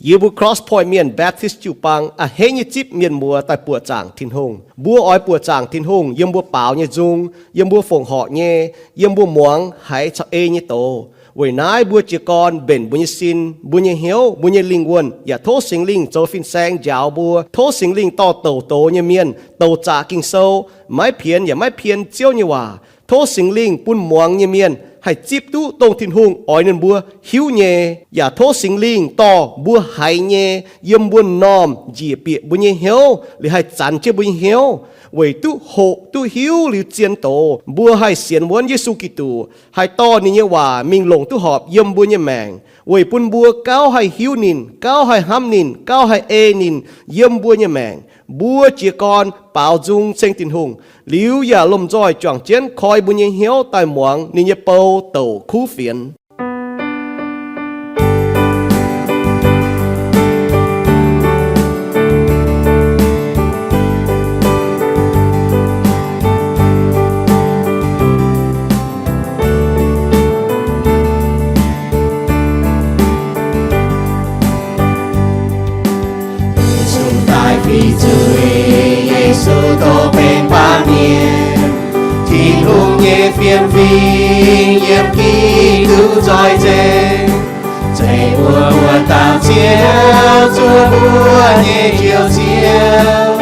Yie mbuo Cross Point Mienh Baptist jiu-baang a'hneiv nyei zipv mienh muoz daaih buoqc zaangc Tin-Hungh. Mbuo oix buoqc zaangc Tin-Hungh yiem mbuo baaux nyei nzung, yiem mbuo fongc horc nyei, yiem mbuo muangx haiz caux ei nyei doz. Weic naaiv mbuo jiez gorn mbenc mbuo nyei sin, mbuo nyei hnyouv, mbuo nyei lingh wuonh, yaac tov Singx Lingh zoux fin-saeng njaaux mbuo. Tov Singx Lingh dorh douc doz nyei mienh, douc zaqc Ging-Sou, maiv pienx yaac maiv pien Ziouv nyei waac. Tov Singx Lingh bun muangx nyei mienh haih zipv duqv dongh Tin-Hungh oix ninh mbuo hiuv nyei, yaac tov Singx Lingh dorh mbuo haiz nyei yiem mbuo m'normh njiec bieqc mbuo nyei hnyouv, liuz haih zanx jienv mbuo nyei hnyouv, weic duqv hoqc duqv hiuv liuz zien doz, mbuo haih sienx wuonv Yesu Giduc, haih dorh ninh nyei waac mingh longc duqv horpc yiem mbuo nyei maengc, weic bun mbuo gauh haih hiuv ninh, gauh haih hnamv ninh, gauh haih ei ninh yiem mbuo nyei maengc. Mbuo jiez gorn baaux nzung ceng Tin-Hungh, liuz yaac lomh nzoih juangc jienv koi mbuo nyei hnyouv daaih muangx ninh nyei bou douc kuv fienx. Yesu daaih fiqv zuiz, Yesu doh benx baamh mienh. Tin-Hungh nyei fiem fim yiem Giduc nzoih nzengc. Zeiv mbuo wuov dauh Ziouv, zuov mbuo nyei Njoux Ziouv,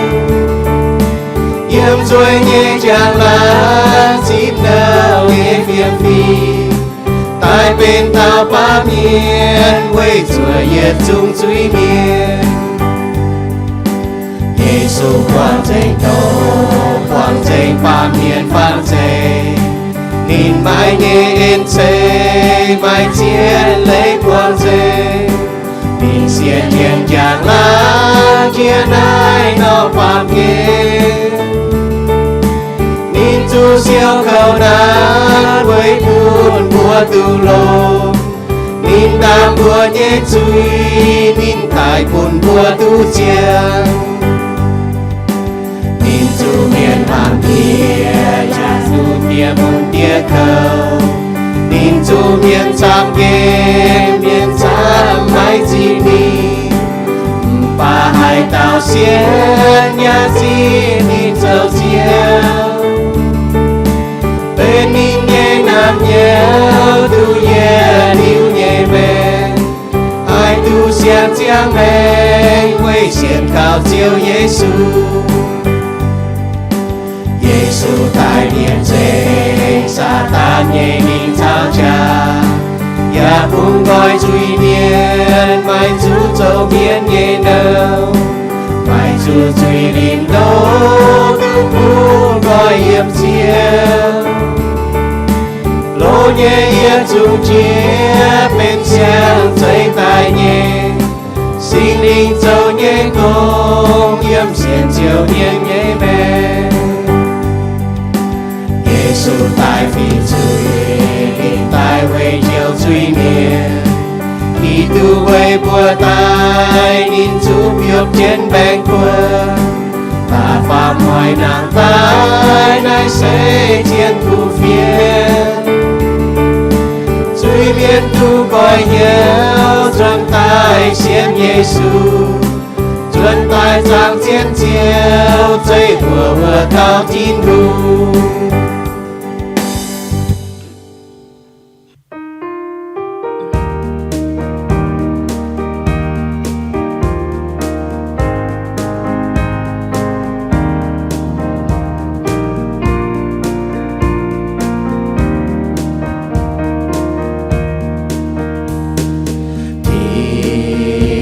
yiem nzueic nyei njang-laangc zipv nouh nyei fiem fim, daaih benx dauh baamh mienh weic zuoqc yietc zungv zuiz-mienh. Yesu buangh nzengc doz, buangh nzengc baamh mienh faan zeic. Ninh maaih nyei en-ceix maaih zien leiz buangh nzengc. Ninh sienx jienv njang-laangc jiex naaiv norm baamh gen. Ninh zuqc siou kouv naanc weic bun mbuo duqv longx. Ninh ndaam mbuo nyei zuiz, ninh daic bun mbuo duqv ziangh. Ninh zuqc mienh maanc bieqc yaac zuqc diex mun diex kouv. Ninh zuqc mienh camv nqemh, mienh camv maiv zinh ninh. Mv baac haaix dauh sienx yaac zinh ninh zoux Ziouv, benx ninh nyei naamh nyouz duqv yietc liuz nyei maengc. Haih duqv siang ziangh maengc weic sienx kaux Ziouv Yesu. Yesu daaih mienh nzengc Saadaan nyei mingh caux jaax, yaac bun nqoi zuiz-mienh maaih zuqc zoux mienh nyei nouh, maaih zuqc zuiz-limc ndo duqv bun nqoi yiem Ziouv. Loz nyei yietc zungv jiex benx siang-zeiv daaih nyei, Singx Lingh zoux nyei gong yiem sienx Ziouv mienh nyei maengc. Yesu daaih fiqv zuiz, ninh daaih weic njoux zuiz-mienh. Giduc weic mbuo daaih, ninh zuqc biopv jienv baengc kuonx, daaih faam hnoi nangh daaih, naaiv se zien kuv fienx. Zuiz-mienh duqv nqoi hnyouv, nzuonx daaih sienx Yesu, nzuonx daaih zaangc zien Ziouv, zeiv mbuo wuov dauh Tin-Hungh.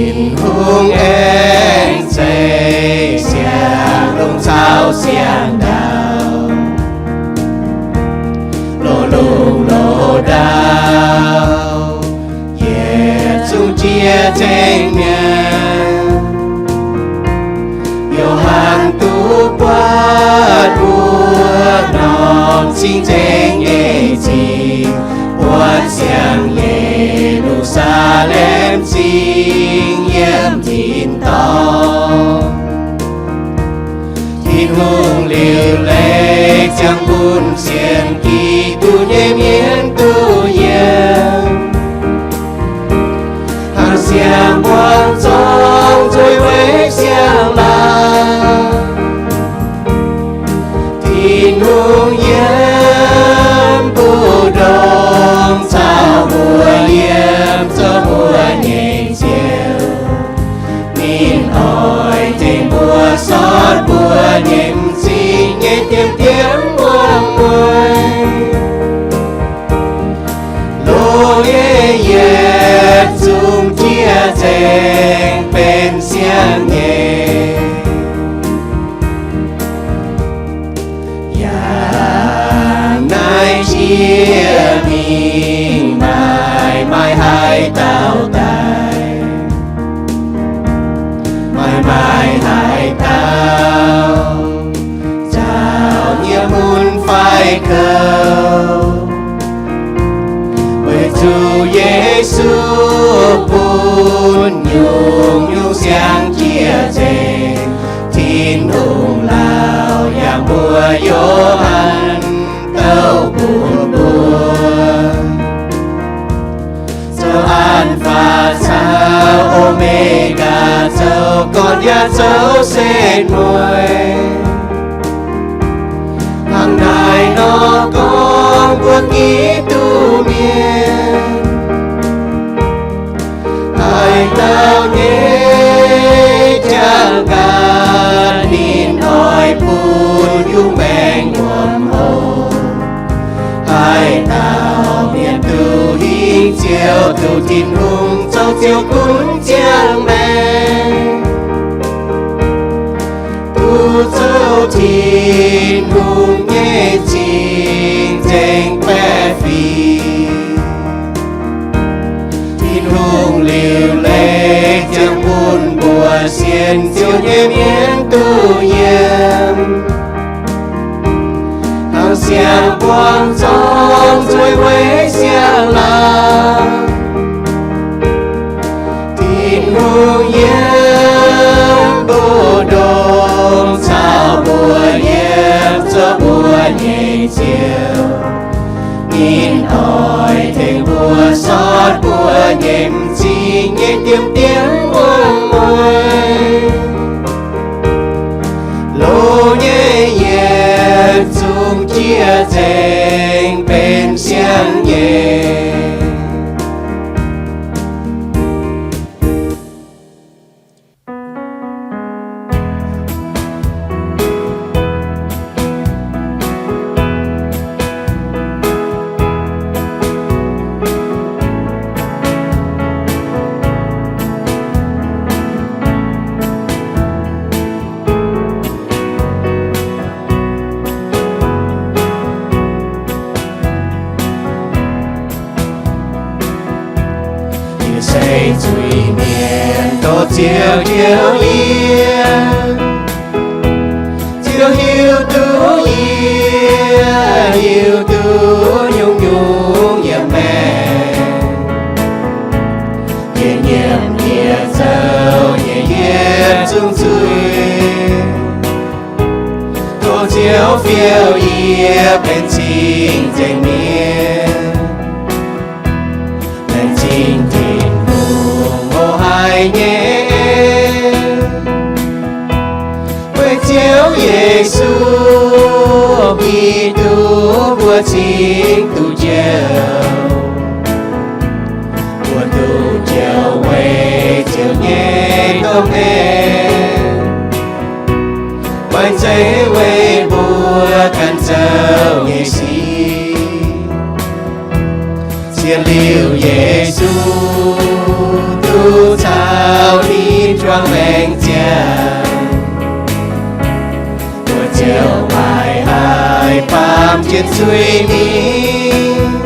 Tin-Hungh aengx zeiv siang-lungh caux siang-ndau, loz-lungh loz-ndau, yietc zungv jiex zengc mi'aqv. Yo^han duqv buatc wuov norm cing-nzengc nyei zingh, buatc siang Ye^lu^saa^lem Zingh yiem tin-dorngh. Tin-Hungh liuc leiz ziangh bun sienx Giduc nyei mienh duqv yiem. Hnangv siang-muangx Mingh maaih, maaih haaix dauh daaih? Maaih, maaih haaix dauh nzaaux nyei mun fai kouv? Weic zuqc Yesu bun nyungc-nyungc siang jiez nzengc. Tin-Hungh laauc yangh mbuo Yo^han douh bun mbuo. Zoux An^faa caux O^me^gaa, zoux gorn yaac zoux setv mueiz. Hnangv naaiv nor gorngv mbuo Giduc mienh, haaix dauh nyei jangx gaax ninh oix bun yunh maengc wuom hoc. Haaix dauh mienh duqv hingh Ziouv, duqv Tin-Hungh zoux Ziouv gunv ziangh maengc, duqv zoux Tin-Hungh nyei cing-nzengc baeqc fingx. Tin-Hungh liuc leiz ziangh bun mbuo sienx Ziouv nyei mienh duqv yiem hnangv siang-buangh zorngv nzueic weic siang-laangc. Tin-Hungh yiem mbuo ndongc caux mbuo yiem, zoux mbuo nyei Ziouv. Ninh oix tengx mbuo sortv mbuo nyei m'zing nyei diemv diemv wuom-mueiz. Loz nyei yietc zungv jiez nzengc benx siang-nyeic. Yie se zuiz-mienh, dongh Ziouv njoux yie. Ziouv hiuv duqv yie, hiuv duqv nyungc-nyungc yiem maengc. Yie nyiemc, yie zoux nyei yietc zungv zuiz, tov Ziouv fiou yie benx cing-nzengc mienh, laengz zingh Tin-Hungh mouz haic nyei en. Weic Ziouv Yesu Giduc mbuo cingx duqv njoux. Mbuo duqv njoux weic Ziouv nyei domh en, maiv zeiz weic mbuo ganh zoux nyei sic. Zien liuz Yesu duqv caux ninh juangc maengc ziangh, mbuo ziouc maiv haih baamh jienv zuiz mingh.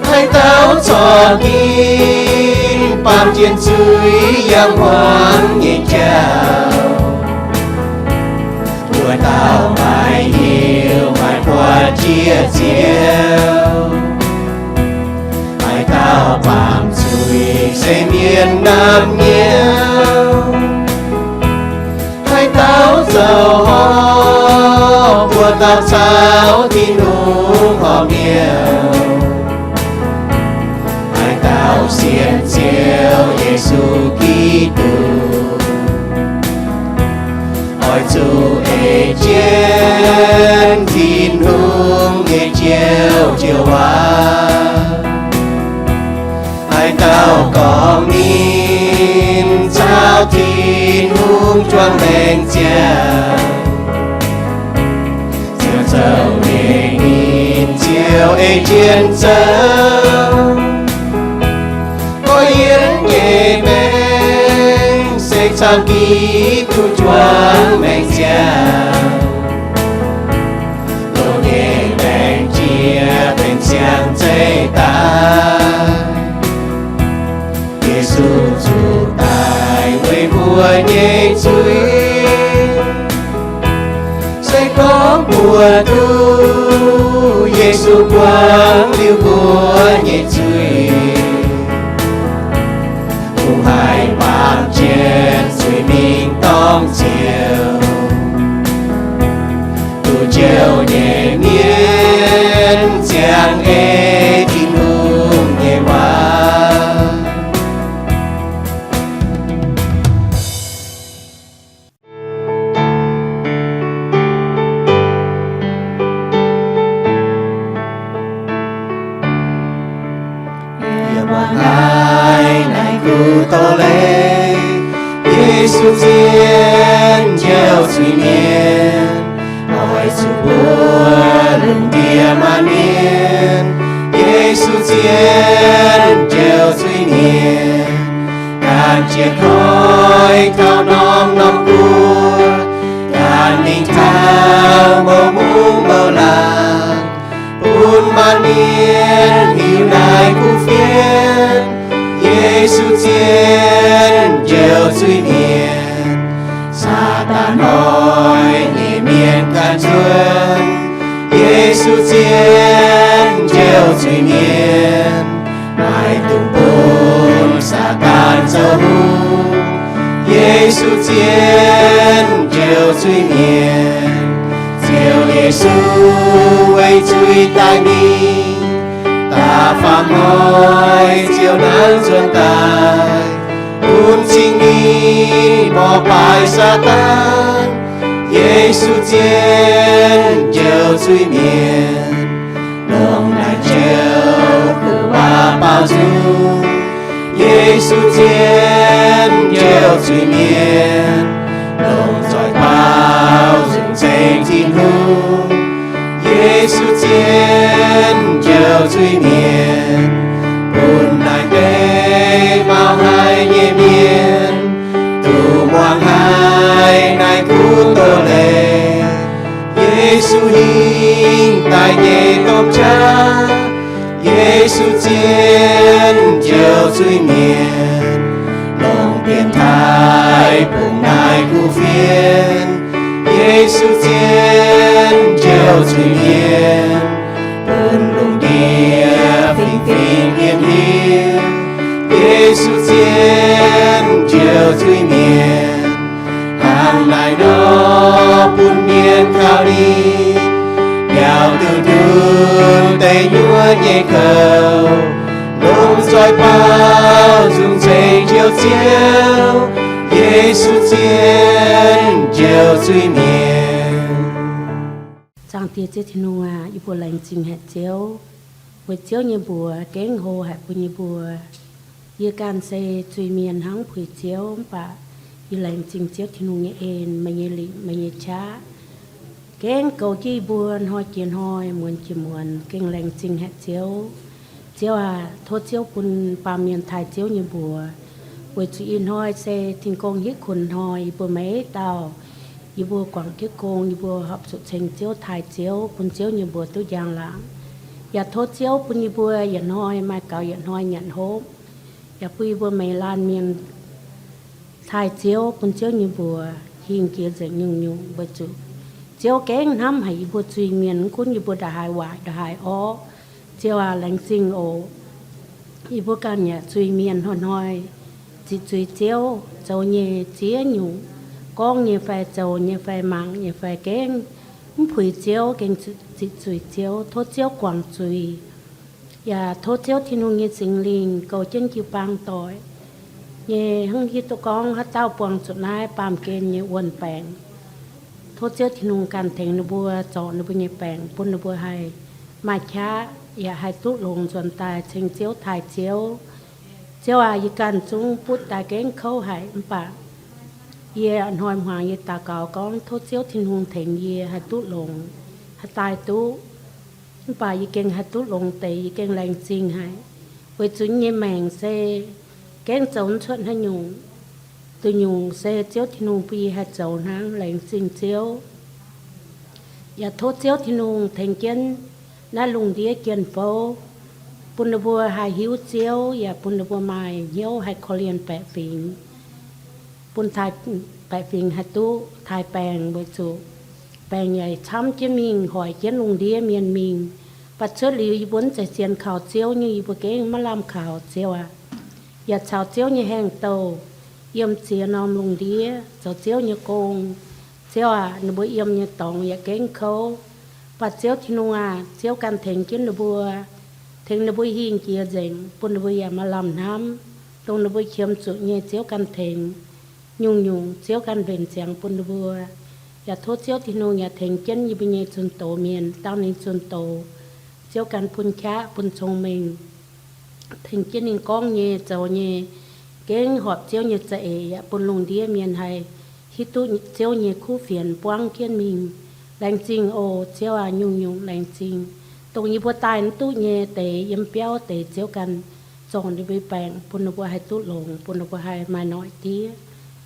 Haaix dauh corc ginv baamh jienv zuiz yangh hmuangx nyei jauv, mbuo dauh maiv hiuv maiv buatc jiex Ziouv. Haaix dauh baamh zuiz se mienh naamh nyouz. Haaix dauh zoux horpc, mbuo dauh caux Tin-Hungh horpc miuc. Haaix dauh sienx Ziouv Yesu Giduc, oix zuqc ei jienv Tin-Hungh nyei Ziouv joux waac. Haaix dauh gorngv ninh caux Tin-Hungh juangc maengc ziangh, Ziouv zoux nyei, ninh ziouc ei jienv zoux. Goiv yienv nyei maengc se caux Giduc juangc maengc ziangh. Loz nyei maengc jiex benx siang daaih. Yesu zuqc daaih weic mbuo nyei zuiz, se gorngv mbuo duqv Yesu buangv liuz mbuo nyei zuiz, mbuo haih baamh jienv zuiz-mingh dorngc ziouc, duqv njoux nyei mienh ziangh ei Tin-Hungh nyei waac. Yie muangx naaiv naaic kuv doz leiz, Yesu zien njoux zuiz-mienh, oix zuqc mbuo lungh ndiev maanc mienh. Yesu zien njoux zuiz-mienh, ganh jiex toi taux norm-norm guoqv, ganh mingh taux mouc mungv mouc laangc, bun maanc mienh hiuv naaic kuv fienx, Yesu zien njoux zuiz-mienh. Saadaan hnoi nyei mienh ganh nzuonx, Yesu zien njoux zuiz-mienh. Maiv dungx bun Saadaan zoux hungh, Yesu zien njoux zuiz-mienh. Ziouv Yesu weic zuiz daaih mingh, da'faam hnoi ziouc naaiv nzuonx daaih, bun cing-mingh mborqv baaix Saadaan. Yesu zien njoux zuiz-mienh, longc naaic joux gu'nguaaz baaux nzung. Yesu zien njoux zuiz-mienh, longc zoih baaux nzung ceng Tin-Hungh. Yesu zien njoux zuiz-mienh, bun naaic deix mauh haic nyei mienh duqv muangx haic naaic kuv doz leiz. Yesu hingh daaih nyei domh qaqv, Yesu zien njoux zuiz-mienh, longc dienx taaih bungx naaic kuv fienx. Yesu zien njoux zuiz-mienh, bun lungh ndiev fingx-fingx mienh hiuv. Yesu zien njoux zuiz-mienh, hnangv naaic nor bun mienh gauh lingh, biaux nduqc nduqc deic nyuoqv nyei kouv, longc zoih baaux nzung ceng Njoux Ziouv. Yesu zien njoux zuiz-mienh. Zaangc Diex Ziouv Tin-Hungh aac, yie mbuo laengz zingh haic Ziouv, weic Ziouv nyei mbuox gengh hlo haic bun yie mbuo. Yie ganh se zuiz-mienh hnangv puix Ziouv, mv baac yie laengz zingh Ziouv Tin-Hungh nyei en, meih nyei lingc, meih nyei qaqv gengh goux jienv yie mbuo hnoi jiex hnoi, muonz jiex muonz, gengh laengz zingh haic Ziouv. Ziouv aac, tov Ziouv bun baamh mienh taaih Ziouv nyei mbuox, weic zuqc ih hnoi se tin-gong hitv kuonx hnoi, yie mbuo maiv dauh, yie mbuo guangc jienv gong, yie mbuo horpc zuqc ceng Ziouv taaih Ziouv, bun Ziouv nyei mbuox duqv njang laangc. Yaac tov Ziouv bun yie mbuo yietc hnoi maaih gaux yietc hnoi nyanc hopv, yaac bun yie mbuo meix laanh mienh taaih Ziouv, bun Ziouv nyei mbuox hingh jiex nzengc nyungc-nyungc, weic zuqc Ziouv gengh hnamv haic yie mbuo zuiz-mienh, mv gunv yie mbuo ndongc haaix waaic ndongc haaix orqv. Ziouv aac, laengz zingh oc. Yie mbuo ganh yaac zuiz-mienh hnoi-hnoi ziqc zuiz Ziouv, zoux nyei ziex nyungc, gorngv nyei fai zoux nyei fai mangc nyei fai gengh mv puix Ziouv, gengh ziqc zuiz Ziouv. Tov Ziouv guangc zuiz, yaac tov Ziouv Tin-Hungh nyei Singx Lingh goux jienv jiu-baang doic nyei, hnangv hiuv duqv gorngv haaix dauh buangh zuqc naaiv baamh gen nyei wuon-baengc. Tov Ziouv Tin-Hungh ganh tengx ninh mbuo zorc ninh mbuo nyei baengc, bun ninh mbuo haih maaih qaqv yaac haih duqv longx nzuonx daaih ceng Ziouv taaih Ziouv. Ziouv aac, yie ganh zungv butv daaih gengh kouv haic, mv baac yie hnoi-hnoi hmuangx yie daux gaux gorngv tov Ziouv Tin-Hungh tengx yie haih duqv longx, haih daaih duqv. Mv baac yie gengh haih duqv longx deix, yie gengh laengz zingh haic, weic zuqc yie nyei maengc se gengh zoux mv cuotv haaix nyungc. Duqv nyungc se Ziouv Tin-Hungh bun yie haih zoux hnangv. Laengz zingh Ziouv. Yaac tov Ziouv Tin-Hungh tengx jienv naaiv lungh ndiev jien-fouv, bun ninh mbuo haih hiuv Ziouv, yaac bun ninh mbuo maaih hnyouv haih korv-lienh baeqc fingx, bun taaih, baeqc fingx haih duqv taaih baengc, weic zuqc baengc yaac camv jienv mingh, hoic jienv lungh ndiev mienh mingh. Mv baac cuotv liuz yie mbuo mv zeiz sienx kaux Ziouv nyei, yie mbuo gengh maiv lamh kaux, Ziouv aac. Yaac caux Ziouv nyei haengh douh yiem ziex norm lungh ndiev zoux Ziouv nyei gong. Ziouv aac, ninh mbuo yiem nyei dorngx yaac gengh kouv. Mv baac Ziouv Tin-Hungh aac, Ziouv ganh tengx jienv ninh mbuo, tengx ninh mbuo hingh jiex nzengc, bun ninh mbuo yaac maaih lamh hnamv. Dongh ninh mbuo qiemx zuqc nyei, Ziouv ganh tengx. Nyungc-nyungc Ziouv ganh mbenc ziangx bun ninh mbuo. Yaac tov Ziouv Tin-Hungh yaac tengx jienv yie mbuo nyei zunh doz mienh, dangh ninh zunh doz, Ziouv ganh bun qaqv bun cong-mengh, tengx jienv ninh gorngv nyei, zoux nyei, gengh horpc Ziouv nyei za'eix, yaac bun lungh ndiev mienh haih hiuv duqv Ziouv nyei kuv fienx buangv jienv mingh. Laengz zingh oc, Ziouv aac, nyungc-nyungc laengz zingh. Dongh yie mbuo daaih mv duqv nyei deix yiem biauv deix, Ziouv ganh zorngc ninh mbuo baengc, bun ninh mbuo haih duqv longx, bun ninh mbuo haih maaih noic diev.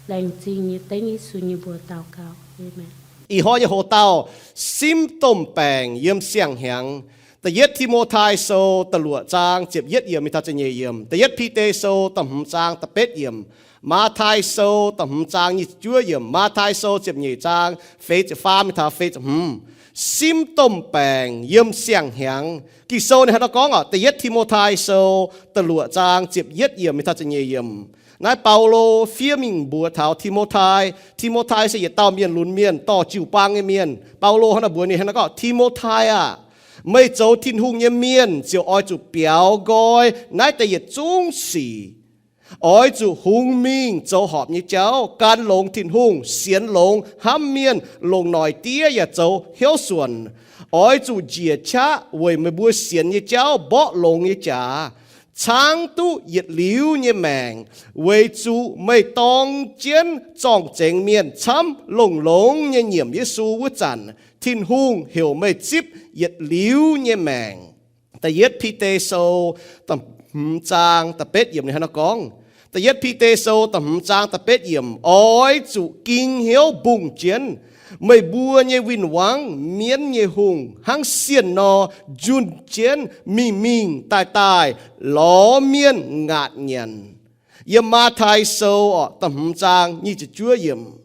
Laengz zingh nyei dengv Yesu nyei mbuox daux gaux. Aamen. Ih hnoi nyei hoc dauh simv domh baengc yiem siang-hnyangx. Da'yietv Ti^mo^tai Sou da'luoqc zaang ziepc yietv yiemc mingh taux ziepc nyeic yiemc. Da'yietv Bide Sou da'hmz zaang da'betv yiemc. Matv^tai Sou da'hmz zaang nyic ziepc juov yiemc. Matv^tai Sou ziepc nyeic zaang feix ziepc faam mingh taux feix ziepc hmz. Simv domh baengc yiem siang-hnyangx. Ging-Sou ninh hnangv naaiv gorngv oc, Da'yietv Ti^mo^tai Sou da'luoqc zaang ziepc yietv yiemc mingh taux ziepc nyeic yiemc. Naaiv Baulo fiev mingh mbuox taux Ti^mo^tai. Ti^mo^tai se yietc dauh mienh lunx mienh, dorh jiu-baang nyei mienh. Baulo hnangv naaiv mbuox ninh hnangv naaiv gorngv, Ti^mo^tai aah! Meih zoux Tin-Hungh nyei mienh ziouc oix zuqc biaux nqoi naaiv deix yietc zungv sic. Oix zuqc hungx mingh zoux horpc nyei jauv, gan longx Tin-Hungh, sienx longx hnamv mienh, longc noic diev yaac zoux hnyouv suonc. Oix zuqc njiec qaqv weic meih mbuo sienx nyei jauv mborqv longx nyei jaax, caangv duqv yietc liuz nyei maengc, weic zuqc meih dorng jienv zorng-zengx mienh camv longx-longx nyei nyiemc Yesu wuov zanc, Tin-Hungh heuc meih zipv yietc liuz nyei maengc. Da'yietv Bide Sou da'hmz zaang da'betv yiemc ninh hnangv naaiv gorngv. Da'yietv Bide Sou da'hmz zaang da'betv yiemc, oix zuqc ging hnyouv mbungh jienv meih mbuo nyei win-wangv, mienv nyei hungh, hnangv sienh nor, njunh jienv mingh mingh daaih daaih, lorz mienh ngaatc nyanc. Yiem Matv^tai Sou oc, da'hmz zaang nyic ziepc juov yiemc.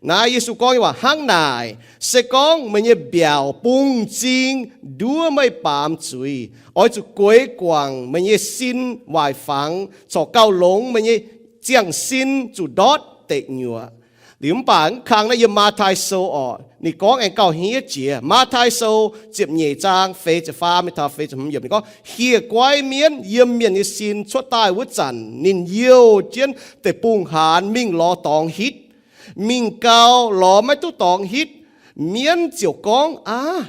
Naaiv Yesu gorngv nyei waac hnangv naaic, se gorngv meih nyei mbiaauc bungx m'zing nduov meih baamz zuiz, oix zuqc gueix guangc meih nyei sin waaic fangx, corc gauh longx meih nyei ziangh sin zuqc ndortv deic nyuoqc. Liuz mv baac mv kang naaiv yiem Matv^tai Sou oc, ninh gorngv aengx gauh hniev jiex. Matv^tai Sou ziepc nyeic zaang feix ziepc faam mingh taux feix ziepc hmz yiemc ninh gorngv, hieh guaiv mienv yiem mienh nyei sin cuotv daaih wuov zanc, ninh youh jienv deic-bung-haanz mingh lorz dorngx hitv. Mingh gau, lorz maiv duqv dorngx hitv. Mienv ziouc gorngv, Aav,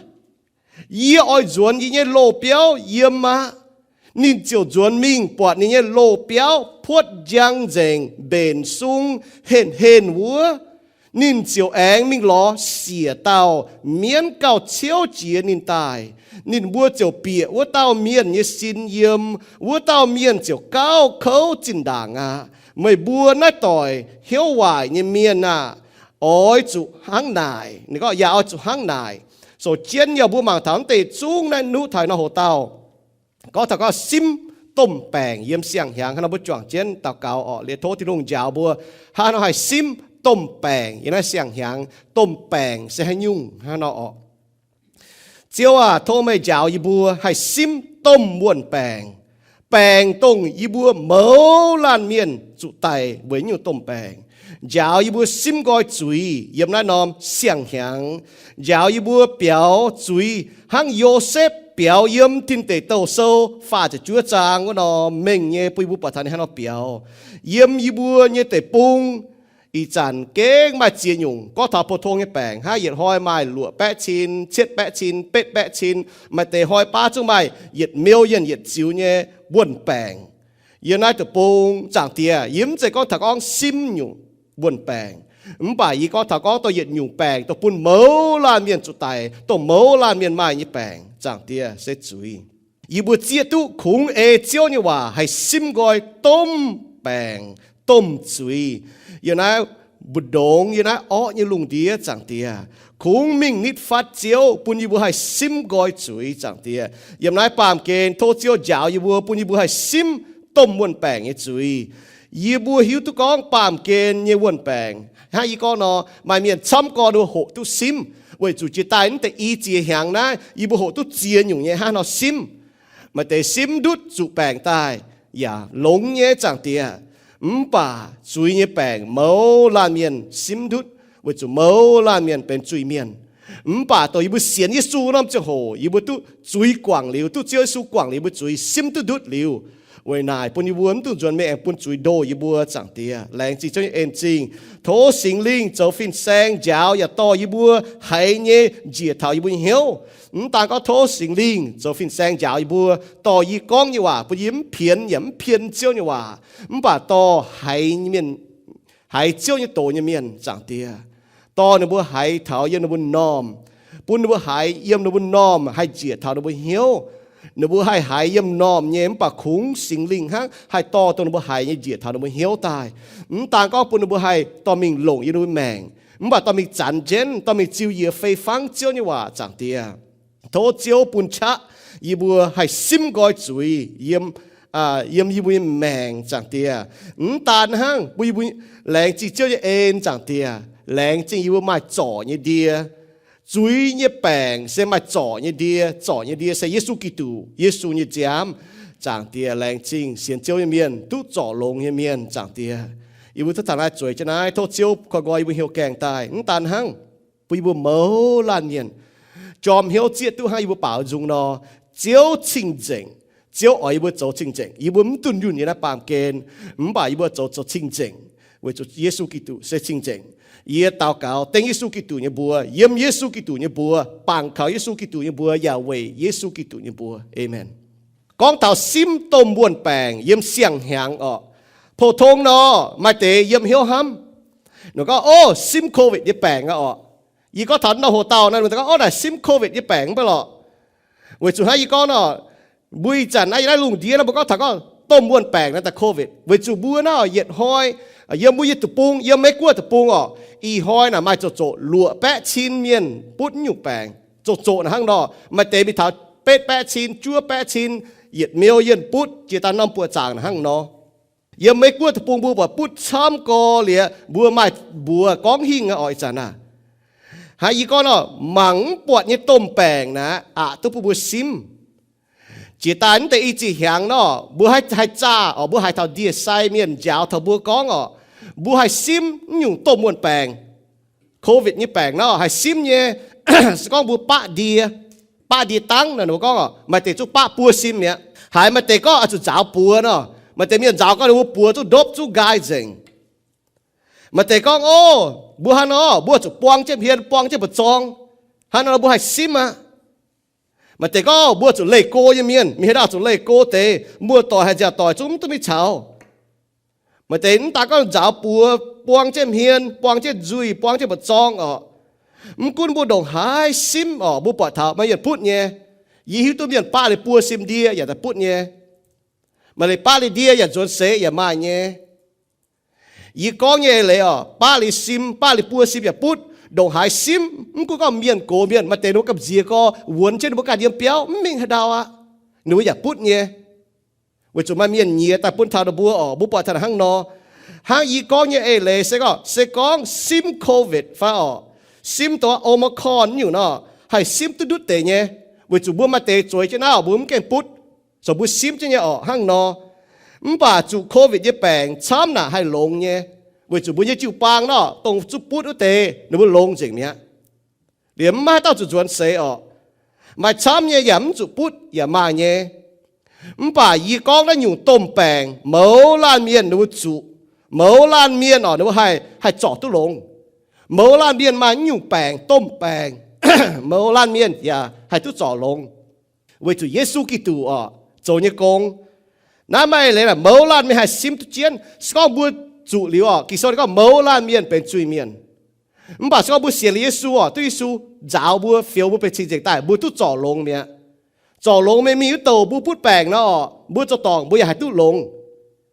yie oix nzuonx yie nyei loz-biauv yiem aqv. Ninh ziouc nzuonx mingh buatc ninh nyei loz-biauv puotv njang nzengc, mbenc sung, henh henh wuov. Ninh ziouc aengx mingh lorz siec dauh mienv gauh ciouv jiex ninh daaih. Ninh mbuo ziouc bieqc wuov dauh mienh nyei sin yiem. Wuov dauh mienh ziouc gauh kouv zinh ndaangc aqv. Meih mbuo naaiv doic hnyouv waaic nyei mienh aah! Oix zuqc hnangv naaic, ninh gorngv, yaac oix zuqc hnangv naaic. Sou jienv yaac mbuo mangc taux naaiv deix zungv naaiv nuqv taux nor hoc dauh gorngv taux gorngv simv domh baengc yiem siang-hnyangx. Hnangv nor mbuo juangc jienv daux gaux orqc, liuz tov Tin-Hungh njaaux mbuo hnangv haaix nor haih simv domh baengc yiem naaiv siang-hnyangx. Domh baengc se haaix nyungc hnangv nor orqc? Ziouv aac, tov meih njaaux yie mbuo haih simv domh wuon-baengc, baengc dongh yie mbuo mouz laanh mienh zuqc daic weic nyungc domh baengc. Njaaux yie mbuo simv nqoi zuiz yiem naaiv norm siang-hnyangx. Njaaux yie mbuo biaux zuiz hnangv Yosepv biaux yiem Tin Deic Douh Sou faah ziepc juov zaang wuov nor mengh nyei bun yie mbuo buatc taux ninh hnangv nor biaux. Yiem yie mbuo nyei deic-bung, ih zanc gengh maaih ziex nyungc. Gorngv taux pou-tong nyei baengc hnangv yietc hnoi maaih luoqc baeqv cin, cietv baeqv cin, betv baeqv cin, maaih deix hnoi baav zungv maaih yietc million yietc ziux nyei wuon-baengc. Yiem naaiv deic-bung, Zaangc Diex, yie mv zeiz gorngv taux gorngv simv nyungc wuon-baengc, mv baac yie gorngv taux gorngv dongh yietc nyungc baengc dongh bun mouz laanh mienh zuqc daic, dongh mouz laanh mienh maaih nyei baengc, Zaangc Diex, se zuiz. Yie mbuo zieqv duqv kungx ei Ziouv nyei waac haih simv nqoi domh baengc, domh zuiz. Yiem naaiv mbu'ndongx yiem naaiv orqv nyei lungh ndiev, Zaangc Diex. Kungx mingh nitv fatv Ziouv bun yie mbuo haih simv nqoi zuiz, Zaangc Diex. Yiem naaiv baamh gen tov Ziouv njaaux yie mbuo, bun yie mbuo haih simv domh wuon-baengc nyei zuiz. Yie mbuo hiuv duqv gorngv baamh gen nyei wuon-baengc, hnangv yie gorngv nor, maaih mienh camv gorn mbuo hoqc duqv simv, weic zuqc jiex daaih naaiv deix i ziex hnyangx naaiv yie mbuo hoqc duqv ziex nyungc nyei hnangv haaix nor simv. Maaih deix simv ndutv zuqc baengc daaih yaac longx nyei, Zaangc Diex. Mv baac zuiz nyei baengc mouz laanh mienh simv ndutv, weic zuqc mouz laanh mienh benx zuiz-mienh. Mv baac dongh yie mbuo sienx Yesu norm ziangh hoc, yie mbuo duqv zuiz guangc liuz, duqv Ziouv Yesu guangc liuz, yie mbuo zuiz simv duqv ndutv liuz, weic naaic bun yie mbuo mv dungx nzuonx mingh aengx bun zuiz ndoh yie mbuo, Zaangc Diex. Laengz zingh Ziouv nyei en-zingh. Tov Singx Lingh zoux fin-saeng njaaux yaac dorh yie mbuo haiz nyei njiec taux yie mbuo nyei hnyouv. Mv daan gorngv tov Singx Lingh zoux fin-saeng njaaux yie mbuo, dorh yie gorngv nyei waac bun yie mv pienx yaac mv pien Ziouv nyei waac, mv baac dorh haiz mienh, haiz Ziouv nyei doz nyei mienh, Zaangc Diex. Dorh ninh mbuo haiz taux yiem ninh mbuo m'normh, bun ninh mbuo haiz yiem ninh mbuo m'normh haih njiec taux ninh mbuo hnyouv. Ninh mbuo haih haiz yiem m'normh nyei, mv baac kungx Singx Lingh hnangv haih dorh dongh ninh mbuo haiz nyei njiec taux ninh mbuo hnyouv daaih. Mv daan gorngv bun ninh mbuo haih dorh mingh longc yiem ninh mbuo maengc, mv baac dorh mingh zanc jienv, dorh mingh ziux yiec fei fangv Ziouv nyei waac, Zaangc Diex. Tov Ziouv bun qaqv yie mbuo haih simv nqoi zuiz yiem, yiem yie mbuo nyei maengc, Zaangc Diex. Mv daan hnangv, bun yie mbuo laengz zingh Ziouv nyei en, Zaangc Diex. Laengz zingh yie mbuo maaih zorc nyei ndie. Zuiz nyei baengc se maaih zorc nyei ndie. Zorc nyei ndie se Yesu Giduc, Yesu nyei nziaamv. Zaangc Diex, laengz zingh sienx Ziouv nyei mienh duqv zorc longx nyei mienh, Zaangc Diex. Yie mbuo duqv taux naaiv zueiz jienv naaiv, tov Ziouv koi nqoi yie mbuo hnyouv gaengh daaih. Mv daan hnangv, bun yie mbuo mouz laanh mienh jorm hnyouv zieqv duqv hnangv yie mbuo baaux nzung nor, Ziouv cing-nzengc. Ziouv oix yie mbuo zoux cing-nzengc. Yie mbuo mv dunh yunh yiem naaiv baamh gen, mv baac yie mbuo zoux, zoux cing-nzengc, weic zuqc Yesu Giduc se cing-nzengc. Yie daux gaux dengv Yesu Giduc nyei mbuox, yiem Yesu Giduc nyei mbuox, bangc kaux Yesu Giduc nyei mbuox, yaac weic Yesu Giduc nyei mbuox. Aamen. Gorngv taux simv domh wuon-baengc yiem siang-hnyangx orqc, pou-tong nor, maaih deix yiem hnyouv hnamv, ninh gorngv, Ov, simv COVID nyei baengc aqv orqc. Yie gorngv taux norm hoc-dauh naaiv, ninh gorngv, Ov, naaic simv COVID nyei baengc mv baac lorqc. Weic zuqc hnangv yie gorngv nor, mbuo ih zanc naaiv, yiem naaiv lungh ndiev naaiv mbuo gorngv taux gorngv domh wuon-baengc naaiv daaih COVID, weic zuqc mbuo naaiv yietc hnoi, yiem mbuo nyei deic-bung, yiem Meiv-Guoqv deic-bung orqc, ih hnoi naaic maaih zoqc zoqc luoqc baeqv cin mienh butv nyungc baengc. Zoqc zoqc naaic hnangv nor, maaih deix mingh taux betv baeqv cin, juov baeqv cin, yietc million butv, jiex daaih norm buoqc zaangc naaic hnangv nor. Yiem Meiv-Guoqv deic-bung mbuo buatc butv camv gorx liuz, mbuo maaih mbuox gorngv hingh aqv orqc, ih zanc naaic. Hnangv yie gorngv nor, mangc mv buatc nyei domh baengc naaic aqc duqv bun mbuo simv. Jiex daaih mv deix i ziex hnyangx nor, mbuo haih, haih zaah orqc, mbuo haiz taux ndie-sai mienh njaaux taux mbuo gorngv orqc, mbuo haih simv mv nyungc domh wuon-baengc. COVID nyei baengc nor haih simv nyei, se gorngv mbuo baqv ndie, baqv ndie dangv naaic, ninh mbuo gorngv orqc, maaih deix zungv baqv buo sim mi'aqv. Haiz maaih deix gorngv oix zuqc nzaaux buoz nor, maaih deix mienh nzaaux gorngv ninh mbuo buoz zungv ndopv zungv nqaai nzengc. Maaih deix gorngv, Ov, mbuo hnangv nor, mbuo zuqc buang jienv hmien, buang jienv mba'zorng. Hnangv nor mbuo haih simv aqv. Maaih deix gorngv, Mbuo zuqc leih go nyei mienh, mingh haaix dauh zuqc leih go deix, mbuo doic haaix nziaauc doic zungv mv duqv mingh caux. Maaih deix mv daan gorngv nzaaux buoz, buang jienv hmien, buang jienv nzuih, buang jienv mba'zorng orqc. Mv gunv mbuo ndongc haaix simv orqc, mbuo buatc taux maaih mienh butv nyei. Yie hiuv duqv mienh baqv liuz buo sim ndie yaac daaih butv nyei. Maaih liuz baqv liuz ndie yaac nzuonx seix yaac maaih nyei. Yie gorngv nyei eix leiz orqc, baqv liuz sim, baqv liuz buo sim yaac butv. Ndongc haaix simv, mv gunv gorngv mienh gox mienh, maaih deix ninh mbuo gamh nziex gorx wuonx jienv ninh mbuo ganh yiem biauv mv mingh haaix ndau aqv, ninh mbuo yaac butv nyei. Weic zuqc maaih mienh nyiex daaih bun taux ninh mbuo orqc, mbuo buatc taux hnangv nor. Hnangv yie gorngv nyei eix leiz se gorngv, se gorngv simv COVID fai orqc, simv dongh Omicron nyungc nor, haih simv duqv ndutv deix nyei. Weic zuqc mbuo maaih deix zueiz jienv naaiv orqc, mbuo mv gaengh butv, so mbuo simv jienv nyei orqc hnangv nor. Mv baac zuqc COVID nyei baengc camv naaic haih longx nyei, weic zuqc mbuo nyei jiu-baang nor, dongh zuqc butv wuov deix ninh mbuo longx nzengc mi'aqv. Liemh mv maaih haaix dauh zuqc nzuonx seix orqc. Maaih camv nyei yaac mv zuqc butv yaac maaih nyei. Mv baac yie gorngv naaiv nyungc domh baengc mouz laanh mienh ninh mbuo zuqc, mouz laanh mienh orqc ninh mbuo haih, haih zorc duqv longx. Mouz laanh mienh maaih naaiv nyungc baengc, domh baengc, mouz laanh mienh yaac haih duqv zorc longx. Weic zuqc Yesu Giduc orqc zoux nyei gong. Naaiv maaih eix leiz naaic mouz laanh mienh haih simv duqv jienv. Se gorngv mbuo zuqc liuz orqc, Ging-Sou ninh gorngv mouz laanh mienh benx zuiz-mienh. Mv baac se gorngv mbuo sienx liuz Yesu orqc, duqv Yesu nzaaux mbuo, fioux mbuo benx cing-nzengc daaih, mbuo duqv zorc longx mi'aqv. Zorc longx meih mingh wuov douc mbuo butv baengc nor orqc, mbuo zoux dorngc mbuo yaac haih duqv longx.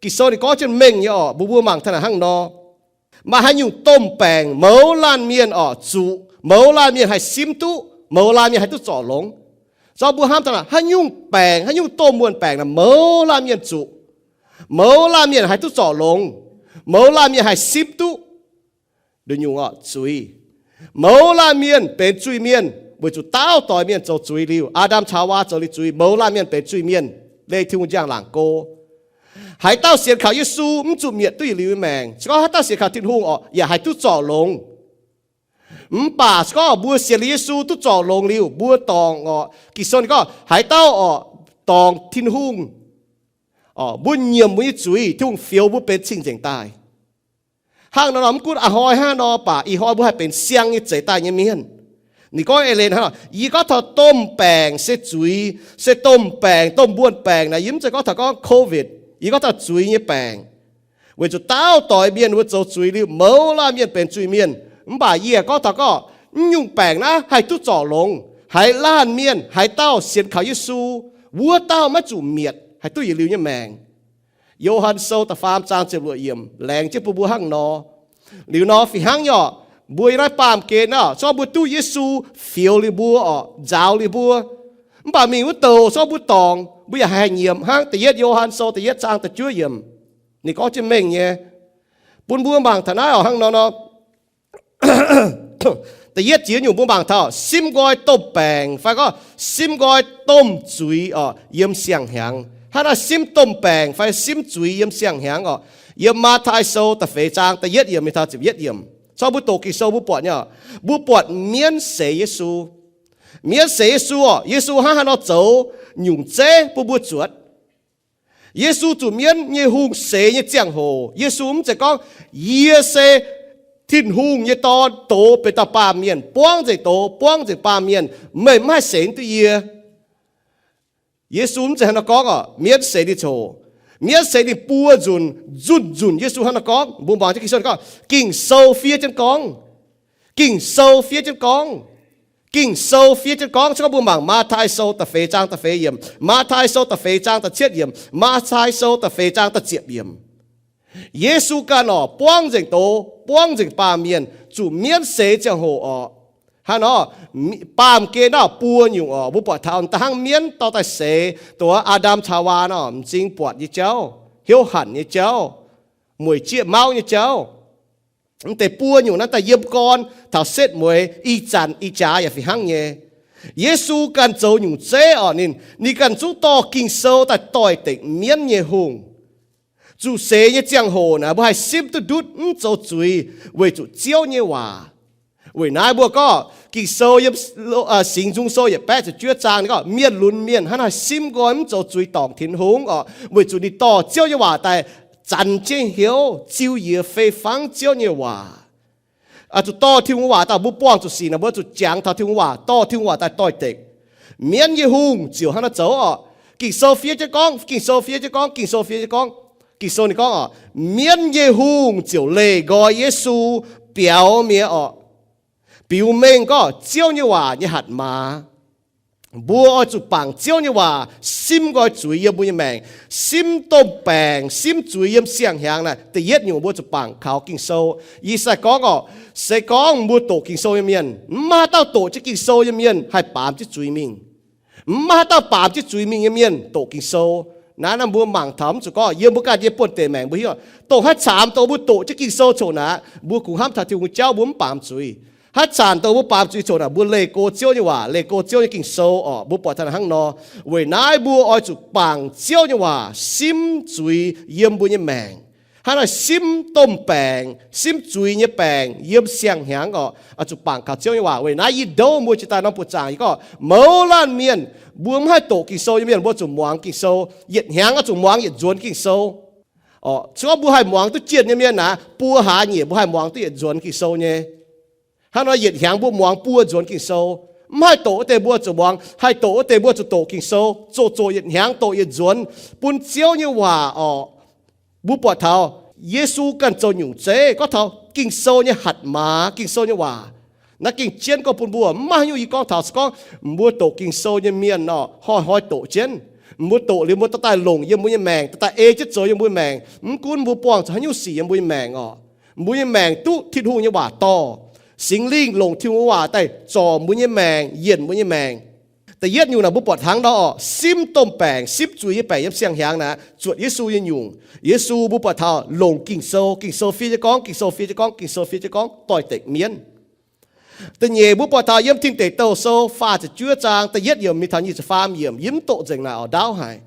Ging-Sou ninh gorngv jienv mengh nyei orqc, mbuo mbuo mangc taux naaic hnangv nor. Maaih haaix nyungc domh baengc mouz laanh mienh oc zuqc, mouz laanh mienh haih simv duqv, mouz laanh mienh haih duqv zorc longx. Zorqv mbuo hnamv taux haaix nyungc baengc, haaix nyungc domh muonh baengc naaic mouz laanh mienh zuqc, mouz laanh mienh haih duqv zorc longx, mouz laanh mienh haih simv duqv. Nduqc nyungc oc, zuiz. Mouz laanh mienh benx zuiz mienh weic zuqc daauv doix mienh zoux zuiz liuz, Aa^ndam caux Haawaa zoux liuz zuiz, mouz laanh mienh benx zuiz mienh, leih Tin-Hungh njang-laangc go. Haaix dauh sienx kaux Yesu mv zuqc mietc duqv yietc liuz nyei maengc. Se gorngv haaix dauh sienx kaux Tin-Hungh oc, yaac haih duqv zorc longx. Mv baac se gorngv mbuo sienx liuz Yesu duqv zorc longx liuz, mbuo dorngc oc, Ging-Sou ninh gorngv haaix dauh oc dorngc Tin-Hungh, mbuo nyiemc mbuo nyei zuiz, Tin-Hungh fioux mbuo benx cing-nzengc daaih. Hnangv nor nor mv gunv a'hnoi hnangv nor, baac ih hnoi mbuo haih benx siang nyei zeix daaih nyei mienh. Ninh gorngv eix leiz hnangv nor, yie gorngv taux domh baengc se zuiz, se domh baengc, domh muonh baengc naaic, yie mv zeiz gorngv taux gorngv COVID, yie gorngv taux zuiz nyei baengc. Weic zuqc daauv doix mienh mbuo zoux zuiz liuz, mouz laanh mienh benx zuiz mienh. Mv baac yie gorngv taux gorngv mv nyungc baengc naaiv haih duqv zorc longx. Haaix laanh mienh, haaix dauh sienx kaux Yesu, wuov dauh maiv zuqc mietc, haih duqv yietc liuz nyei maengc. Yo^han Sou da'faam zaang ziepc luoqc yiemc laengz jienv bun mbuo hnangv nor. Liuz nor fih hnangv nyei oc, mbuo yiem naaiv baamh gen naaiv, se gorngv mbuo duqv Yesu fioux liuz mbuo oc, nzaaux liuz mbuo, mv baac mingh wuov douc se gorngv mbuo dorngc, mbuo yaac haih nyiemc hnangv. Da'yietv Yo^han Sou da'yietv zaang da'juov yiemc, ninh gorngv jienv mengh nyei. Bun mbuo mangc taux naaiv oc, hnangv nor nor. Da'yietv jiex nyungc mbuo mangc taux simv nqoi domh baengc fai gorngv simv nqoi domh zuiz oc yiem siang-hnyangx. Hnangv naaiv simv domh baengc fai simv zuiz yiem siang-hnyangx oc, yiem Matv^tai Sou da'feix zaang da'yietv yiemc mingh taux ziepc yietv yiemc. Se gorngv mbuo doqc Ging-Sou mbuo buatc nyei oc, mbuo buatc mienv seix Yesu. Mienv seix Yesu oc, Yesu hnangv haaix nor zoux nyungc zeiv bun mbuo zuotc. Yesu zuqc mienv nyei hungh seix nyei ziangh hoc, Yesu mv zeiz gorngv, yie se Tin-Hungh nyei Dorn, doz benx dauh baamh mienh, buangv nzengc doz, buangv nzengc baamh mienh, meih mv haih seix duqv yie. Yesu mv zeiz hnangv nor gorngv oc. Mienv seix ninh coc, mienv seix ninh buo nzunc, nzunc nzunc Yesu hnangv nor gorngv. Mbuo muangx jienv Ging-Sou gorngv, Ging-Sou fiev jienv gorngv, Ging-Sou fiev jienv gorngv, Ging-Sou fiev jienv gorngv. Se gorngv mbuo mangc Matv^tai Sou da'feix zaang da'feix yiemc, Matv^tai Sou da'feix zaang da'cietv yiemc, Matv^tai Sou da'feix zaang da'ziepc yiemc. Yesu ganh oc, buangv nzengc doz, buangv nzengc baamh mienh, zuqc mienv seix ziangh hoc oc. Hnangv nor, baamh gen naaiv buo nyungc oc, mbuo buatc taux da'hnangv mienv dorh daaih seix, dongh Aa^ndam caux Haawaa nor, m'zing buatc nyei jauv, hnyouv hanc nyei jauv, mueic jieqv mauv nyei jauv. Mv deix buo nyungc naaiv daaih yiem gorn taux setv mueiz ih zanc ih jaax yaac fih hnangv nyei. Yesu ganh zoux nyungc zeiv oc, ninh, ninh ganh zungv dorh Ging-Sou daaih doix-dekc mienv nyei hungh. Zuqc seix nyei ziangh hoc naaic, mbuo haih simv duqv ndutv, mv zoux zuiz, weic zuqc Ziouv nyei waac. Weic naaiv mbuo gorngv Ging-Sou yiem Singx Nzung Sou yietc baeqv ziepc juov zaang ninh gorngv, mienh lunx mienh hnangv naaiv simv nqoi mv zoux zuiz dorngc Tin-Hungh oc, weic zuqc ninh dorh Ziouv nyei waac daaih zanc jienv hnyouv, ziux yie fei fangv Ziouv nyei waac. Zuqc dorh Tin-Hungh waac daaih, mbuo buangh zuqc sic naaic, mbuo zuqc jangx taux Tin-Hungh waac, dorh Tin-Hungh waac daaih doix-dekc. Mienv nyei hungh ziouc hnangv naaiv zoux oc. Ging-Sou fiev jienv gorngv, Ging-Sou fiev jienv gorngv, Ging-Sou fiev jienv gorngv, Ging-Sou ninh gorngv oc, mienv nyei hungh ziouc leih nqoi Yesu biaux mi'aqv oc. Biux mengh gorngv Ziouv nyei waac nyei hatc maaz. Mbuo oix zuqc bangc Ziouv nyei waac simv nqoi zuiz yiem mbuo nyei maengc, simv domh baengc, simv zuiz yiem siang-hnyangx naaic. Da'yietv nyungc mbuo zuqc bangc kaux Ging-Sou. Yie sai gorngv oc, se gorngv mbuo doqc Ging-Sou nyei mienh, mv maaih haaix dauh doqc jienv Ging-Sou nyei mienh haih baamz jienv zuiz mingh. Mv maaih haaix dauh baamz jienv zuiz mingh nyei mienh doqc Ging-Sou. Naaiv nor mbuo mangc taux mv zuqc gorngv yiem mbuo ganh nyei buonv-deic maengc mbuo hiuv, dongh haaix caamx dongh mbuo doqc jienv Ging-Sou coc naaic, mbuo kungx hnamv taux Tin-Hungh jauv, mbuo mv baamz zuiz. Haaix zanc dongh mbuo baamz zuiz coc naaic, mbuo leih go Ziouv nyei waac, leih go Ziouv nyei Ging-Sou oc. Mbuo buatc taux hnangv nor, weic naaiv mbuo oix zuqc bangc Ziouv nyei waac simv zuiz yiem mbuo nyei maengc. Hnangv naaic simv domh baengc, simv zuiz nyei baengc yiem siang-hnyangx oc, oix zuqc bangc kaux Ziouv nyei waac. Weic naaiv yie ndouv mbuo jiex daaih norm buoqc zaangc, yie gorngv mouz laanh mienh, mbuo mv haih doqc Ging-Sou nyei mienh, mbuo zuqc muangx Ging-Sou. Yietc hnyangx oix zuqc muangx yietc nzuonx Ging-Sou. Se gorngv mbuo haih muangx duqv jienv nyei mienh naaic, buo hlaax nyeic mbuo haih muangx duqv yietc nzuonx Ging-Sou nyei. Hnangv nor yietc hnyangx mbuo muangx buo nzuonx Ging-Sou. Mv haih doqc wuov deix mbuo zuqc muangx, haih doqc wuov deix mbuo zuqc doqc Ging-Sou, zoqc zoqc yietc hnyangx doqc yietc nzuonx, bun Ziouv nyei waac oc. Mbuo buatc taux Yesu ganh zoux nyungc zeiv gorngv taux Ging-Sou nyei hatc maaz, Ging-Sou nyei waac. Naaiv gengh jienv gorngv bun mbuo, mv maaih haaix nyungc yie gorngv taux se gorngv mbuo doqc Ging-Sou nyei mienh oc, hnoi-hnoi doqc jienv. Mbuo doqc liuz mbuo dorh daaih longc yiem mbuo nyei maengc, dorh daaih ei jienv zoux yiem mbuo nyei maengc. Mv gunv mbuo buangh zuqc haaix nyungc sic yiem mbuo nyei maengc oc, Mbuo nyei maengc duqv Tin-Hungh nyei waac dorh. Singx Lingh longc Tin-Hungh nyei waac daaih zorc mbuo nyei maengc, yienc mbuo nyei maengc. Da'yietv nyungc naaic mbuo buatc hnangv nor oc, simv domh baengc, simv zuiz nyei baengc yiem siang-hnyangx naaic, zuotc Yesu nyei nyungc. Yesu mbuo buatc taux longc Ging-Sou, Ging-Sou fiev jienv gorngv, Ging-Sou fiev jienv gorngv, Ging-Sou fiev jienv gorngv, doix-dekc mienv. Da'nyeic mbuo buatc taux yiem Tin Deic Douh Sou faah ziepc juov zaang da'yietv yiemc mingh taux nyic ziepc faam yiemc, yie mv doqc nzengc naaic oc, ndaauv haic.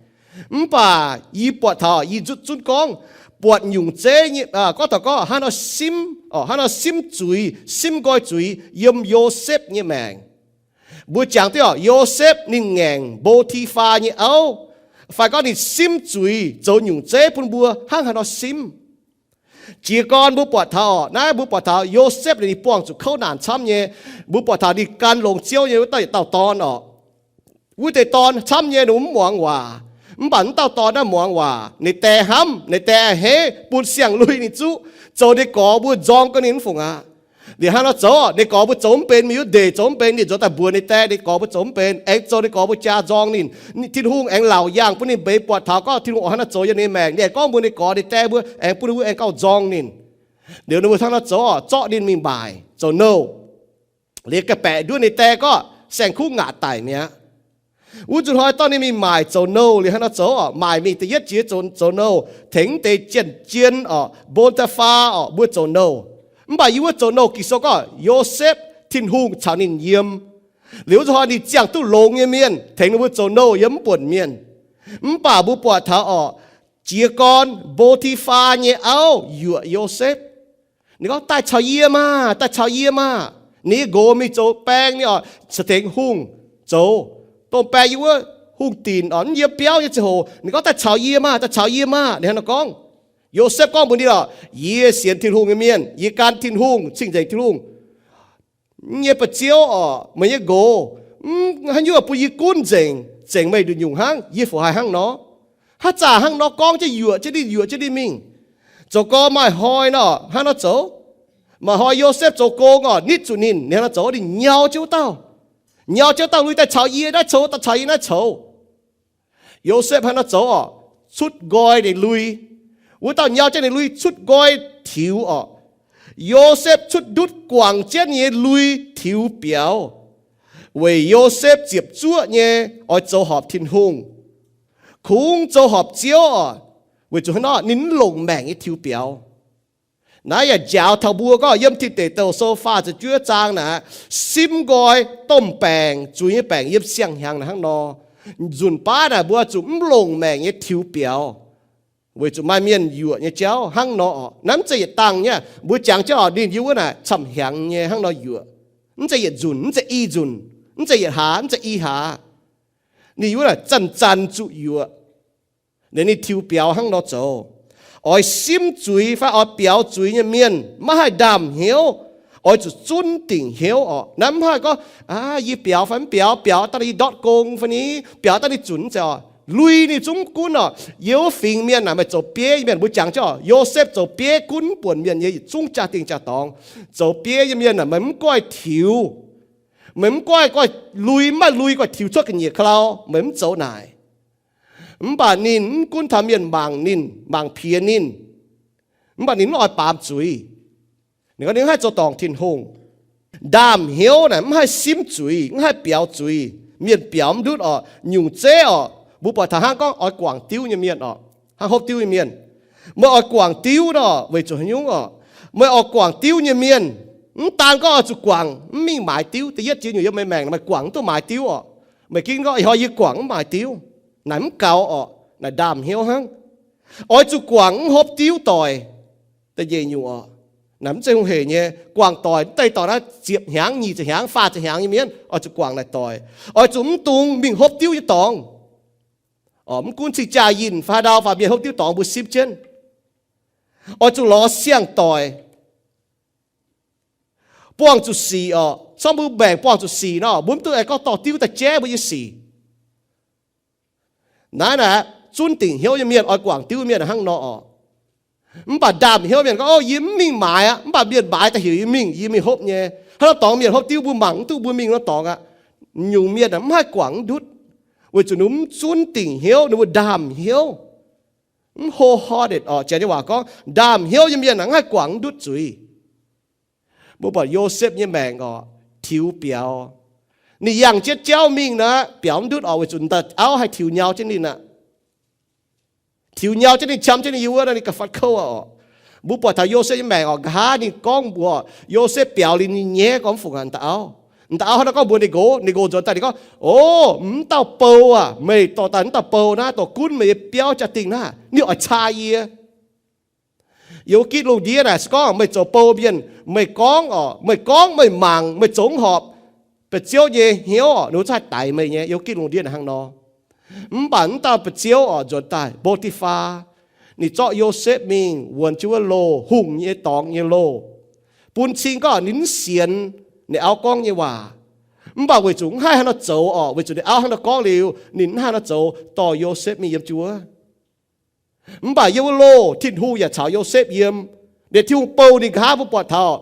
Mv baac yie buatc taux yie zutv zunv gorngv, buatc nyungc zeiv nyei, gorngv taux gorngv hnangv nor simv, hnangv nor simv zuiz, simv nqoi zuiz yiem Yosepv nyei maengc. Mbuo jangx duqv oc, Yosepv ninh ngaengc Mbo^ti^faa nyei auv, fai gorngv ninh simv zuiz zoux nyungc zeiv bun mbuo hnangv haaix nor simv. Jiez gorn mbuo buatc taux oc, naaiv mbuo buatc taux Yosepv ninh buangh zuqc kouv naanc camv nyei. Mbuo buatc taux ninh gan longx Ziouv nyei wuov dauh yietc dauh dorn oc. Wuov deix dorn camv nyei ninh mv muangx waac. Mv baac wuov dauh dorn naaiv muangx waac, ninh die hnamv, ninh die a'hneiv, bun siang-lui ninh zuqc, zoux ninh gorx mbuo nzorng gau ninh mv fungc aqv. Liuz hnangv nor zoux, ninh gorx mbuo zoux mv benx, mingh wuov ndeic zoux mv benx, ninh zoux daaih mbuox ninh die, ninh gorx mbuo zoux mv benx, aengx zoux ninh gorx mbuo jaa nzorng ninh. Tin-Hungh aengx laauc yaangh bun ninh mbeix buatc taux gorngv Tin-Hungh oix hnangv naaiv zoux yiem ninh maengc. Ninh aengx gorngv mbuox ninh gorx ninh die mbuo, aengx bun ninh mbuo aengx gauh nzorng ninh. Liuz ninh mbuo hnangv nor zoux, zorqv ninh mingh maaic zoux nouh. Liuz ga'baeqc nduov ninh die gorngv saeng-kuv ngaatc daic mi'aqv. Wuov nzunc hnoi dorh ninh mingh maaic zoux nouh. Liuz hnangv nor zoux oc, maaic mingh da'yietv jiex zoux, zoux nouh tengx deix jien-jien oc, Mbo^ti^faa oc, mbuo zoux nouh. Mv baac yie wuov zoux nouh Ging-Sou gorngv Yosepv Tin-Hungh caux ninh yiem. Liuz wuov nzunc hnoi ninh ziangh duqv longx nyei mienh tengx ninh mbuo zoux nouh yiem mv buonc mienh. Mv baac mbuo buatc taux oc, jiez gorn Mbo^ti^faa nyei auv yuoqc Yosepv. Ninh gorngv, daaih caux yie maah, daaih caux yie maah. Ninh nyei nqox mingh zoux baeng ninh oc, caux tengx hungh zoux. Domh baeng yiem wuov hungh dinc oc, mv yiem biauv nyei ziangh hoc ninh gorngv, daaih caux yie maah, daaih caux yie maah. Ninh hnangv nor gorngv. Yosepv gorngv mbuox ninh oc, yie sienx Tin-Hungh nyei mienh, yie gan Tin-Hungh, cing-nzengc Tin-Hungh nyei ba'ziouv oc, meih nyei nqox mv haaix nyungc bun yie gunv nzengc, zengc meih nduqc nyungc hnangv, yie fu haiz hnangv nor. Haaix zanc hnangv nor gorngv jienv yuoqc jienv ninh, yuoqc jienv ninh mingh. Zoux gorx maaih hnoi nor hnangv nor zoux. Maaih hnoi Yosepv zoux gong oc, nitv zuqc ninh, ninh hnangv nor zoux, ninh nyau jienv wuov dauh. Nyau jienv wuov dauh lui daaih caux yie naaiv coux, daaih caux yie naaiv coux. Yosepv hnangv nor zoux oc, cutv nqoi ninh lui. Wuov dauh nyau jienv ninh lui cutv nqoi tiux oc. Yosepv cutv ndutv guangc jienv nyei lui tiux biaux, weic Yosepv ziepc zuoqv nyei oix zoux horpc Tin-Hungh. Kungx zoux horpc Ziouv oc, weic zuqc hnangv nor ninh mv longc maengc nyei tiux biaux. Naaiv yaac njaaux taux mbuo gorngv yiem Tin Deic Douh Sou faah ziepc juov zaang naaic, simv nqoi domh baengc, zuiz nyei baengc yiem siang-hnyangx naaic hnangv nor. Nzunc baav naaic mbuo zuqc mv longc maengc nyei tiux biaux, weic zuqc maaih mienh yuoqc nyei jauv hnangv nor oc. Naaiv mv zeiz yietc dangh nyei, mbuo jangx jienv oc, ninh yiem wuov naaic camv-hnyangx nyei hnangv nor yuoqc. Mv zeiz yietc nzunc, mv zeiz i nzunc, mv zeiz yietc hlaax, mv zeiz i hlaax. Ninh yiem wuov naaic zanc-zanc zuqc yuoqc. Ninh, ninh tiux biaux hnangv nor zoux. Oix simv zuiz fai oix biaux zuiz nyei mienh maiv haih ndaam hnyouv. Oix zuqc zunv dingc hnyouv oc. Naaiv mv haih gorngv, aa, yie biaux fai mv biaux, biaux daaih yie ndortv gong fai ni, biaux daaih ninh zunc mv zeiz oc. Lui ninh zungv mv gunv oc. Yiem wuov fingx mienh naaic maaih zoux bieiv nyei mienh, mbuo jangx jienv oc, Yosepv zoux bieiv gunv mv buonc mienh nyei yietc zungv jaa-dingh jaa-dorngx. Zoux bieiv nyei mienh naaic meih mv goiv tiux. Meih mv goiv, goiv lui, mv maaih lui goiv tiux cuotv ga'nyiec ka'lau, meih mv zoux naaic. Mv baac ninh mv gunv taux mienh mangc ninh, mangc piex ninh, mv baac ninh mv oix baamz zuiz. Ninh gorngv ninh mv haih zoux dorngc Tin-Hungh. Ndaam hnyouv naaic mv haih simv zuiz, mv haih biaux zuiz. Mienh biaux mv ndutv oc. Nyungc zeiv oc, mbuo buatc taux hnangv gorngv oix guangc diuv nyei mienh oc, hnangv hopv diuv nyei mienh. Meih oix guangc diuv nor, weic zuqc haaix nyungc oc? Meih oix guangc diuv nyei mienh, mv daan gorngv oix zuqc guangc mv mingh maaiz diuv. Da'yietv jiex nyungc yiem meih maengc meih guangc mv duqv maaiz diuv oc. Meih ginv gorngv ih hnoi yie guangc mv maaiz diuv, naaic mv gaux oc. Naaic ndaam hnyouv hnangv. Oix zuqc guangc mv hopv diuv doic. Da'nyeic nyungc oc, naaic mv zeiz hungh heic nyei. Guangc doic mv deix dorngx naaiv ziepc hnyangx, nyic ziepc hnyangx, faah ziepc hnyangx nyei mienh oix zuqc guangc naaic doic. Oix zuqc mv dungx mingh hopv diuv nyei dorngx. Mv gunv cing-jaa yinh fai haaix ndau faaux mienh hopv diuv dorngx mbuo simv jienv. Oix zuqc lorz siang-doic, buangh zuqc sic oc. Corc mbuo maengc buangh zuqc sic nor, mbuo mv duqv aengx gorngv dorh diuv daaih jaiv mbuo nyei sic. Naaiv naaic zunv dingc hnyouv nyei mienh oix guangc diuv mienh hnangv nor oc. Mv baac ndaam hnyouv mienh gorngv, O, yie mv mingh maaiz aqv. Mv baac mienh maaiz daaih heuc yie mingh, yie mingh hopv nyei. Hnangv nor dorngx mienh hopv diuv mbuo mangc mv duqv mbuo mingh nor dorngx aqv. Nyungc mienh mv haih guangc mv ndutv, weic zuqc ninh mv zunv dingc hnyouv, ninh mbuo ndaam hnyouv. Mv wholehearted orqc, janx nyei waac gorngv ndaamv-hnyouv nyei mienh mv haih guangc mv ndutv zuiz. Mbuo buatc Yosepv nyei maengc orqc, tiux biaux. Ninh yangh jienv jauv mingh nor, biaux mv ndutv orqc, weic zuqc auv haih tiux nyau jienv ninh aqv. Tiux nyau jienv ninh, qam jienv ninh yiem wuov nor, ninh gauh fatv kouv aqv orqc. Mbuo buatc taux Yosepv nyei maengc orqc, nqa'haav ninh gorngv mbuox Yosepv biaux liuz ninh nyaiv gorngv fungc aqv, dauh auv. Dauh auv hnangv naaiv gorngv mbuox ninh nqox, ninh nqox nzuonx daaih ninh gorngv, O, mv dauh bou aac, meih dorh daaih mv dauh bou naaiv dorh gunv meih nyei biauv jaa-dingh naaiv, ninh oix caa yie. Yiem wuov gitv lungh ndiev naaic se gorngv meih zoux bou mienh, meih gorngv orqc, meih gorngv meih mangc, meih zoux mv horpc, ba'ziouv nyei hnyouv orqc, ninh mbuo zungv haih daix meih nyei. Yiem wuov gitv lungh ndiev naaic hnangv nor. Mv baac mv dauh ba'ziouv orqc nzuonx daaih, Bo^ti^faa, ninh zorqv Yosepv mingh wuonx jienv wuov loh, hungh nyei dorngx nyei loh, bun cing gorngv ninh mv sienx ninh auv gorngv nyei waac. Mv baac weic zuqc mv haih hnangv nor zoux orqc, weic zuqc ninh auv hnangv nor gorngv liuz, ninh mv haih hnangv nor zoux, dorh Yosepv mingh yiem jienv wuov. Mv baac yiem wuov loh Tin-Hungh yaac caux Yosepv yiem. Liuz Tin-Hungh bouh ninh nqa'haav, mbuo buatc taux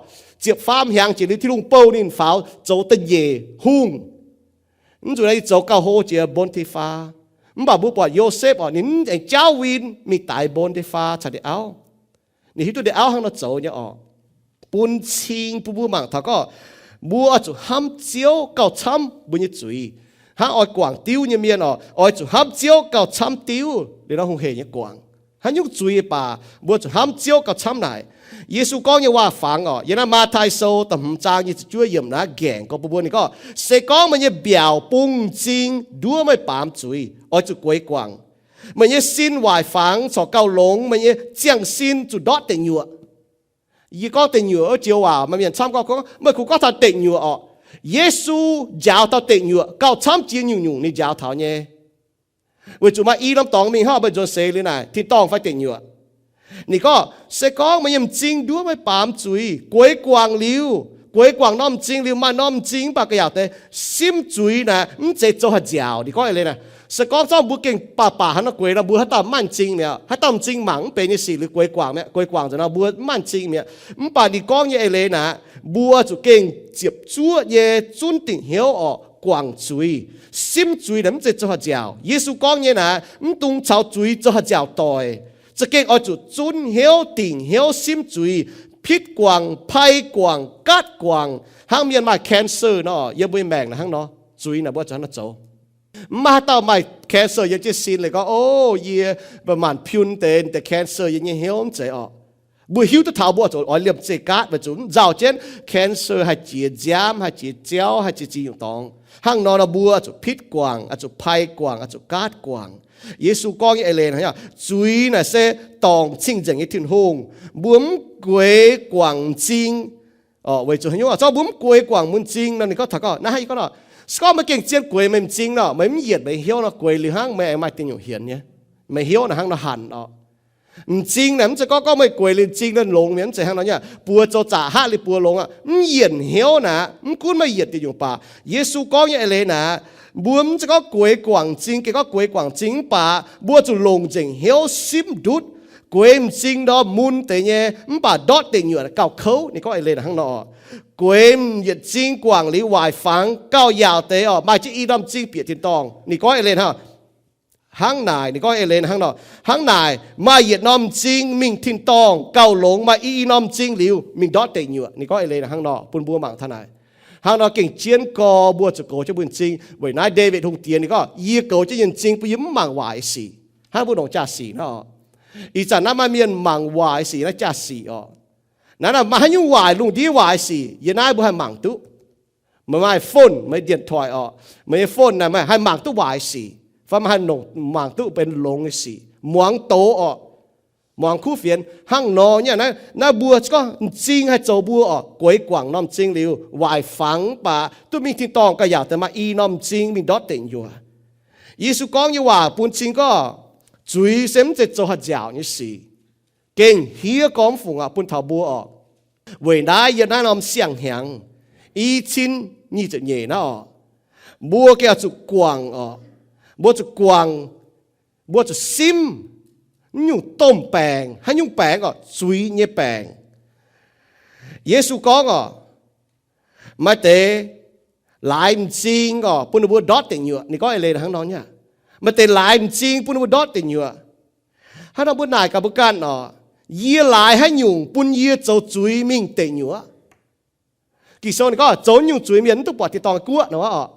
ziepc faam hnyangx jiex liuz Tin-Hungh bouh ninh faaux zoux da'nyeic hungh. Mv zuqc naaiv zoux gauh hlo jiex Bo^ti^faa. Mv baac mbuo buatc Yosepv orqc, ninh mv aengx jaauv win mingh daix Bo^ti^faa caux ninh auv. Ninh hiuv duqv ninh auv hnangv nor zoux nyei orqc. Bun cing bun mbuo mangc taux gorngv mbuo oix zuqc hnamv Ziouv gauh camv mbuo nyei zuiz. Hnangv oix guangc diuv nyei mienh orqc, oix zuqc hnamv Ziouv gauh camv diuv liuz nor hungh heic nyei guangc. Haaix nyungc zuiz baac mbuo zuqc hnamv Ziouv gauh camv naaic. Yesu gorngv nyei waac-fangx orqc, yiem naaiv Matv^taai Sou da'hmz zaang nyic ziepc juov yiemc naaiv gaengh gorngv bun mbuo, ninh gorngv, Se gorngv meih nyei mbiaauc bung m'zing nduov meih baamz zuiz, oix zuqc gueix guangc. Meih nyei sin waaic fangx corc gauh longx, meih nyei ziangh sin zuqc ndortv deic nyuoqc. Yie gorngv deic nyuoqc wuov joux waac maaih mienh camv gorngv, gorngv meih kungx gorngv taux deic nyuoqc orqc. Yesu njaaux taux deic nyuoqc gauh camv jiex nyungc-nyungc ninh njaaux taux nyei. Weic zuqc maaih i norm dorngx mingh hnangv meih nzuonx seix liuz naaic, tin-dorngh fai deic nyuoqc. Ninh gorngv, Se gorngv meih nyei m'zing nduov meih baamz zuiz, gueix guangc liuz, gueix guangc norm m'zing liuz, maaih norm m'zing mv baac ga'yaauc deix simv zuiz naaic mv zeiz zoux haaix nziaauc. Ninh gorngv eix leiz naaic, se gorngv zorqv mbuo gengh baac baac hnangv nor gueix nor, mbuo haaix dauh maaih m'zing mi'aqv? Haaix dauh m'zing mangc mv benx nyei sic liuz gueix guangc mi'aqv, gueix guangc nzengc nor mbuo maaih m'zing mi'aqv. Mv baac ninh gorngv nyei eix leiz naaic, mbuo zuqc gengh ziepc zuoqv nyei zunv dingc hnyouv orqc, guangc zuiz, simv zuiz naaic mv zeiz zoux haaix nziaauc. Yesu gorngv nyei naaic, mv dungx caux zuiz zoux haaix nziaauc doic. Za'gengh oix zuqc zunv hnyouv, dingc hnyouv simv zuiz, pitv guangc, pai guangc, gaatv guangc, hnangv mienh maaih cancer nor, yiem mbuo nyei maengc naaic hnangv nor, zuiz naaic mbuo zuqc hnangv nor zoux. Mv maaih haaix dauh maaih cancer yiem jienv sin liuz gorngv, O, yie mv baac maanc piun deix, deix cancer yiem nyei hnyouv, mv zeiz orqc. Mbuo hiuv duqv taux mbuo zuqc oix liemh zeih gaatv weic zuqc mv nzauh jienv cancer haih jiex nziaamv, haih jiex ziauv, haih jiex ziex nyungc dorngx. Hnangv nor nor mbuo zuqc pitv guangc, zuqc pai guangc, zuqc gaatv guangc. Yesu gorngv nyei eix leiz, zuiz naaic se dorngc cing-nzengc nyei Tin-Hungh. Mbuo mv gueix guangc m'zing, weic zuqc haaix nyungc? Zorqv mbuo mv gueix guangc m'zing nor, ninh gorngv taux gorngv naaiv, gorngv nor, se gorngv meih gengh zien gueix meih m'zing nor, meih mv yietc meih hnyouv nor, gueix liuz hnangv meih aengx maaih dingc nyungc hienx nyei. Meih hnyouv naaic hnangv nor hanc orqc. M'zing naaic mv zeiz gorngv, gorngv meih gueix liuz m'zing nor longx mi'aqv, mv zeiz hnangv nor nyei. Buoz zoux zaqc haav liuz buoz longx aqv. Mv yienc hnyouv naaic, mv gunv meih yietc dingc nyungc baac, Yesu gorngv nyei eix leiz naaic, mbuo mv zeiz gorngv gueix guangc m'zing, gengh gorngv gueix guangc m'zing mv baac mbuo zuqc longc nzengc hnyouv simv ndutv. Gueix m'zing nor mun deix nyei, mv baac ndortv deic nyuoqc gauh kouv. Ninh gorngv eix leiz naaic hnangv nor. Gueix yietc m'zing guangc liuz waaic fangx gauh yaauc deix orqc, maaih jienv i norm m'zing bieqc tin-dorngh. Ninh gorngv eix leiz hnangv, hnangv naaic, ninh gorngv eix leiz hnangv nor, hnangv naaic maaih yietc norm m'zing mingh tin-dorngh gauh longx maaih i norm m'zing liuz mingh ndortv deic nyuoqc. Ninh gorngv eix leiz hnangv nor bun mbuo mangc taux naaic. Hnangv nor gengh jienv gorx mbuo zuqc goux jienv mbuo nyei m'zing. Weic naaiv Ndaawitv Hungh Diex ninh gorngv, Yie goux jienv yie nyei m'zing bun yie mv mangc waaic sic. Hnangv mbuo longc jaa-sic nor, ih zanc naaiv maaih mienh mangc waaic sic naaiv jaa-sic orqc. Naaiv maaih haaix nyungc waaic, lungh ndiev waaic sic yiem naaiv mbuo haih mangc duqv. Meih maaih phone, meih điện thoại orqc, meih nyei phone naaic meih haih mangc duqv waaic sic fai meih haih mangc duqv benx longx nyei sic, muangx doz orqc, muangx kuv fienx. Hnangv nor nyei naaiv, naaiv mbuo gorngv m'zing haih zoux mbuo orqc, gueix guangc norm m'zing liuz waaic fangx mv baac duqv mingh tin-dorngh gauh yaauc deix maaih i norm m'zing mingh ndortv deic nyuoqc. Yesu gorngv nyei waac bun cing gorngv zuiz se mv zeiz zoux haaix nziaauc nyei sic. Gengh hiev gormx fungc aqv bun taux mbuo orqc. Weic naaiv yiem naaiv norm siang-hnyangx, i cin nyic ziepc nyeic naaiv orqc, mbuo gengh oix zuqc guangc orqc. Mbuo zuqc guangc, mbuo zuqc simv nyungc domh baengc, haaix nyungc baengc orqc? Zuiz nyei baengc. Yesu gorngv orqc, maaih deix laaix m'zing orqc bun ninh mbuo ndortv deic nyuoqc. Ninh gorngv eix leiz hnangv nor nyei. Maaih deix laaix m'zing bun ninh mbuo ndortv deic nyuoqc. Hnangv nor mbuo naaic gaax mbuo ganh oc, yie laaix haaix nyungc bun yie zoux zuiz mingh deic nyuoqc? Ging-Sou ninh gorngv zoux nyungc zuiz mienh mv duqv buatc tin-dorngh guoqv nor oc.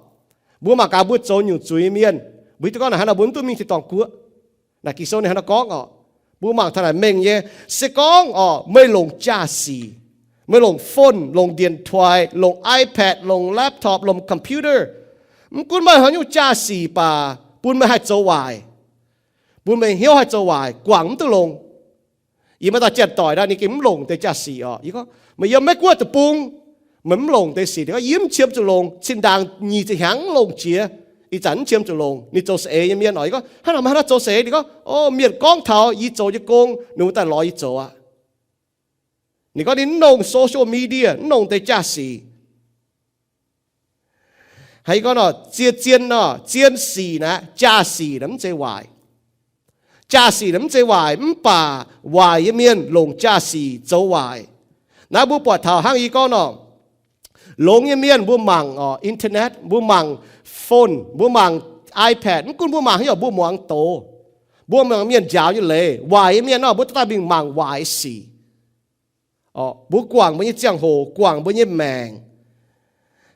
Mbuo mangc gaax mbuo zoux nyungc zuiz mienh, mbuo hiuv duqv gorngv naaic hnangv nor mbuo mv duqv mingh tin-dorngh guoqv. Naaic Ging-Sou ninh hnangv nor gorngv oc. Mbuo mangc taux naaic mengh nyei, se gorngv oc meih longc jaa-sic, meih longc phone, longc điện thoại, longc iPad, longc laptop, longc computer, mv gunv meih haaix nyungc jaa-sic baac bun meih haih zoux waaic, bun meih hnyouv haih zoux waaic, guangc mv duqv longx. Yie maaih dauh janx-doic naaic ninh gengh mv longc deix jaa-sic oc. Yie gorngv, meih yiem Meiv-Guoqv deic-bung, meih mv longc deix sic? Ninh gorngv, yie mv qiemx zuqc longc, zinh ndaangc nyic ziepc hnyangx mv longc jiex, ih zanc mv qiemx zuqc longc. Ninh zoux saeng-eix nyei mienh oc. Yie gorngv, hnangv nor meih hnangv nor zoux saeng-eix? Ninh gorngv, o, mienh gorngv taux yie zoux nyei gong, ninh mbuo daaih lorz yie zoux aqv. Ninh gorngv ninh mv longc social media, mv longc deix jaa-sic. Haiz yie gorngv nor, zien-zien nor, zien sic naaic, jaa-sic naaic mv zeiz waaic. Jaa-sic naaic mv zeiz waaic, mv baac waaic nyei mienh longc jaa-sic zoux waaic. Naaiv mbuo buatc taux hnangv yie gorngv nor, longx nyei mienh mbuo mangc oc internet, mbuo mangc phone, mbuo mangc iPad, mv gunv mbuo mangc haaix nyungc mbuo muangx doz. Mbuo mangc mienh njaaux nyei leiz. Waaic nyei mienh nor mbuo daaih mingh mangc waaic sic. Mbuo guangc mbuo nyei ziangh hoc, guangc mbuo nyei maengc.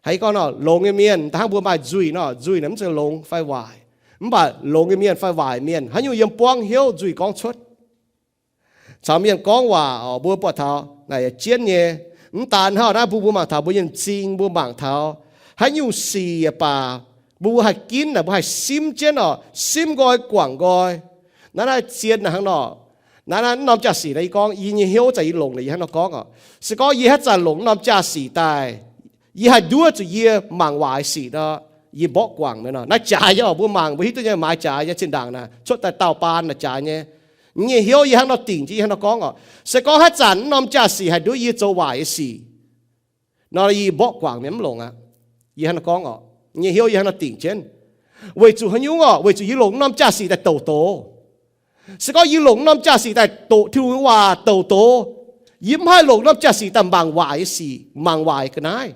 Haiz yie gorngv nor, longx nyei mienh, da'hnangv mbuo maaih nzuih nor, nzuih naaic mv zeiz longx fai waaic. Mv baac longx nyei mienh fai waaic mienh, haaix nyungc yiem buangv hnyouv nzuih gorngv cuotv. Caux mienh gorngv waac oc, mbuo buatc taux naaic yaac jienv nyei. Mv daan hnangv naaiv, mbuo mbuo mangc taux mbuo nyei m'zing, mbuo mangc taux haaix nyungc sic yaac baac, mbuo mbuo haih ginv naaic, mbuo haih simv jienv oc, simv nqoi guangc nqoi. Naaiv naaiv zien naaic hnangv nor. Naaiv naaiv norm jaa-sic naaiv yie gorngv, yie nyei hnyouv zanc yie longc naaic yie hnangv nor gorngv oc. Se gorngv yie haaix zanc longc norm jaa-sic daaih, yie haih nduov zuqc yie mangc waaic sic nor, yie mborqv guangc mi'aqv nor. Naaiv jaaix nyei oc, mbuo mangc mbuo hiuv duqv nyei, maaiz jaaix nyei, zinh ndaangc naaic cuotv daaih dauh baan naaic jaaix nyei. Yie nyei hnyouv yie hnangv nor dingc jienv yie hnangv nor gorngv oc. Se gorngv haaix zanc norm jaa-sic haih nduov yie zoux waaic nyei sic nor, yie mborqv guangc mi'aqv, mv longc aqv. Yie hnangv nor gorngv oc. Yie nyei hnyouv yie hnangv nor dingc jienv. Weic zuqc haaix nyungc oc? Weic zuqc yie longc norm jaa-sic daaih douc doz. Se gorngv yie longc norm jaa-sic daaih doqc Tin-Hungh nyei waac douc doz, yie mv haih longc norm jaa-sic daaih mangc waaic nyei sic, mangc waaic ga'naaiv.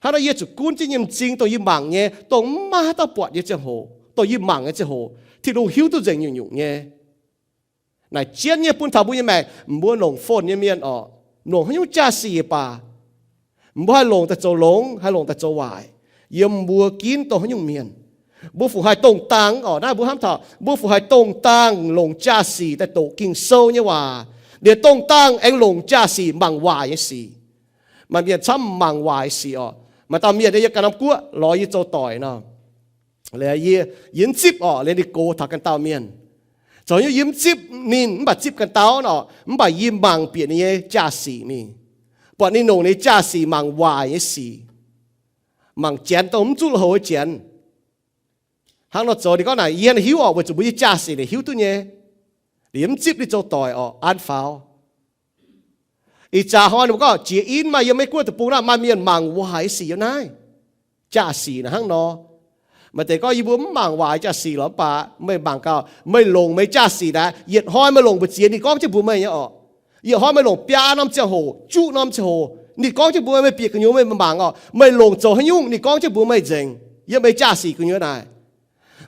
Hnangv nor yie zuqc gunv jienv yie nyei m'zing dongh yie mangc nyei, dongh mv maaih haaix dauh buatc nyei ziangh hoc, dongh yie mangc nyei ziangh hoc, Tin-Hungh hiuv duqv nzengc nyungc-nyungc nyei. Naaic jienv nyei bun taux mbuo nyei maengc, mbuo longc phone nyei mienh oc, longc haaix nyungc jaa-sic baac, mbuo haih longc daaih zoux longx, haih longc daaih zoux waaic, yiem mbuo ginv dongh haaix nyungc mienh. Mbuo fungc haih dongh dangh oc, naaiv mbuo hnamv taux mbuo fungc haih dongh dangh longc jaa-sic daaih doqc Ging-Sou nyei waac, liemh dongh dangh aengx longc jaa-sic mangc waaic nyei sic. Maaih mienh camv mangc waaic sic oc. Maaih dauh mienh yiem ganh norm guoqv lorz yie zoux doic nor, yie, yie mv zipv oc, liemh ninh gox taux ganh dauh mienh. Zoux nyungc yie mv zipv ninh, mv baac zipv ganh dauh nor, mv baac yie mangc bieqc ninh nyei jaa-sic mingh, buatc ninh longc ninh jaa-sic mangc waaic nyei sic, mangc janx dongh mv zuqc lui-houx nyei janx. Hnangv nor zoux ninh gorngv naaic, yie hiuv oc, weic zuqc mbuo nyei jaa-sic ninh hiuv duqv nyei. Liemh mv zipv ninh zoux doic oc, an faaux. Ih jaax hnoi ninh mbuo gorngv jiex in maaih yiem Meiv-Guoqv deic-bung naaiv maaih mienh mangc waaic sic yiem naaiv. Jaa-sic naaic hnangv nor. Maaih deix gorngv yie mbuo mv mangc waaic jaa-sic lorqc, mv baac meih mangc gaax, meih longc meih jaa-sic naaic, yietc hnoi meih longc mbu'ziex ninh gorngv jienv mbuox meih nyei oc. Yietc hnoi meih longc biaa norm ziangh hoc, juqv norm ziangh hoc, ninh gorngv jienv mbuox meih, meih bieqc gu'nyuoz meih mangc oc, meih longc zoux haaix nyungc ninh gorngv jienv mbuox meih nzengc, yiem meih jaa-sic gu'nyuoz naaic.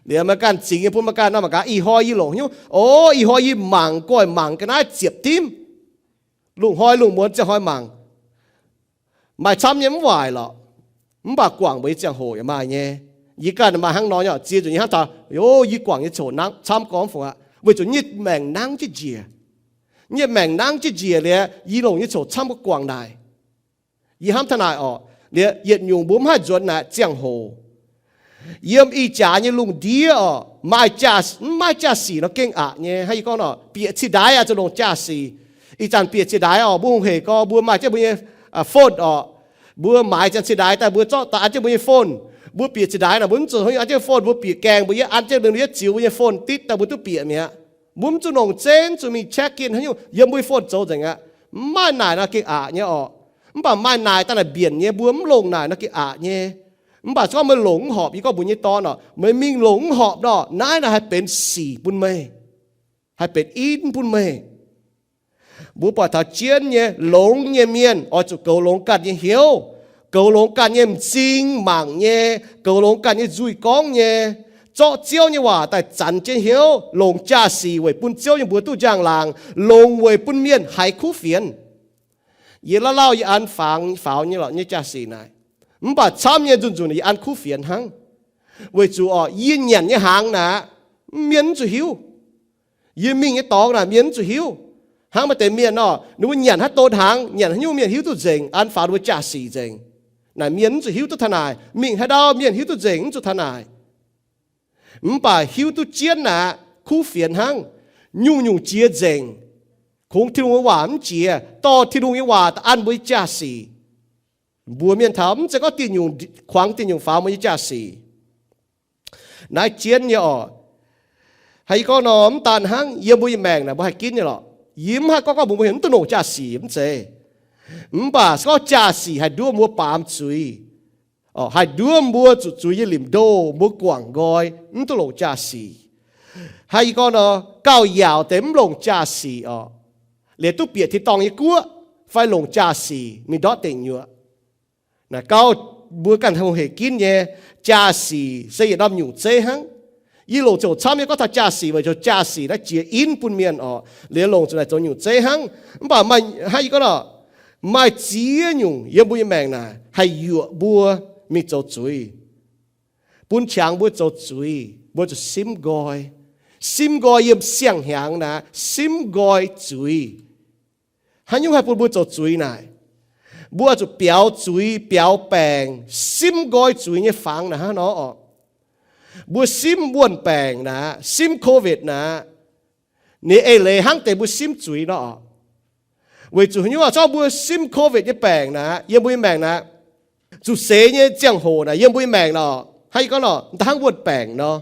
Liemh meih ganh zingx nyei bun meih ganh nor mangc gaax, ih hnoi yie longc haaix nyungc. O, ih hnoi yie mangc, goiv mangc ga'naaiv ziepc dimv. Lungh hnoi lungh muonz ziangh hnoi mangc. Maaih camv nyei mv waaic lorqc. Mv baac guangc mbuo nyei ziangh hoc yaac maaih nyei. Yie ganh maaih hnangv nor nyei oc, ziex nzunc yie hnamv taux, o, yie guangc nyei ziangh hoc nangv camv gormx fungc aqv, weic zuqc yie nyei maengc nangv jienv njiec. Yie nyei maengc nangv jienv njiec liuz, yie longc nyei ziangh hoc camv gorngv guangc naaic. Yie hnamv taux naaic oc, liuz yietc nyungc mbuo mv haih nzuonx naaic ziangh hoc. Yiem ih jaax nyei lungh ndiev oc, maaih jaa, mv maaih jaa-sic nor gengh aqc nyei. Hnangv yie gorngv nor, bieqc cih ndaix aqv zuqc longc jaa-sic. Ih zanc bieqc cih ndaix oc, mbuo hungh hec gorx mbuo maaih jienv mbuo nyei phone oc. Mbuo maaiz janx cih ndaix daaih mbuo zorqv daaih an jienv mbuo nyei phone. Mbuo bieqc cih ndaix nor mbuo mv zuqc an jienv phone, mbuo bieqc gaengh mbuo yietv an jienv, ninh yietv ziux mbuo nyei phone ditv daaih mbuo duqv bieqc mi'aqv. Mbuo mv zuqc longc zeiv zuqc mingh check in haaix nyungc, yiem mbuo nyei phone zoux nzengc aqv. Mv maaih naaic nor gengh aqc nyei oc. Mv baac maaih naaic daaih naaic mbienc nyei, mbuo mv longc naaic nor gengh aqc nyei. Mv baac se gorngv meih longc mv horpc, yie gorngv mbuox nyei dorn oc, meih mingh longc mv horpc nor, naaiv naaic haih benx sic bun meih, haih benx in bun meih. Mbuo buatc taux jienv nyei longx nyei mienh oix zuqc goux longx ganh nyei hnyouv, goux longx ganh nyei m'zing mangc nyei, goux longx ganh nyei nzuih gorngv nyei, zorqv Ziouv nyei waac daaih zanx jienv hnyouv, longc jaa-sic weic bun Ziouv nyei mbuox duqv njang-laangc, longc weic bun mienh haiz kuv fienx. Yie lauh lauh yie an fangx faaux nyei lorqc nyei jaa-sic naaic. Mv baac camv nyei nzunc nzunc yie an kuv fienx hnangv. Weic zuqc orqc, yie nyanc nyei hnaangx naaic, mienh mv zuqc hiuv. Yie mingh nyei dorngx naaic mienh mv zuqc hiuv. Hnangv maaih deix mienh orqc, ninh mbuo nyanc haaix don hnaangx, nyanc haaix nyungc mienh hiuv duqv nzengc, an faaux ninh mbuo jaa-sic nzengc. Naaic mienh mv zuqc hiuv duqv taux naaic, mingh haaix ndau mienh hiuv duqv nzengc, mv zuqc taux naaic. Mv baac hiuv duqv jienv naaic, kuv fienx hnangv. Nyungc-nyungc jiex nzengc. Kungx Tin-Hungh nyei waac mv jiex, dorh Tin-Hungh nyei waac daaih an mbuo nyei jaa-sic. Mbuox mienh taux mv zeiz gorngv diuh nyungc kuangx diuh nyungc faaux mbuo nyei jaa-sic. Naaiv jienv nyei orqc. Haaix yie gorngv nor, mv daan hnangv yiem mbuo nyei maengc naaic mbuo haih ginv nyei lorqc. Yie mv haih gorngv gorngv mbuox mbuo heuc mv duqv longc jaa-sic, mv zeiz. Mv baac se gorngv jaa-sic haih nduov mbuo baamz zuiz, haih nduov mbuo zuqc zuiz nyei limc ndo, mbuo guangc nqoi, mv duqv longc jaa-sic. Haaix yie gorngv nor, gauh yaauc deix mv longc jaa-sic orqc, liuz duqv bieqc tin-dorngh nyei guoqv fai longc jaa-sic mingh ndortv deic nyuoqc. Naaiv gauh mbuo ganh hungh heic ginv nyei. Jaa-sic se yietc norm nyungc zeiv hnangv. Yie longc ziouc camv nyei gorngv taux jaa-sic weic zuqc jaa-sic naaiv jiex in bun mienh orqc, liuz longc zuqc naaic zoux nyungc zeiv hnangv. Mv baac maaih, hnangv yie gorngv orqc, maaih ziex nyungc yiem mbuo nyei maengc naaic haih yuoqc mbuo mingh zoux zuiz, bun qangx mbuo zoux zuiz. Mbuo zuqc simv nqoi. Simv nqoi yiem siang-hnyangx naaic, simv nqoi zuiz. Haaix nyungc haih bun mbuo zoux zuiz naaic? Mbuo zuqc biaux zuiz, biaux baengc, simv nqoi zuiz nyei fangx naaic hnangv nor orqc. Mbuo simv wuonh baengc naaic, simv COVID naaic, ninh eix leiz hnangv deix mbuo simv zuiz nor orqc. Weic zuqc haaix nyungc, zorqv mbuo simv COVID nyei baengc naaic, yiem mbuo nyei maengc naaic, zuqc seix nyei ziangh hoc naaic yiem mbuo nyei maengc nor, hnangv yie gorngv nor, da'hnangv wuonh baengc nor.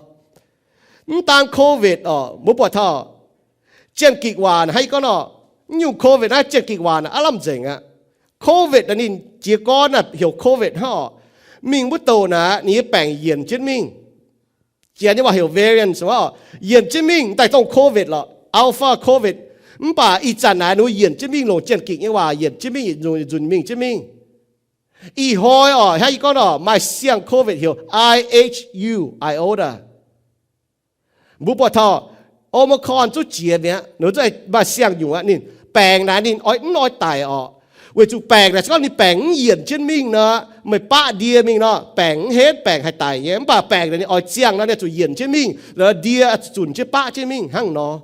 Mv daan COVID orqc, mbuo buatc taux Janx-Gikc waac hnangv yie gorngv nor, mv nyungc COVID naaiv Janx-Gikc waac naaic aav lamh nzengc aqv. COVID naaic ninh jiez gorn naaic heuc COVID hnangv orqc. Mingh wuov douc naaic ninh nyei baengc yienc jienv mingh. Janx nyei waac heuc variants orqc, yienc jienv mingh daaih dongh COVID lorqc, Alpha COVID. Mv baac ih zanc naaic ninh yienc jienv mingh longc Janx-Gikc nyei waac yienc jienv mingh, yietc nzunc yietc nzunc mingh jienv mingh. Ih hnoi orqc, hnangv yie gorngv orqc, maaih siang-COVID heuc I H U, iota. Mbuo buatc taux Omicron zuqc jiex mi'aqv, ninh maaih siang-nyungc aqv. Ninh baengc naaic ninh oix mv oix daic orqc. Weic zuqc baengc naaic se gorngv ninh baengc mv yienc jienv mingh nor, meih baqv ndie mingh nor, baengc mv henv, baengc haih daic nyei. Mv baac baengc naaic ninh oix ziangh nor, ninh zuqc yienc jienv mingh, ndie zuqc zunc jienv baqv jienv mingh hnangv nor.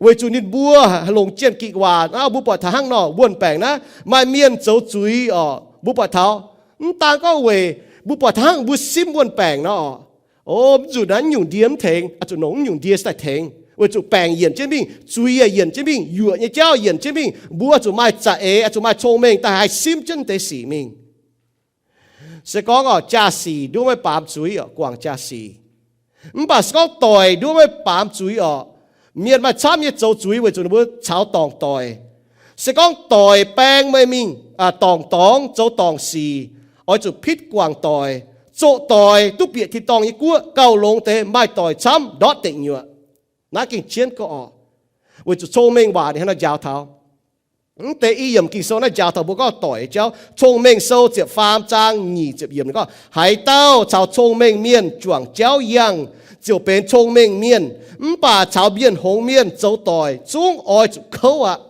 Weic zuqc ninh mbuo longc Janx-Gikc waac naaiv, mbuo buatc taux hnangv nor, wuonh baengc naaiv maaih mienh zoux zuiz orqc. Mbuo buatc taux, mv daan gorngv weic mbuo buatc taux hnangv mbuo simv wuonh baengc nor orqc, o, mv zuqc naaiv nyungc ndie mv tengx, zuqc nongc mv nyungc ndie se daaih tengx. Weic zuqc baengc yienc jienv mingh, zuiz yaac yienc jienv mingh, yuoqc nyei jauv yienc jienv mingh, mbuo zuqc maaih za'eix, zuqc maaih cong-mengh daaih haih simv jienv deix sic mingh. Se gorngv orqc, jaa-sic nduov maiv baamz zuiz orqc, guangc jaa-sic. Mv baac se gorngv doic nduov maiv baamz zuiz orqc, mienh maaih camv nyei zoux zuiz weic zuqc ninh mbuo caux dorngc doic. Se gorngv doic baeng meih mingh dorngc dorngx, zoux dorngc sic, oix zuqc pitv guangc doic, zoqc doic duqv bieqc tin-dorngh nyei guoqv, gauh longx deix maaih doic camv ndortv deic nyuoqc. Naaiv gengh jienv gorngv orqc, weic zuqc cong-mengh waac ninh hnangv naaiv njaaux taux. Mv deix i yiemc Ging-Sou naaiv njaaux taux mbuo gorngv doic nyei jauv. Cong-Mengh Sou ziepc faam zaang nyic ziepc yiemc ninh gorngv, haaix dauh caux cong-mengh mienh juangc jauv yangh, ziouc benx cong-mengh mienh. Mv baac caux mienh hngongx mienh zoux doic zungv oix zuqc kouv aqv.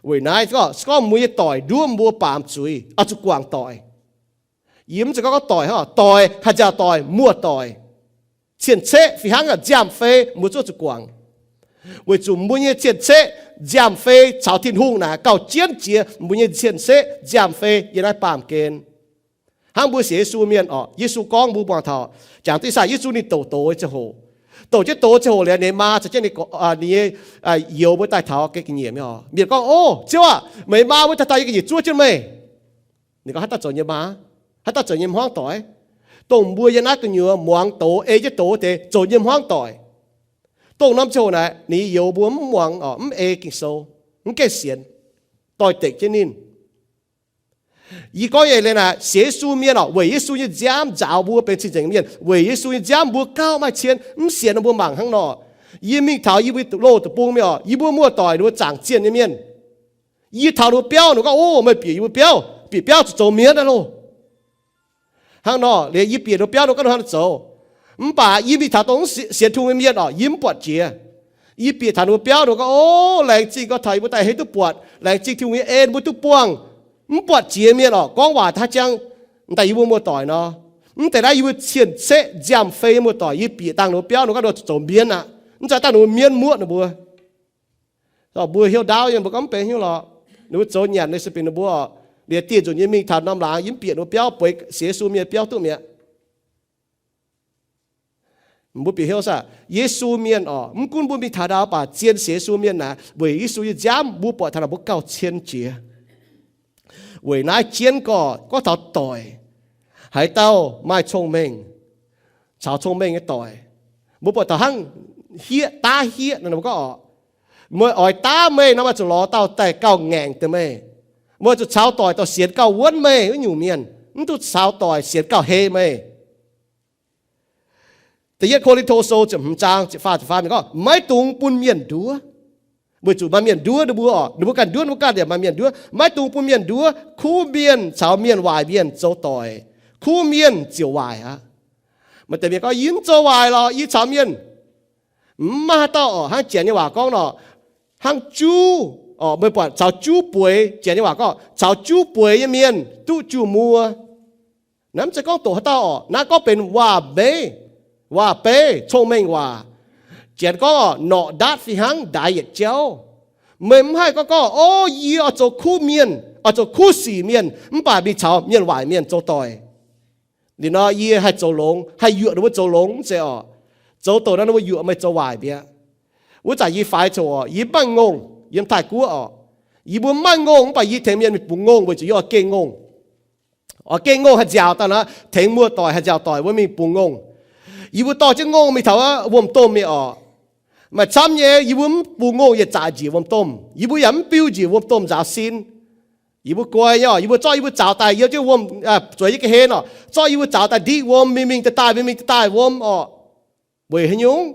Weic naaiv gorngv, se gorngv mbuo nyei doic nduov mbuo baamz zuiz, oix zuqc guangc doic. Yie mv zeiz gorngv doic hnangv, doic, haaix nziaauc doic, muoz-doic. Cien-ceqv fih hnangv nziaamv-fei mbuo zungv zuqc guangc. Weic zuqc mbuo nyei cien-ceqv nziaamv-fei caux Tin-Hungh naaic gauh jienv jiex mbuo nyei cien-ceqv nziaamv-fei yiem naaiv baamh gen. Hnangv mbuo sienx Yesu mienh orqc, Yesu gorngv mbuo muangx taux, jangx duqv ih zanc Yesu ninh douc doz ziangh hoc, douc jienv doz ziangh hoc liuz, ninh maa caux jienv ninh nyei youz mbuo daaih taux ga'nyiec mi'aqv. Mienh gorngv, O Ziouv aah! Meih maa mbuo daaih daaih yie ga'nyiec zuov jienv meih. Ninh gorngv, Haaix dauh zoux nyei maa? Haaix dauh zoux nyei hmuangv doic? Dongh mbuo yiem naaiv gu'nyuoz muangx doz, ei jienv doz deix zoux nyei hmuangv doic. Dongh norm ziangh hoc naaic ninh youz mbuo mv muangx orqc, mv ei Ging-Sou, mv gaengh sienx, doix-dekc jienv ninh. Yie gorngv nyei leiz naaic, sienx Yesu mienh orqc, weic Yesu nyei nziaamv nzaaux mbuo benx cing-nzengc mienh, weic Yesu nyei nziaamv mbuo gauh maaih cien. Mv sienx nor mbuo mangc hnangv nor. Yie mingh taux yie mbuo loz deic-bung mingh orqc, yie mbuo muoz-doic ninh mbuo zaangc zienh nyei mienh. Yie taux ninh mbuo biauv, ninh gorngv, O, meih bieqc yie mbuo biauv, bieqc biauv zuqc zoux mienh aqv loh. Hnangv nor liuz yie bieqc ninh mbuo biauv, ninh gorngv ninh hnangv nor zoux. Mv baac yie mingh taux dongh sienx Tin-Hungh nyei mienh orqc, yie mv buatc jiex. Yie bieqc taux ninh mbuo biauv, ninh mbuo gorngv, O, laengz zingh gau, taux yie mbuo daaih hei duqv buatc, laengz zingh Tin-Hungh nyei en mbuo duqv buangh. Mv buatc jiex mienh orqc, gorngv waac haaix jangx, daaih yie mbuo muoz-doic nor. Mv deix naaiv yie mbuo cien-ceqv nziaamv-fei nyei muoz-doic, yie bieqc dangh ninh mbuo biauv, ninh mbuo gorngv ninh mbuo zoux mienv aqv. Mv zeiz dangh ninh mbuo mienv muoqv ninh mbuo. Mbuo hiuv ndaauv nyei, mbuo gorngv mv benx hnyouv lorqc. Ninh mbuo zoux nyanc nyei se benx ninh mbuo orqc. Liuz dieh nzunc yie mingh taux norm laangz, yie mv bieqc ninh mbuo biauv, bueix sienx Yesu mienh biauv duqv mi'aqv. Mbuo bieqc hnyouv saah? Yesu mienh orqc, mv gunv mbuo mingh taux ndau baac zien sienx Yesu mienh naaic, weic Yesu nyei nziaamv mbuo buatc taux naaic mbuo gauh cien jiex. Weic naaiv jienv gorx, gorngv taux doic, haaix dauh maaih cong-mengh, caux cong-mengh nyei doic, mbuo buatc taux hnangv hieqv, daav hieqv nor, mbuo gorngv orqc, meih oix daav meih nor, meih zuqc lorz dauh daaih gauh ngaengc deix meih. Meih zuqc caux doic dorh sienx gauh wuonv meih wuov nyungc mienh, mv duqv caux doic sienx gauh hei meih. Da'yietv Ko^lin^to Sou ziepc hmz zaang ziepc faah, ziepc faah gorngv, Maiv dungx bun mienh nduov. Weic zuqc maaih mienh nduov ninh mbuo orqc, ninh mbuo ganh nduov ninh mbuo ganh yaac maaih mienh nduov. Maiv dungx bun mienh nduov. Kuv mienh caux mienh waaic mienh zoux doic, kuv mienh ziouc waaic aqv. Maaih deix mienh gorngv, Yie mv zoux waaic lorqc, yie caux mienh. Mv maaih haaix dauh orqc, hnangv janx nyei waac gorngv nor, hnangv juv orqc, meih buatc caux juv bueix, janx nyei waac gorngv caux juv bueix nyei mienh duqv juh muo. Naaiv mv zeiz gorngv doqc haaix dauh orqc, naaiv gorngv benx waac meiv, waac beiv, cong-mengh waac. Janx gorngv orqc, norqc ndaatv fih hnangv ndaix yietc jauv. Meih mv haih gorngv gorngv, O, yie oix zoux kuv mienh, oix zoux kuv sic mienh, mv baac mingh caux mienh waaic mienh zoux doic. Liuz nor yie haih zoux longx, haih yuoqc ninh mbuo zoux longx mv zeiz orqc. Zoux doqc nor ninh mbuo yuoqc meih zoux waaic mi'aqv. Wuov zanc yie faix coc orqc, yie mv maaih ngongh, yiem Taiv-Guoqv orqc. Yie mbuo mv maaih ngongh mv baac yie tengx mienh mingh bungx ngongh weic zuqc yie oix gengh ngongh. Oix gengh ngongh haih nziaauc daaih nor, tengx muoz-doic haih nziaauc doic mbuo mingh bungx ngongh. Yie mbuo dorh jienv ngongh mingh taux wuom-domh mingh orqc. Maaih camv nyei, yie mbuo mv bungx ngongh yietc zaqc njiec wuom-domh. Yie mbuo yaac mv biu njiec wuom-domh nzaaux sin. Yie mbuo guai nyei orqc, yie mbuo zorqv yie mbuo zaux daaih yiem jienv wuom, zueiz yie ga'hlen orqc, zorqv yie mbuo zaux daaih ndiqv wuom, mingh mingh daaih daaih, mingh mingh daaih daaih wuom orqc. Weic haaix nyungc?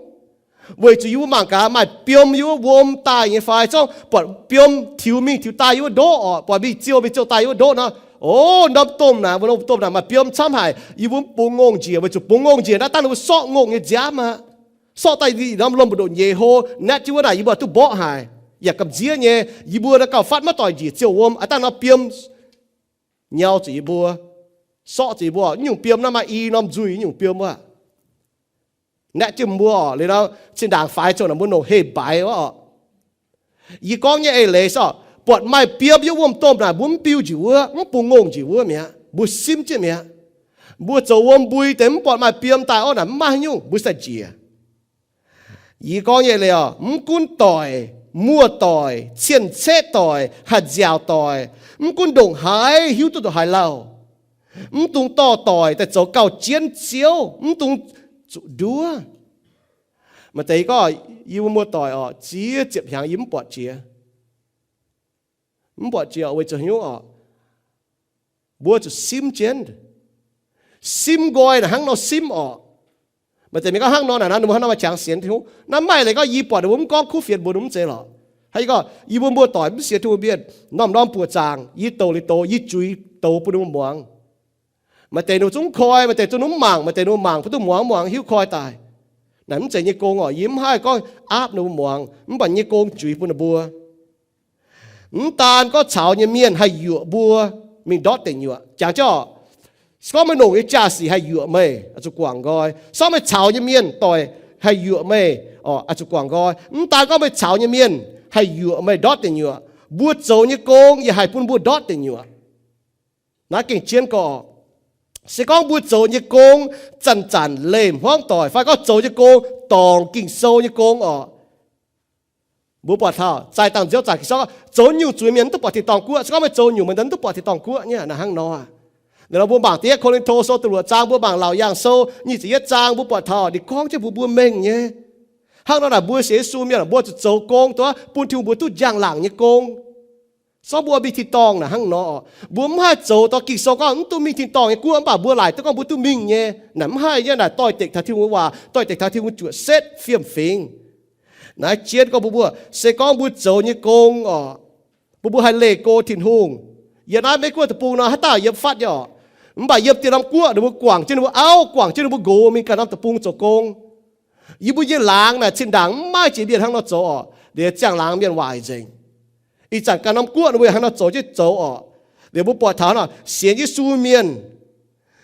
Weic zuqc yie mbuo mangc gaax maaih biom yie mbuo wuom daaih nyei fai, zorqv buatc biom tiux mingh tiux daaih yie mbuo ndoqv orqc, buatc mingh ziouh mingh ziouh daaih yie mbuo ndoqv nor, o, norm domh naaic, wuov norm domh naaic maaih biom camv haic, yie mbuo mv bungx ngongh njiec, weic zuqc bungx ngongh njiec naaiv dangh ninh mbuo sorqv ngongh nyei nziaamv aqv. Sorqv daaih norm lomh mbu'ndoqc nyeic hlo, naetv jienv wuov naaic yie mbuo duqv mborqv haic, yaac gamh nziev nyei. Yie mbuo naaiv gauh fatv maiv doic njiec ziouh wuom, aav dangh norm biom nyau zuqc yie mbuo, sorqv zuqc yie mbuo. Naaiv nyungc biom naaiv maaih i norm nzuih nyungc biom wuov. Naetv jienv mbuo orqc, liuz nor zinh ndaangc faix coc naaic mbuo nongc heh mbaix wuov orqc. Yie gorngv nyei eix leiz se orqc, buatc maaih biom yiem wuom-domh naaic mbuo mv biu njiec wuov, mv bungx ngongh njiec wuov mi'aqv, mbuo simv jienv mi'aqv. Mbuo zoux wuom mbui deix mv buatc maaih biom daaih orqc, naaic mv maaih haaix nyungc, mbuo sai njiec. Yie gorngv nyei leiz orqc, mv gunv doic, muoz-doic, cien-ceqv doic, haih nziaauc doic, mv gunv ndongc haaix, hiuv duqv ndongc haaix lauh, mv dungx dorh doic daaih zoux gauh jienv Ziouv, mv dungx zuqc nduov. Maaih deix gorngv, yie mbuo muoz-doic orqc, ziex ziepc hnyangx yie mv buatc jiex. Mv buatc jiex weic zuqc haaix nyungc orqc? Mbuo zuqc simv jienv. Simv nqoi naaic hnangv nor simv orqc. Maaih deix mienh gorngv hnangv nor naaic, ninh mbuo hnangv nor maaih qangx sienx Tin-Hungh. Naaiv maaih leiz gorngv yie buatc ninh mbuo mv gorngv kuv fienx mbuox ninh mv zeiz lorqc. Haaix gorngv yie mbuo muoz-doic mv sienx Tin-Hungh mienh, norm-norm buoqc zaangc yie douc liuz doz, yie zuiz doz bun ninh mbuo muangx. Maaih deix ninh mbuo zungv koi, maaih deix zungv mv mangc, maaih deix ninh mbuo mangc bun duqv muangx, muangx hiuv koi daaih. Naaic mv zeiz nyei gong orqc. Yie mv haih gorngv aapv ninh mbuo muangx, mv baac nyei gong juiz bun ninh mbuo. Mv daan gorngv caux nyei mienh haih yuoqc mbuo mingh ndortv deic nyuoqc. Jangx jienv orqc, se gorngv meih longc nyei jaa-sic haih yuoqc meih, oix zuqc guangc nqoi. Se gorngv meih caux nyei mienh doic haih yuoqc meih, oix zuqc guangc nqoi. Mv daan gorngv meih caux nyei mienh haih yuoqc meih ndortv deic nyuoqc, mbuo zoux nyei gong yaac haih bun mbuo ndortv deic nyuoqc. Naaiv gengh jienv gorx. Se gorngv mbuo zoux nyei gong zanc-zanc leih hmuangv doic, fai gorngv zoux nyei gong dorngc Ging-Sou nyei gong orqc, mbuo buatc taux zaih dangh nziouv zaangc Ging-Sou gorngv, zoux nyungc zuiz mienh mv duqv buatc tin-dorngh guoqv. Se gorngv meih zoux nyungc, meih mv duqv buatc tin-dorngh guoqv nyei. Naaiv hnangv nor aqv. Liuz nor mbuo mangc da'yietv Ko^lin^to Sou da'luoqc zaang, mbuo mangc Laauc Yaangh Sou nyic ziepc yietv zaang, mbuo buatc taux ninh gorngv jienv mbuox mbuo mengh nyei. Hnangv nor naaic, mbuo sienx Yesu mienh mbuo zuqc zoux gong duqv bun Tin-Hungh mbuo duqv njang-laangc nyei gong. Se gorngv mbuo mingh tin-dorngh naaic hnangv nor, mbuo mv haih zoux dongh Ging-Sou gorngv mv duqv mingh tin-dorngh nyei guoqv, mv baac mbuo laaic duqv gorngv mbuo duqv mingh nyei. Naaic mv haih nyei. Naaic doix-dekc taux Tin-Hungh nyei waac, doix-dekc taux Tin-Hungh juoqc setv fiem-fingx. Naaiv jienv gorngv mbuo, mbuo se gorngv mbuo zoux nyei gong orqc, mbuo, mbuo haih leih go Tin-Hungh. Yiem naaiv Meiv Guoqv deic-bung nor, haaix dauh yiem fatv nyei orqc? Mv baac yiem dieh norm guoqv ninh mbuo guangc jienv ninh mbuo auv, guangc jienv ninh mbuo nqox mingh ganh norm deic-bung zoux gong. Yie mbuo nyei laangz naaic zinh ndaangc mv maaih jiex mienh hnangv nor zoux oc. Liuz ziangh laangz mienh waaic nzengc. Ih zanc ganh norm guoqv ninh mbuo yaac hnangv nor zoux jienv zoux oc. Liuz mbuo buatc taux nor sienx Yesu mienh,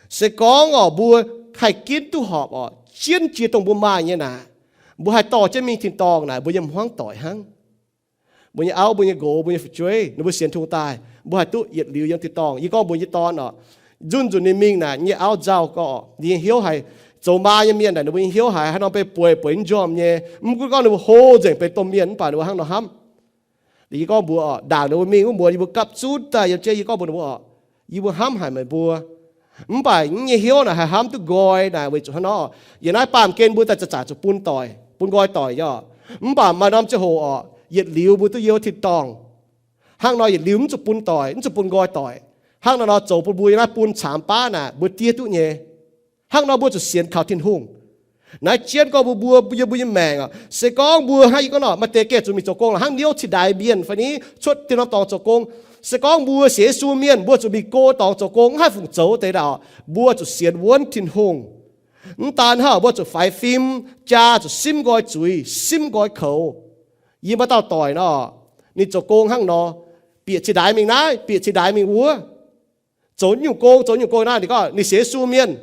se gorngv oc mbuo haih ginv duqv horpc oc, jienv jiex dongh mbuo maaih nyei naaic, mbuo haih dorh jienv mingh tin-dorngh naaic, mbuo nyei hmuangv doic hnangv. Mbuo nyei auv, mbuo nyei nqox, mbuo nyei fu'jueiv, ninh mbuo sienx Tin-Hungh daaih, mbuo haih duqv yietc liuz yiem tin-dorngh. Yie gorngv mbuox yie nyei dorn oc, nzunc nzunc ninh mingh naaic, nyei auv nzauh gorqv, ninh nyei hnyouv haiz zoux maa nyei mienh naaic, ninh mbuo nyei hnyouv haiz haaix nor benx bueix bueix njormh nyei. Mv gunv gorngv ninh mbuo hlo nzengc benx domh mienh, mv baac ninh mbuo hnangv nor hnamv. Yie gorngv mbuox oc, ndaangc ninh mbuo mingh wuov muonz yie mbuo gapv zunv daaih yiem jienv, yie gorngv mbuox ninh mbuo oc, yie mbuo hnamv haic meih mbuo. Mv baac yie nyei hnyouv naaic haih hnamv duqv nqoi naaic weic zuqc hnangv nor, yiem naaiv baamh gen mbuo daaih zaqc zaqc zuqc bun doic, bun nqoi doic nyei oc. Mv baac maaih norm ziangh hoc oc, yietc liuz mbuo duqv yiem tin-dorngh. Hnangv nor yietc liuz mv zuqc bun doic, mv zuqc bun nqoi doic. Hnangv nor nor zoux bun mbuo yiem naaiv bun caamx baav naaic mbuo diev duqv nyei. Hnangv nor mbuo zuqc sienx kaux Tin-Hungh. Naaiv jienv gorngv mbuo, mbuo, yiem mbuo nyei maengc oc, se gorngv mbuo hnangv yie gorngv nor, maaih deix gengh zuqc mingh zoux gong lorqc, hnangv niouv cingx daaix mienh fai ni cuotv dieh norm dorngx zoux gong. Se gorngv mbuo sienx Yesu mienh, mbuo zuqc mingh go dorngx zoux gong, mv haih fungc zoux deix ndaauc, mbuo zuqc sienx wuonv Tin-Hungh. Mv daan hnangv, mbuo zuqc faix fim, jaa zuqc simv nqoi zuiz, simv nqoi koux. Yie maaih dauh doic nor, ninh zoux gong hnangv nor, bieqc cingx daaix mingh naaiv, bieqc cingx daaix mingh wuov, zoux nyungc gong, zoux nyungc gong naaiv. Ninh gorngv ninh sienx Yesu mienh.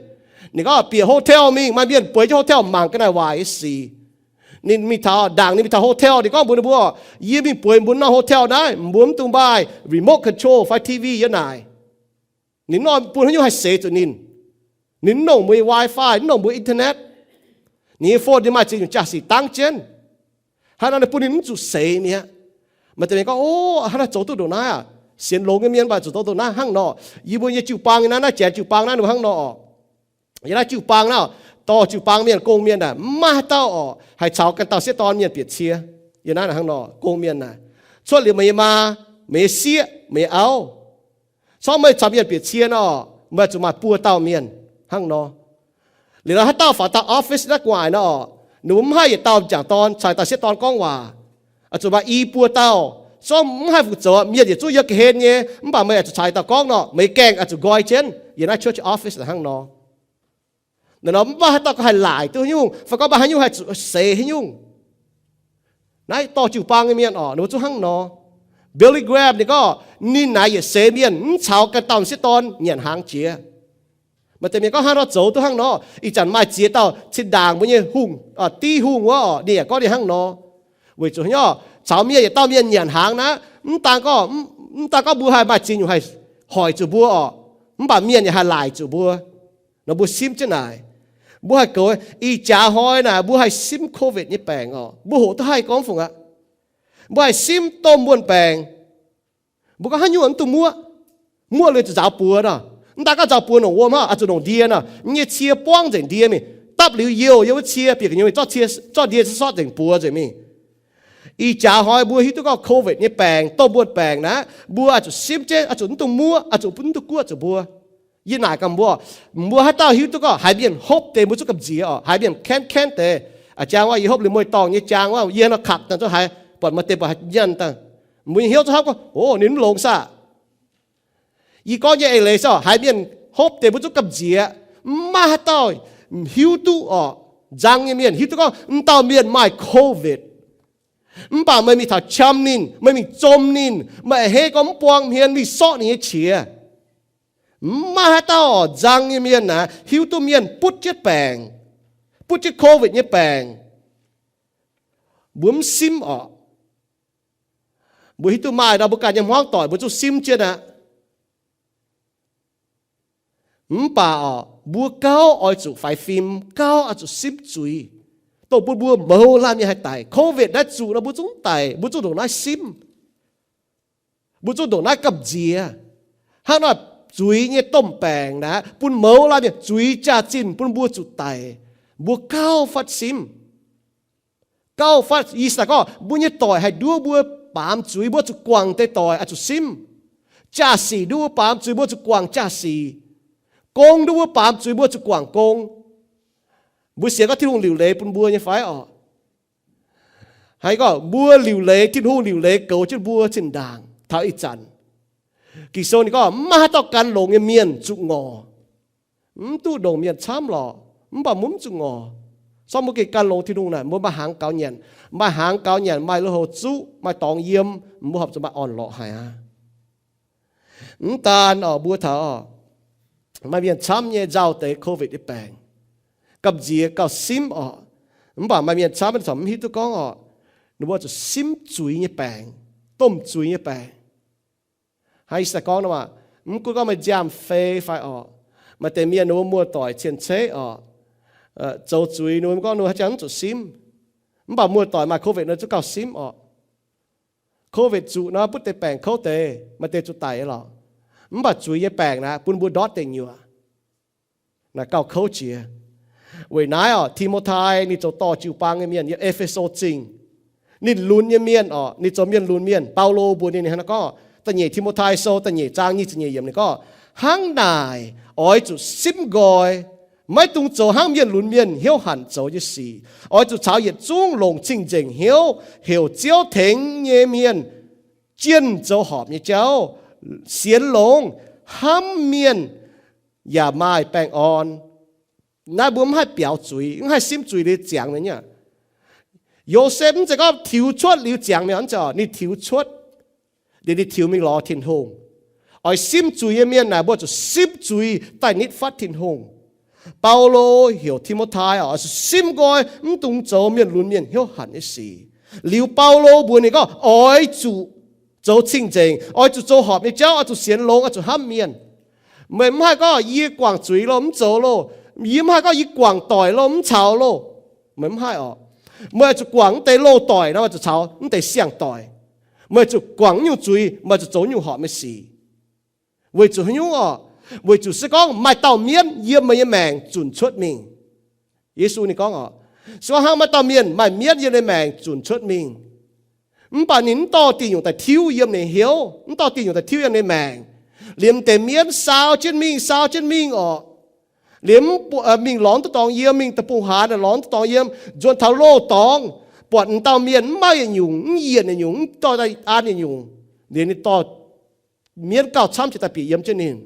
Ninh gorngv bieqc hotel mingh, maaih mienh bueix jienv hotel mangc ga'naaiv waaic nyei sic. Ninh mingh taux ndaangc, ninh mingh taux hotel, ninh gorngv mbuox ninh mbuo, yie mingh bueix mbuo norm hotel naaiv, mbuo mv dungx maaih remote control fai T V yiem naaic. Ninh nor bun haaix nyungc haih seix zuqc ninh. Ninh mv longc mbuo nyei WiFi, mv longc mbuo internet. Ninh nyei phone ninh maaih ziex nyungc jaa-sic dangv jienv. Hnangv nor ninh bun ninh mv zuqc seix mi'aqv. Maaih deix mienh gorngv, o, hnangv naaiv zoux duqv ndongc naaiv aac. Sienx longx nyei mienh mv baac zuqc zoux ndongc naaiv hnangv nor. Yie mbuo nyei jiu-baang nyei naaiv, naaiv janx jiu-baang naaiv ninh mbuo hnangv nor oc. Yiem naaiv jiu-baang naaiv, dorh jiu-baang mienh, gong mienh naaic, mv maaih haaix dauh oc haih caux ganh dauh sieqv dorn mienh bieqc cie. Yiem naaiv hnangv nor, gong mienh naaic, cuotv liuz meih nyei maa, meih nyei sieqv, meih nyei auv, corc meih caux mienh bieqc cie nor, meih zuqc maaih buo dauh mienh hnangv nor. Liuz nor haaix dauh faaux dauh office naaiv gu'nguaaic nor, ninh mbuo mv haih yietc dauh m'jangc dorn caux dauh sieqv dorn gorngv waac. Oix zuqc maaih i buo dauh. Corc mv haih fungc zoux, mienh yietc zungv yiem ga'hlen nyei, mv baac meih oix zuqc caux dauh gorngv nor, meih gaengh oix zuqc nqoi jienv. Yiem naaiv church office hnangv nor. Naaiv nor mv baac haaix dauh gauh haih laaic duqv haaix nyungc, fai gorngv mv baac haaix nyungc haih zuqc seix haaix nyungc. Naaiv dorh jiu-baang nyei mienh oc, ninh mbuo zungv hnangv nor. Billy Graham ninh gorngv, ninh naaic yietc seix mienh mv caux ganh dauh sieqv dorn nyanc hnaangx jiex. Maaih deix mienh gorngv hnangv nor zoux duqv hnangv nor. Ih zanc maaih ziex dauh zinh ndaangc mbuo nyei hungh, div hungh wuov oc, ninh yaac gorngv ninh hnangv nor. Weic zuqc haaix nyungc? Caux mienh yietc dauh mienh nyanc hnaangx naaiv, mv daan gorngv, mv daan gorngv mbuo haih maaih ziex nyungc haih hoic zuqc mbuo oc, mv baac mienh yaac haih laaic zuqc mbuo. Nor mbuo simv jienv naaic, mbuo haih goux. Ih jaax hnoi naaic mbuo haih simv covid nyei baengc oc. Mbuo hoqc duqv haih gorngv fungc aqv. Mbuo haih simv domh muonh baengc. Mbuo gorngv haaix nyungc mv dungx muoqv. Muoqv liuz zuqc nzaaux buoz nor. Mv daan gorngv nzaaux buoz nongc wuom hnangv, oix zuqc nongc ndie nor. Nyei cie buangv nzengc ndie mingh, dapv liuz youh yiem wuov cie, bieqc gu'nyuoz mingh zorqv ndie sortv nzengc buoz nzengc mingh. Ih jaax hnoi mbuo hiuv duqv gorngv covid nyei baengc, domh muonh baengc naaiv, mbuo oix zuqc simv jienv, oix zuqc mv dungx muoqv, oix zuqc mv dungx guoqv zuqc mbuo. Yie naaic gaax mbuo, mbuo haaix dauh hiuv duqv gorngv haiz mienh hopv deix mbuo zungv gamh nziex oc, haiz mienh kaenv kaenv deix. A'jang wuov yie hopv liuz mueiz-dorngh nyei jaang wuov, yie nor kaqc daaih zungv haiz, buatc maaih deix buatc haiz nyanc daaih. Mbuo nyei hnyouv zungv hnamv gorngv, o, ninh mv longx saah. Yie gorngv nyei eix leiz se haiz mienh hopv deix mbuo zungv gamh nziex. Mv maaih haaix dauh hiuv duqv oc, nzang nyei mienh hiuv duqv gorngv m'dauh mienh maaih covid. Mv baac meih mingh taux qam ninh, meih mingh zom ninh, meih a'hneiv gorngv mv buang hmien mingh sortv ninh nyei qiex. Mv maaih haaix dauh oc, nzang nyei mienh naaic hiuv duqv mienh butv jienv baengc, butv jienv covid nyei baengc. Mbuo mv simv oc. Mbuo hiuv duqv maaih nor mbuo ganh nyei hmuangv doic mbuo zungv simv jienv aqv. Mv baac oc, mbuo gauh oix zuqc faix fim, gauh oix zuqc simv zuiz. Dongh bun mbuo mouz laanh mienh haih daic. Covid naaiv zuqc nor mbuo zungv daic, mbuo zungv ndongc naaiv simv. Mbuo zungv ndongc naaiv gamh nziex. Hnangv naaiv zuiz nyei domh baengc naaiv bun mouz laanh mienh zuiz jaax-zinh bun mbuo zuqc daic. Mbuo gauh fatv simv. Gauh fatv, ih zanc gorngv mbuo nyei doic haih nduov mbuo baamz zuiz, mbuo zuqc guangc deix doic oix zuqc simv. Jaax-sic nduov mbuo baamz zuiz, mbuo zuqc guangc jaax-sic. Gong nduov mbuo baamz zuiz, mbuo zuqc guangc gong. Mbuo sienx gorngv Tin-Hungh liuc leiz bun mbuo nyei fai oc? Haaix gorngv mbuo liuc leiz, Tin-Hungh liuc leiz goux jienv mbuo zinh ndaangc taux ih zanc. Ging-Sou ninh gorngv maiv maaih haaix dauh gan longx nyei mienh zuqc ngorc. mv duqv ndongc mienh camv lorqc, mv baac mbuo mv zuqc ngorc. Sorng mbuo gengh gan longx Tin-Hungh naaic, mbuo maaih hnaangx gaux nyanc, maaih hnaangx gaux nyanc, maaih lui-houx zuqv, maaih dorngx yiem, mbuo horpc zuqc maaih orn-lorqc haic aqv. Mv daan oc, mbuo taux oc, maaih mienh camv nyei nzauh deix COVID nyei baengc, gamh nziex gauh simv oc. Mv baac maaih mienh camv corc mv hiuv duqv gorngv oc, ninh mbuo zuqc simv zuiz nyei baengc, domh zuiz nyei baengc. Hnangv yie daaih gorngv nor maah, mv gunv gorngv meih nziaamv-fei fai oc, maaih deix mienh ninh mbuo muoz-doic cien-ceqv oc, zoux zuiz ninh mbuo gorngv ninh mbuo haaix jangx mv zuqc simv. Mv baac muoz-doic maaih COVID nor zungv gauh simv oc. COVID zuqc nor butv deix baengc kouv deix, maaih deix zuqc daic nyei lorqc. Mv baac zuiz nyei baengc naaic bun mbuo ndortv deic nyuoqc. Naaic gauh kouv jiex. Weic naaiv oc, Ti^mo^tai ninh zoux dorh jiu-baang nyei mienh yiem E^fe^so Zingh. Ninh lunx nyei mienh oc, ninh zoux mienh lunx mienh. Baulo mbuox ninh, ninh hnangv naaiv gorngv, da'nyeic Ti^mo^tai Sou da'nyeic zaang nyic ziepc nyeic yiemc ninh gorngv, hnangv naaic oix zuqc simv nqoi, maiv dungx zoux hnangv mienh lunx mienh hnyouv hanc zoux nyei sic. Oix zuqc caux yietc zungv longc cing-nzengc hnyouv heuc Ziouv tengx nyei mienh jienh zoux horpc nyei jauv, sienx longx, hnamv mienh, yaac maaih baengh orn. Naaiv mbuo mv haih biaux zuiz, mv haih simv zuiz liuz ziangx mingh aqv. Yosepv mv zeiz gorngv tiux cuotv liuz ziangx mingh, ninh tiux cuotv, liuz ninh tiux mingh lorz Tin-Hungh. Oix simv zuiz nyei mienh naaic, mbuo zuqc simv zuiz daaih nitv fatv Tin-Hungh. Baulo heuc Ti^mo^tai oc, oix zuqc simv nqoi, mv dungx zoux mienh lunx mienh hnyouv hanc nyei sic. Liuz Baulo mbuox ninh gorngv oix zuqc zoux cing-nzengc, oix zuqc zoux horpc nyei jauv, oix zuqc sienx longx, oix zuqc hnamv mienh. Meih mv haih gorngv yie guangc zuiz loh, mv zoux loh. Yie mv haih gorngv yie guangc doic loh, mv caux loh. Meih mv haih oc. Meih oix zuqc guangc mv deix loz-doic nor, oix zuqc caux mv deix siang-doic. Meih zuqc guangc nyungc zuiz, meih zuqc zoux nyungc horpc nyei sic. Weic zuqc haaix nyungc oc? Weic zuqc se gorngv maaih dauh mienv yiem meih nyei maengc zunc cuotv mingh. Yesu ninh gorngv oc, se gorngv hnangv maaih dauh mienh maaih mienv yiem ninh maengc zunc cuotv mingh, mv baac ninh mv dorh diuh nyungc daaih tiuv yiem ninh hnyouv, mv dorh diuh nyungc daaih tiuv yiem ninh maengc, liemh deix mienv saau jienv mingh, saau jienv mingh oc, liemh mingh lorz duqv dorngx yiem, mingh deic-bung-hlaang lorz duqv dorngx yiem, nzuonx taux loz dorngx, buatc m'dauh mienh mv maaih yietc nyungc, mv yienc yietc nyungc, mv dorh daaih an yietc nyungc, liemh ninh dorh mienv gauh camv jiex daaih bieqc yiem jienv ninh.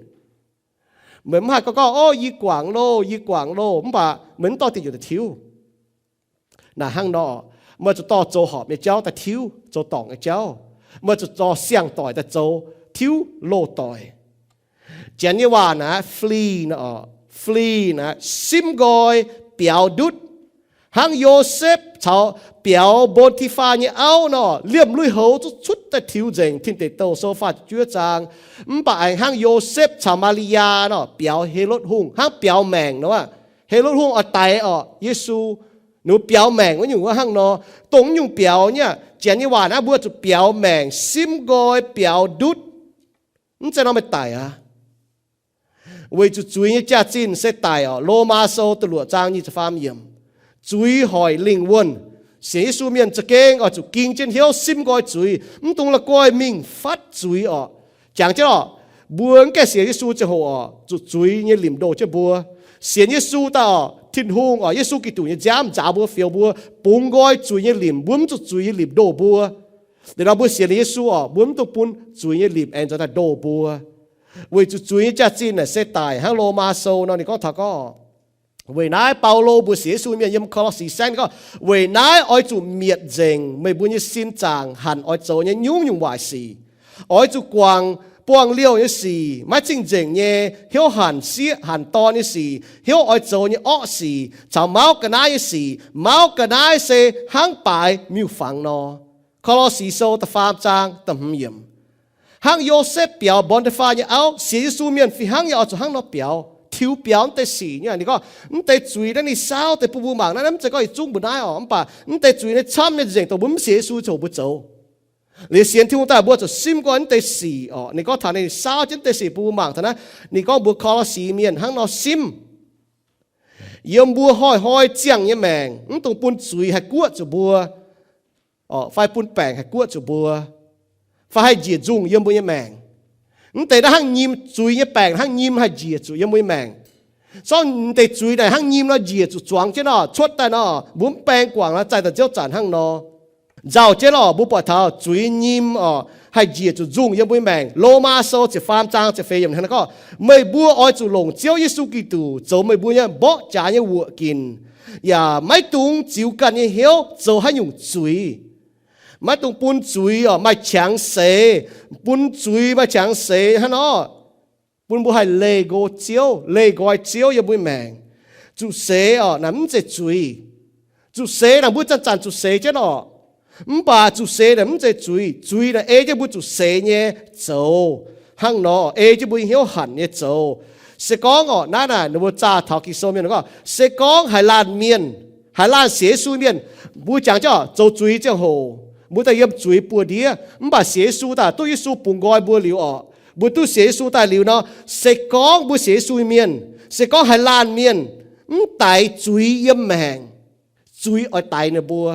Meih mv haih gorngv, o, yie guangc loh, yie guangc loh, mv baac meih mv dorh diuh nyungc daaih tiuv. Naaic hnangv nor, meih zuqc dorh zoux horpc nyei jauv daaih tiuv, zoux dorngc nyei jauv. Meih zuqc dorh siang-doic daaih zoux tiuv loz-doic. Janx nyei waac naaic flee nor, flee naaic simv nqoi, biaux ndutv. Hnangv Yosepv caux biaux Mbon Ti^faa nyei auv nor, liemh lui-houx zuqc cuotv daaih tiux nzengc. Tin Deic Douh Sou faah ziepc juov zaang. Mv baac aengx hnangv Yosepv caux Maa^li^yaa nor, biaux Helotv Hungh hnangv biaux maengc nor. Helotv Hungh oix daix orqc Yesu, ninh mbuo biaux maengc wuov nyungc wuov hnangv nor. Dongh nyungc biaux nyei, Janx nyei waac naaiv mbuo zuqc biaux maengc, simv nqoi, biaux ndutv. Mv zeiz nor meih daic aqv. Weic zuqc zuiz nyei jaax-zinh se daic orqc. Lomaa Sou da'luoqc zaang nyic ziepc faam yiemc. Zuiz hoic lingh wuonh. Sienx Yesu mienh za'gengh oix zuqc ging jienv hnyouv simv nqoi zuiz, mv dungx la'guaih mingh fatv zuiz orqc. Jangx jienv orqc, mbuo mv gaengh sienx Yesu ziangh hoc orqc, zuqc zuiz nyei limc ndoh jienv mbuo. Sienx Yesu daaih orqc, Tin-Hungh orqc, Yesu Giduc nyei nziaamv nzaaux mbuo, fioux mbuo, bungx nqoi zuiz nyei limc, mbuo mv zuqc zuiz nyei limc ndoh mbuo. Liuz nor mbuo sienx Yesu orqc, mbuo mv dungx bun zuiz nyei limc aengx nzuonx daaih ndoh mbuo. Weic zuqc zuiz nyei jaax-zinh naaic se daic hnangv Lomaa Sou nor ninh gorngv taux gorngv. Weic naaiv Baulo mbuox sienx Yesu mienh yiem Ko^lo^si saengv ninh gorngv, weic naaiv oix zuqc mietc nzengc meih mbuo nyei sin zaangc hanc oix zoux nyei nyungc-nyungc waaic sic. Oix zuqc guangc buangh liouh nyei sic, maiv cing-nzengc nyei, hnyouv hanc sieqv hanc dorn nyei sic, hnyouv oix zoux nyei orqv sic, caux mauv ga'naaiv nyei sic. Mauv ga'naaiv se hnangv baaix miuc-fangx nor. Ko^lo^si Sou da'faam zaang da'hmz yiemc. Hnangv Yosepv biaux Mbon Ti^faa nyei auv, sienx Yesu mienh fih hnangv nyei oix zuqc hnangv nor biaux, tiux biaux mv deix sic nyei. Ninh gorngv mv deix zuiz naaiv ninh saauv deix bun mbuo mangc naaiv, mv zeiz gorngv yietc zungv mbuo naaiv orqc, mv baac mv deix zuiz naaiv camv nyei nzengc dongh mbuo mv sienx Yesu ziangh hoc mbuo zoux. Liuz sienx Tin-Hungh daaih mbuo zuqc simv nqoi mv deix sic orqc. Ninh gorngv taux ninh saauv jienv mv deix sic bun mbuo mangc taux naaiv. Ninh gorngv mbuox Ko^lo^si mienh hnangv nor simv. Yiem mbuo hnoi-hnoi ziangh nyei maengc, mv dungx bun zuiz haih guoqv zuqc mbuo, fai bun baengc haih guoqv zuqc mbuo, fai haih njiec nzungh yiem mbuo nyei maengc. Mv deix naaiv hnangv nyim, zuiz nyei baengc hnangv nyim haih njiec zuqc yiem mbuo nyei maengc. Sorng mv deix zuiz naaic hnangv nyim nor njiec zuqc zuangx jienv nor, cuotv daaih nor, mbuo mv baeng guangc nor, zaih daaih nziouv zanc hnangv nor. Nzauh jienv orqc, mbuo buatc taux zuiz nyim orqc, haih njiec zuqc nzungh yiem mbuo nyei maengc. Lomaa Sou ziepc faam zaang ziepc feix yiemc hnangv naaiv gorngv, meih mbuo oix zuqc longc Ziouv Yesu Giduc zoux meih mbuo nyei mborqv jaax nyei wuoqc ginc, yaac maiv dungx ziux ganh nyei hnyouv zoux haaix nyungc zuiz. Maiv dungx bun zuiz oc maaih qangx seix, bun zuiz maaih qangx seix hnangv nor, bun mbuo haih leih nqoi Ziouv, leih nqoi Ziouv yiem mbuo maengc. Zuqc seix oc naaic mv zeiz zuiz. Zuqc seix naaic mbuo zanc-zanc zuqc seix jienv oc. Mv baac zuqc seix naaic mv zeiz zuiz. Zuiz naaic ei jienv mbuo zuqc seix nyei zoux hnangv nor, ei jienv mbuo nyei hnyouv hanc nyei zoux. Se gorngv oc naaiv naaic ninh mbuo zaah taux Ging-Sou mienh gorngv, se gorngv haaix laanh mienh, haaix laanh sienx Yesu mienh, mbuo jangx jienv oc zoux zuiz ziangh hoc, mbuo daaih yiem zuiz buoz-ndiev. Mv baac sienx Yesu daaih, duqv Yesu bungx nqoi mbuo liuz oc, mbuo duqv sienx Yesu daaih liuz nor, se gorngv mbuo sienx Yesu mienh, se gorngv haaix laanh mienh mv daix zuiz yiem maengc, zuiz oix daix ninh mbuo.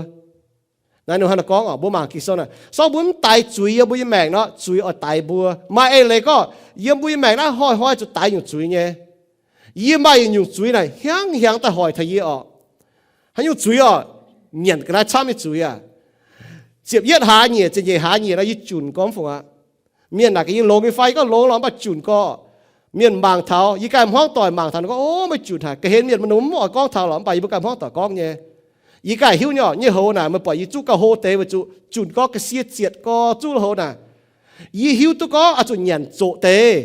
Naaiv ninh hnangv naaiv gorngv oc, mbuo mangc Ging-Sou naaic, se gorngv mbuo mv daix zuiz yiem mbuo nyei maengc nor, zuiz oix daix mbuo. Maaih eix leiz gorngv yiem mbuo nyei maengc naaiv hnoi-hnoi zuqc daix nyungc zuiz nyei. Yie maaih yietc nyungc zuiz naaic hiaangx hiaangx daaih hoic taux yie oc. Haaix nyungc zuiz oc? Nyanc ga'naaiv camv nyei zuiz aac. Ziepc yietv hlaax nyieqc, ziepc nyeic hlaax nyieqc nor yie junc gorngv fungc aqv. Mienh naaic gaax yie longx nyei fai, yie gorngv longx lorqc, mv baac junc gorqv. Mienh mangc taux, yie ganh hmuangv doic mangc taux, ninh gorngv, O, meih junc haic. Ga'hlen mienh mbuo ninh mbuo mv oix gorngv taux lorqc, mv baac yie mbuo ganh hmuangv doic gorngv nyei. Yie ganh hiuv nyei, nyei houx naaic meih buatc yie zuqv gauh hlo deix weic zuqc junc gorngv ga'sie zietc gorx zuqv hlo naaic. Yie hiuv duqv gorngv oix zuqc nyanc zoqc deix,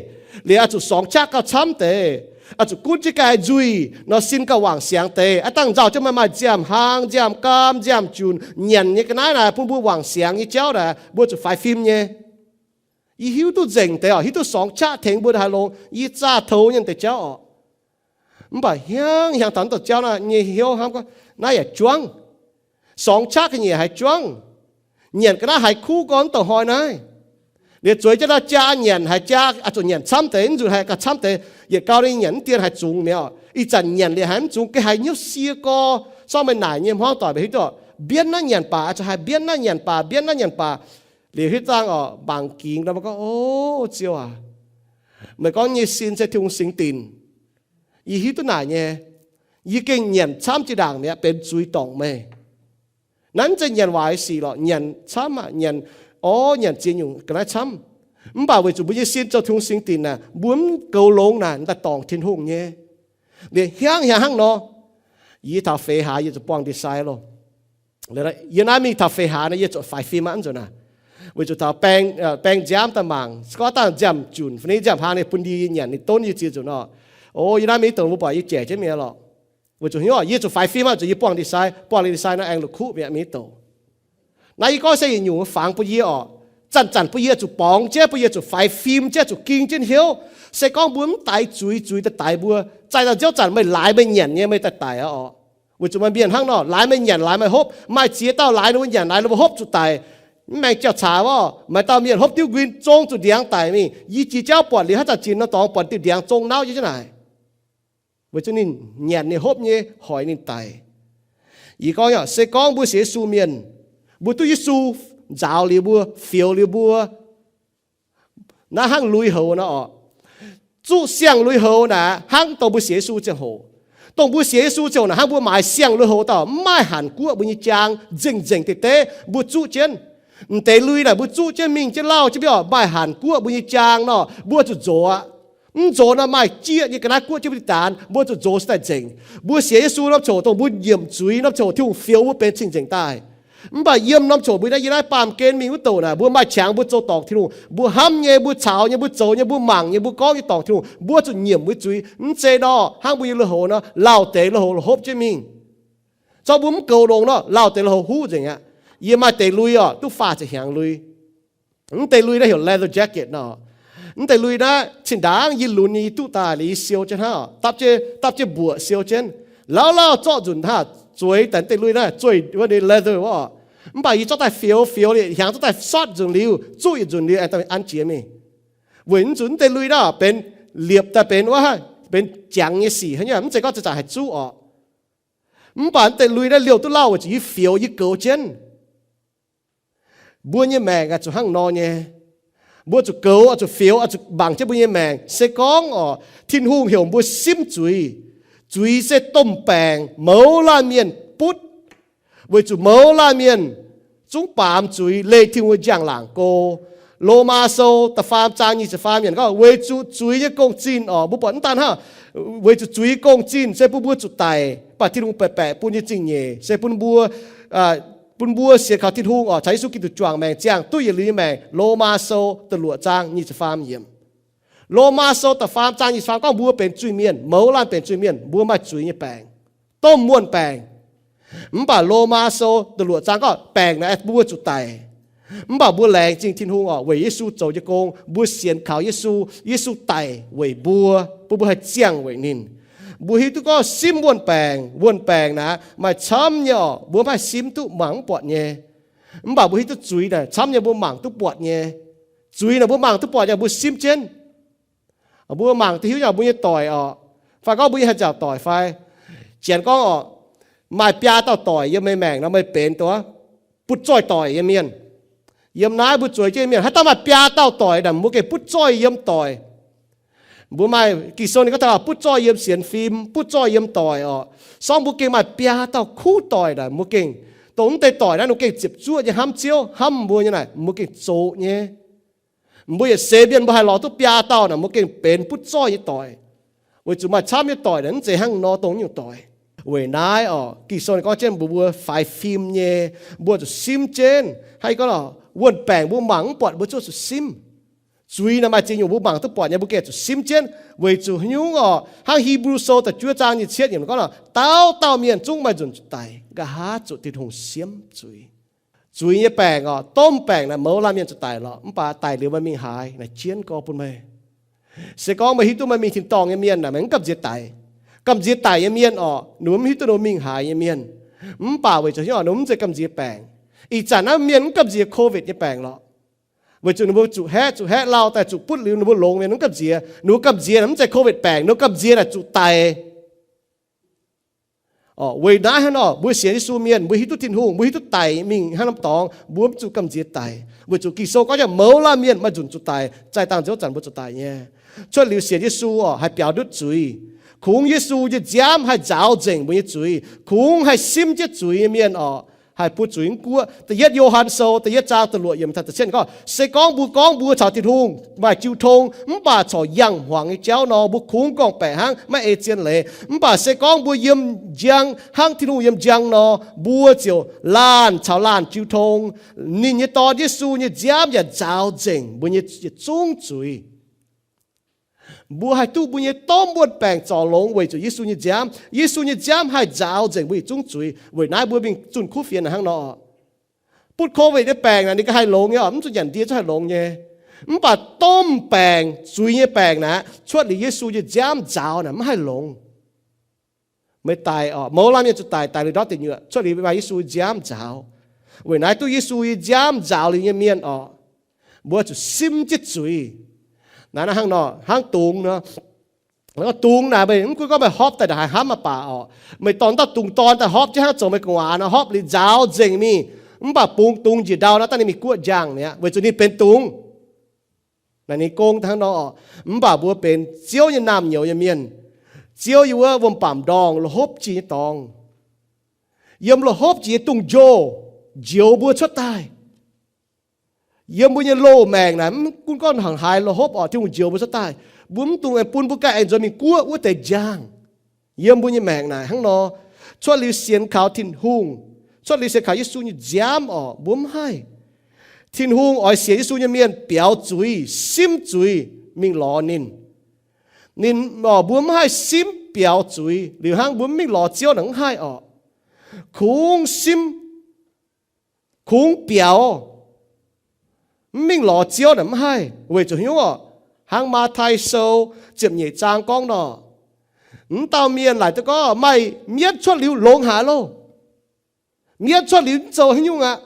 liuz oix zuqc sorngx qaqv gauh camv deix, oix zuqc gunv jienv ganh nzuih nor sin gauh wangc siangx deix. Aav dangh nzauh jienv maaih maaih nziaamv hlang, nziaamv gaam, nziaamv junc, nyanc nyei ga'naaiv naaic bun mbuo wangc siangx nyei jauv naaic mbuo zuqc faix fim nyei. Yie hiuv duqv nzengc deix oc, hiuv duqv sorngx qaqv tengx mbuo haaix longx, yie zaah toux nyei deix jauv oc. Mv baac hiaangx hiaangx taux mv deix jauv naaiv nyei hnyouv hnamv gorngv, naaiv yaac juangv. Sorngx qaqv ga'nyiec haiz juangv. Nyanc ga'naaiv haiz kuv gorngv mv deix hnoi naaiv. Liuz zueiz jienv naaiv jaa nyanc haiz jaa, oix zuqc nyanc camv deix, mv nzunc haiz gauh camv deix, yietc gau ninh nyanc mv dien haiz zungx mi'aqv. Ih zanc nyanc liuz haiz mv zungx, ga'haaix nyouv sie gorx. Sorng meih naaic nyei hmuangv doic mbuo hiuv duqv, mbienv naaiv nyanc baac, oix zuqc haih mbienv naaiv nyanc baac, mbienv naaiv nyanc baac. Liuz hiuv dangh oc, mangc gingx nor mbuo gorngv, O, Ziouv aac, meih gorngv nyei sin se Tin-Hungh singx dinc. Yie hiuv duqv naaic nyei. Yie gengh nyanc camv jiex ndaangc mi'aqv, benx zuiz dorngc meih. Naaiv mv zeiz nyanc waaic sic lorqc, nyanc camv aqv, nyanc, o, nyanc ziex nyungc ga'naaiv camv. Mv baac weic zuqc mbuo nyei sin zoux Tin-Hungh singx dinc naaic, mbuo mv goux longx naaic, daaih dorngc Tin-Hungh nyei. Liuz hiaangx hiaangx hnangv nor, yie taux feix hlaax yie zuqc buangh ndie-sai loh. Yie naaiv mingh taux feix hlaax nor, yie zuqc faix fim aqv nzunc naaic. Weic zuqc taux baeng, baeng nziaamv daaih mangc, se gorngv dangh nziaamv junc fai ni nziaamv hlang ninh bun ndie yie nyanc, ninh donv yie ziex nzunc nor. O, yie naaiv mingh douc mbuo buatc yie jaic jienv mi'aqv lorqc. Weic zuqc hnyouv yie zuqc faix fim aqv, zuqc yie buangh ndie-sai, buangh ndie-sai nor aengx la'kuqv mi'aqv, mingh douc. Naaiv yie gorngv se yietc nyungc fangx bun yie oc. Zanc-zanc bun yie zuqc borngz jienv, bun yie zuqc faix fim jienv, zuqc ging jienv hnyouv. Se gorngv mbuo mv daix zuiz, zuiz daaih daix mbuo. Zaih daaih nziouv zanc meih laaix meih nyanc nyei, meih daaih daic aqv oc. Weic zuqc maaih mienh hnangv nor, laaix meih nyanc laaix meih hopv. Maaih ziex dauh laaix ninh mbuo nyanc laaix ninh mbuo hopv zuqc daic. Mv maengx jauh-caax oc, maaih dauh mienh hopv diuv nquin zong zuqc ndiangx daic mingh. Yie jiex jauv buatc liuz hnangv zanc zinh nor dorngx buatc diuh ndiangx zong nauv jienv naaic. Weic zuqc ninh nyanc ninh hopv nyei hoic ninh daic. Yie gorngv, se gorngv mbuo sienx Yesu mienh, mbuo duqv Yesu nzaaux liuz mbuo, fioux liuz mbuo, naaiv hnangv lui-houx nor oc. Zuqv siang lui-houx naaic hnangv dongh mbuo sienx Yesu ziangh hoc. Dongh mbuo sienx Yesu ziangh hoc naaic hnangv mbuo maaiz siang lui-houx dauh mv maaih Hanc Guoqv mbuo nyei jaang nzengc-nzengc deix deix mbuo zuqv jienv. M'deix lui naaic mbuo zuqv jienv mingh jienv lauh jienv mbiauh maaih Hanc Guoqv mbuo nyei jaang nor, mbuo zuqc nzox aqv. Mv nzox nor maaih jieqv nyei ga'naaiv guoqv jienv mbuo nyei daanx, mbuo zuqc nzox se daaih nzengc. Mbuo sienx Yesu norm coc dongh mbuo nyiemc zuiz norm coc Tin-Hungh fioux mbuo benx cing-nzengc daaih. Mv baac yiem norm coc mbuo naaiv, yie naaiv baamh gen mingh wuov douc naaic, mbuo maaih qangx mbuo zoux dorngc Tin-Hungh, mbuo hnamv nyei, mbuo caux nyei, mbuo zoux nyei, mbuo mangc nyei, mbuo gorngv nyei dorngc Tin-Hungh, mbuo zuqc nyiemc mbuo zuiz. Mv zeiz nor hnangv mbuo nyei lui-houx nor, lauh deix lui-houx hopv jienv mingh. Zorqv mbuo mv goux longx nor, lauh deix lui-houx huv nzengc aqv. Yie maaih deix lui oc, duqv faah ziepc hnyangx lui. Mv deix lui naaiv heuc leather jacket nor. Mv deix lui naaiv zinh ndaangc yie lunx nyei, yie duqv daaih liuz yie siou jienv hnangv, dapv jienv, dapv jienv mbuoqc siou jienv. Lauh lauh zorqv nzunc hnangv zueiz daaih mv deix lui naaiv zueih wuov nyei leather wuov oc. Mv baac yie zorqv daaih fioux, fioux liuz hnyangx zorqv daaih sortv nzunc liuz, zuqv yietc nzunc liuz aengx daaih an jiex mingh. Weic mv zuqc mv deix lui naaiv benx liepc daaih benx wuov, benx jangx nyei sic hnangv, mv zeiz gorngv zanc-zanc haih zuqv oc. Mv baac mv deix lui naaiv liouh duqv lauh weic zuqc yie fioux, yie goux jienv. Mbuo nyei maengc oix zuqc hnangv nor nyei. Mbuo zuqc goux, oix zuqc fioux, oix zuqc mangc jienv mbuo nyei maengc. Se gorngv oc, Tin-Hungh heuc mbuo simv zuiz. Zuiz se domh baengc mouz laanh mienh butv, weic zuqc mouz laanh mienh zungv baamz zuiz leih Tin-Hungh nyei njang-laangc go. Lomaa Sou da'faam zaang nyic ziepc faam yiemc gorngv, weic zuqc zuiz nyei gong-zinh orqc, mbuo buatc mv daan hnangv, weic zuqc zuiz nyei gong-zinh se bun mbuo zuqc daic, mv baac Tin-Hungh baeqc baeqc bun nyei zingh nyeic se bun mbuo, bun mbuo sienx kaux Tin-Hungh orqc, caux Yesu Giduc juangc maengc ziangh duqv yietc liuz nyei maengc. Lomaa Sou da'luoqc zaang nyic ziepc faam yiemc. Lomaa Sou da'faam zaang nyic ziepc faam gorngv mbuo benx zuiz-mienh, mouz laanh benx zuiz-mienh, mbuo maaih zuiz nyei baengc, domh muonh baengc. Mv baac Lomaa Sou da'luoqc zaang gorngv baengc naaic mbuo zuqc daic. Mv baac mbuo laengz zingh Tin-Hungh orqc, weic Yesu zoux nyei gong, mbuo sienx kaux Yesu, Yesu daic weic mbuo, bun mbuo haih ziangh weic ninh. Mbuo hiuv duqv gorngv simv wuonh baengc, wuonh baengc naaic maaih camv nyei orqc, mbuo mv haih simv duqv mangc mv buatc nyei. Mv baac mbuo hiuv duqv zuiz naaic camv nyei, mbuo mangc duqv buatc nyei. Zuiz naaic mbuo mangc duqv buatc nyei, mbuo simv jienv. Mbuo mangc duqv hiuv nyei, mbuo nyei doic orqc, fai gorngv mbuo nyei haih nziaauc doic fai. Janx gorngv orqc, maaih biaa dauh doic yiem meih maengc nor, meih benx duqv butv zoih doic nyei mienh. Yiem naaiv mbuo zueiz jienv nyei mienh, haaix dauh maaih biaa dauh doic naaic, mbuo gengh butv zoih yiem doic. Mbuo maaih Ging-Sou ninh gorngv taux butv zoih yiem sienx fim, butv zoih yiem doic orqc. Sorng mbuo gengh maaih biaa dauh kuv doic naaic, mbuo gengh, dongh mv deix doic naaiv ninh gengh ziepc zuoqv nyei hnamv Ziouv, hnamv mbuo nyei naaic, mbuo gengh zoqc nyei. Mbuo yietc seix mienh mbuo haih lorz duqv biaa dauh naaic, mbuo gengh benx butv zoih nyei doic, weic zuqc maaih camv nyei doic naaic mv zeiz hnangv nor dongh nyungc doic. Weic naaiv orqc, Ging-Sou ninh gorngv jienv mbuox mbuo faix fim nyei, mbuo zuqc simv jienv. Hnangv gorngv wuonh baengc mbuo mangc mv buatc, mbuo zuqc simv. Zuiz naaic maaih ziex nyungc mbuo mangc duqv buatc nyei, mbuo gengh zuqc simv jienv. Weic zuqc nyungc orqc, hnangv Hipv^lu Sou da'juov zaang nyic ziepc yiemc gorngv, dauh dauh mienh zungv maaih nzunc zuqc daic, nqa'haav zuqc Tin-Hungh siemv zuiz. Zuiz nyei baengc orqc, domh baengc naaic mouz laanh mienh zuqc daic lorqc, mv baac daic liuz meih mingh haaix naaic jienv gorx bun meih. Se gorngv meih hiuv duqv meih mingh tin-dorngh nyei mienh naaic, meih mv gamh nziex daic. Gamh nziex daic nyei mienh orqc, ninh mbuo mv hiuv duqv ninh mbuo mingh haaix nyei mienh. Mv baac weic zuqc nyungc orqc, ninh mbuo mv zeiz gamh nziex baengc. Ih zanc naaiv mienh mv gamh nziex COVID nyei baengc lorqc, weic zuqc ninh mbuo zuqc haeqv, zuqc haeqv lauh daaih, zuqc butv liuz ninh mbuo longx mienh mv gamh nziex. Ninh mbuo gamh nziex naaic mv zeiz COVID baengc, ninh mbuo gamh nziex naaic zuqc daic. Orqc, weic naaiv hnangv orqc, mbuo sienx Yesu mienh, mbuo hiuv duqv Tin-Hungh, mbuo hiuv duqv daic mingh hnangv norm dorngx, mbuo mv zuqc gamh nziex daic. Weic zuqc Ging-Sou gorngv nyei mouz laanh mienh maaih nzunc zuqc daic, zaih dangh nziouv zanc mbuo zuqc daic nyei. Cuotv liuz sienx Yesu orqc, haih biaux ndutv zuiz. Kungx Yesu nyei nziaamv haih nzaaux nzengc mbuo nyei zuiz. Kungx haih simv jienv zuiz nyei mienh orqc, haih bun zuiz mv guoqv. Da'yietv Yo^han Sou da'yietv zaang da'luoqc yiemc taux da'cietv gorngv, se gorngv mbuo gorngv mbuo caux Tin-Hungh maaih jiu tong mv baac corc yangh hmuangx nyei jauv nor, mbuo kungx gorngv-baeqc hnangv, maiv ei zien leiz. Mv baac se gorngv mbuo yiem njang hnangv Tin-Hungh yiem njang nor, mbuo ziouc laanh caux laanh jiu tong. Ninh nyei Dorn, Yesu, nyei nziaamv yaac nzaaux nzengc mbuo nyei yietc zungv zuiz. Mbuo haih duqv mbuo nyei domh muonh baengc zorc longx weic zuqc Yesu nyei nziaamv. Yesu nyei nziaamv haih nzaaux nzengc mbuo yietc zungv zuiz. Weic naaiv mbuo mingh zunh kuv fienx hnangv nor. Butv COVID nyei baengc naaic ninh ganh haih longx nyei, mv zuqc nyanc ndie zuqc haih longx nyei. Mv baac domh baengc, zuiz nyei baengc naaic, cuotv liuz Yesu nyei nziaamv nzaaux naaic mv haih longx. Meih daic orqc, mouz laanh mienh zuqc daic, daic liuz ndortv deic nyuoqc, cuotv liuz maaih Yesu nziaamv nzaaux. Weic naaiv duqv Yesu nyei nziaamv nzaaux liuz nyei mienh orqc, mbuo zuqc simv jienv zuiz. Naaiv hnangv nor, hnangv dungz nor, dungz naaic meih mv gunv gorngv meih hopv daaih ndongc haaix hnamv mv baac orqc, meih dorh dauh dungz dorn daaih hopv jienv hnangv zoux meih gu'nguaaz nor, hopv liuz nzaaux nzengc mingh. Mv baac bungx dungz njiec ndau nor, daaih ninh mingh guoqv njang mi'aqv, weic zuqc ninh benx dungz. Naaic ninh gong hnangv nor orqc. Mv baac mbuo benx Ziouv nyei naamh nyouz nyei mienh. Ziouv yiem wuov wuom-baamc ndorngh, loz-hopv jiex nyei dorngx, yiem loz-hopv jiex nyei dungz-njoh njoux mbuo cuotv daaih. Yiem mbuo nyei loz-maengc naaic, mv gunv gorngv haaix loz-hopv orqc, Tin-Hungh njoux mbuo cuotv daaih. Mbuo mv dungx aengx bun mbuo ganh aengx nzuonx mingh guoqv wuov deix njang. Yiem mbuo nyei maengc naaic hnangv nor, cuotv liuz sienx kaux Tin-Hungh, cuotv liuz sienx kaux Yesu nyei nziaamv orqc, mbuo mv haih. Tin-Hungh oix sienx Yesu nyei mienh biaux zuiz, simv zuiz, mingh lorz ninh. Ninh, mbuo mv haih simv biaux zuiz liuz hnangv mbuo mv mingh lorz Ziouv naaic mv haih orqc. Kungx simv, kungx biaux, mv mingh lorz Ziouv naaic mv haih. Weic zuqc hnyouv orqc, hnangv Matv^tai Sou ziepc nyeic zaang gorngv nor, mv dauh mienh laaic duqv gorngv maaih mienv cuotv liuz longx haic loh. Mienv cuotv liuz mv zoux haaix nyungc aqv.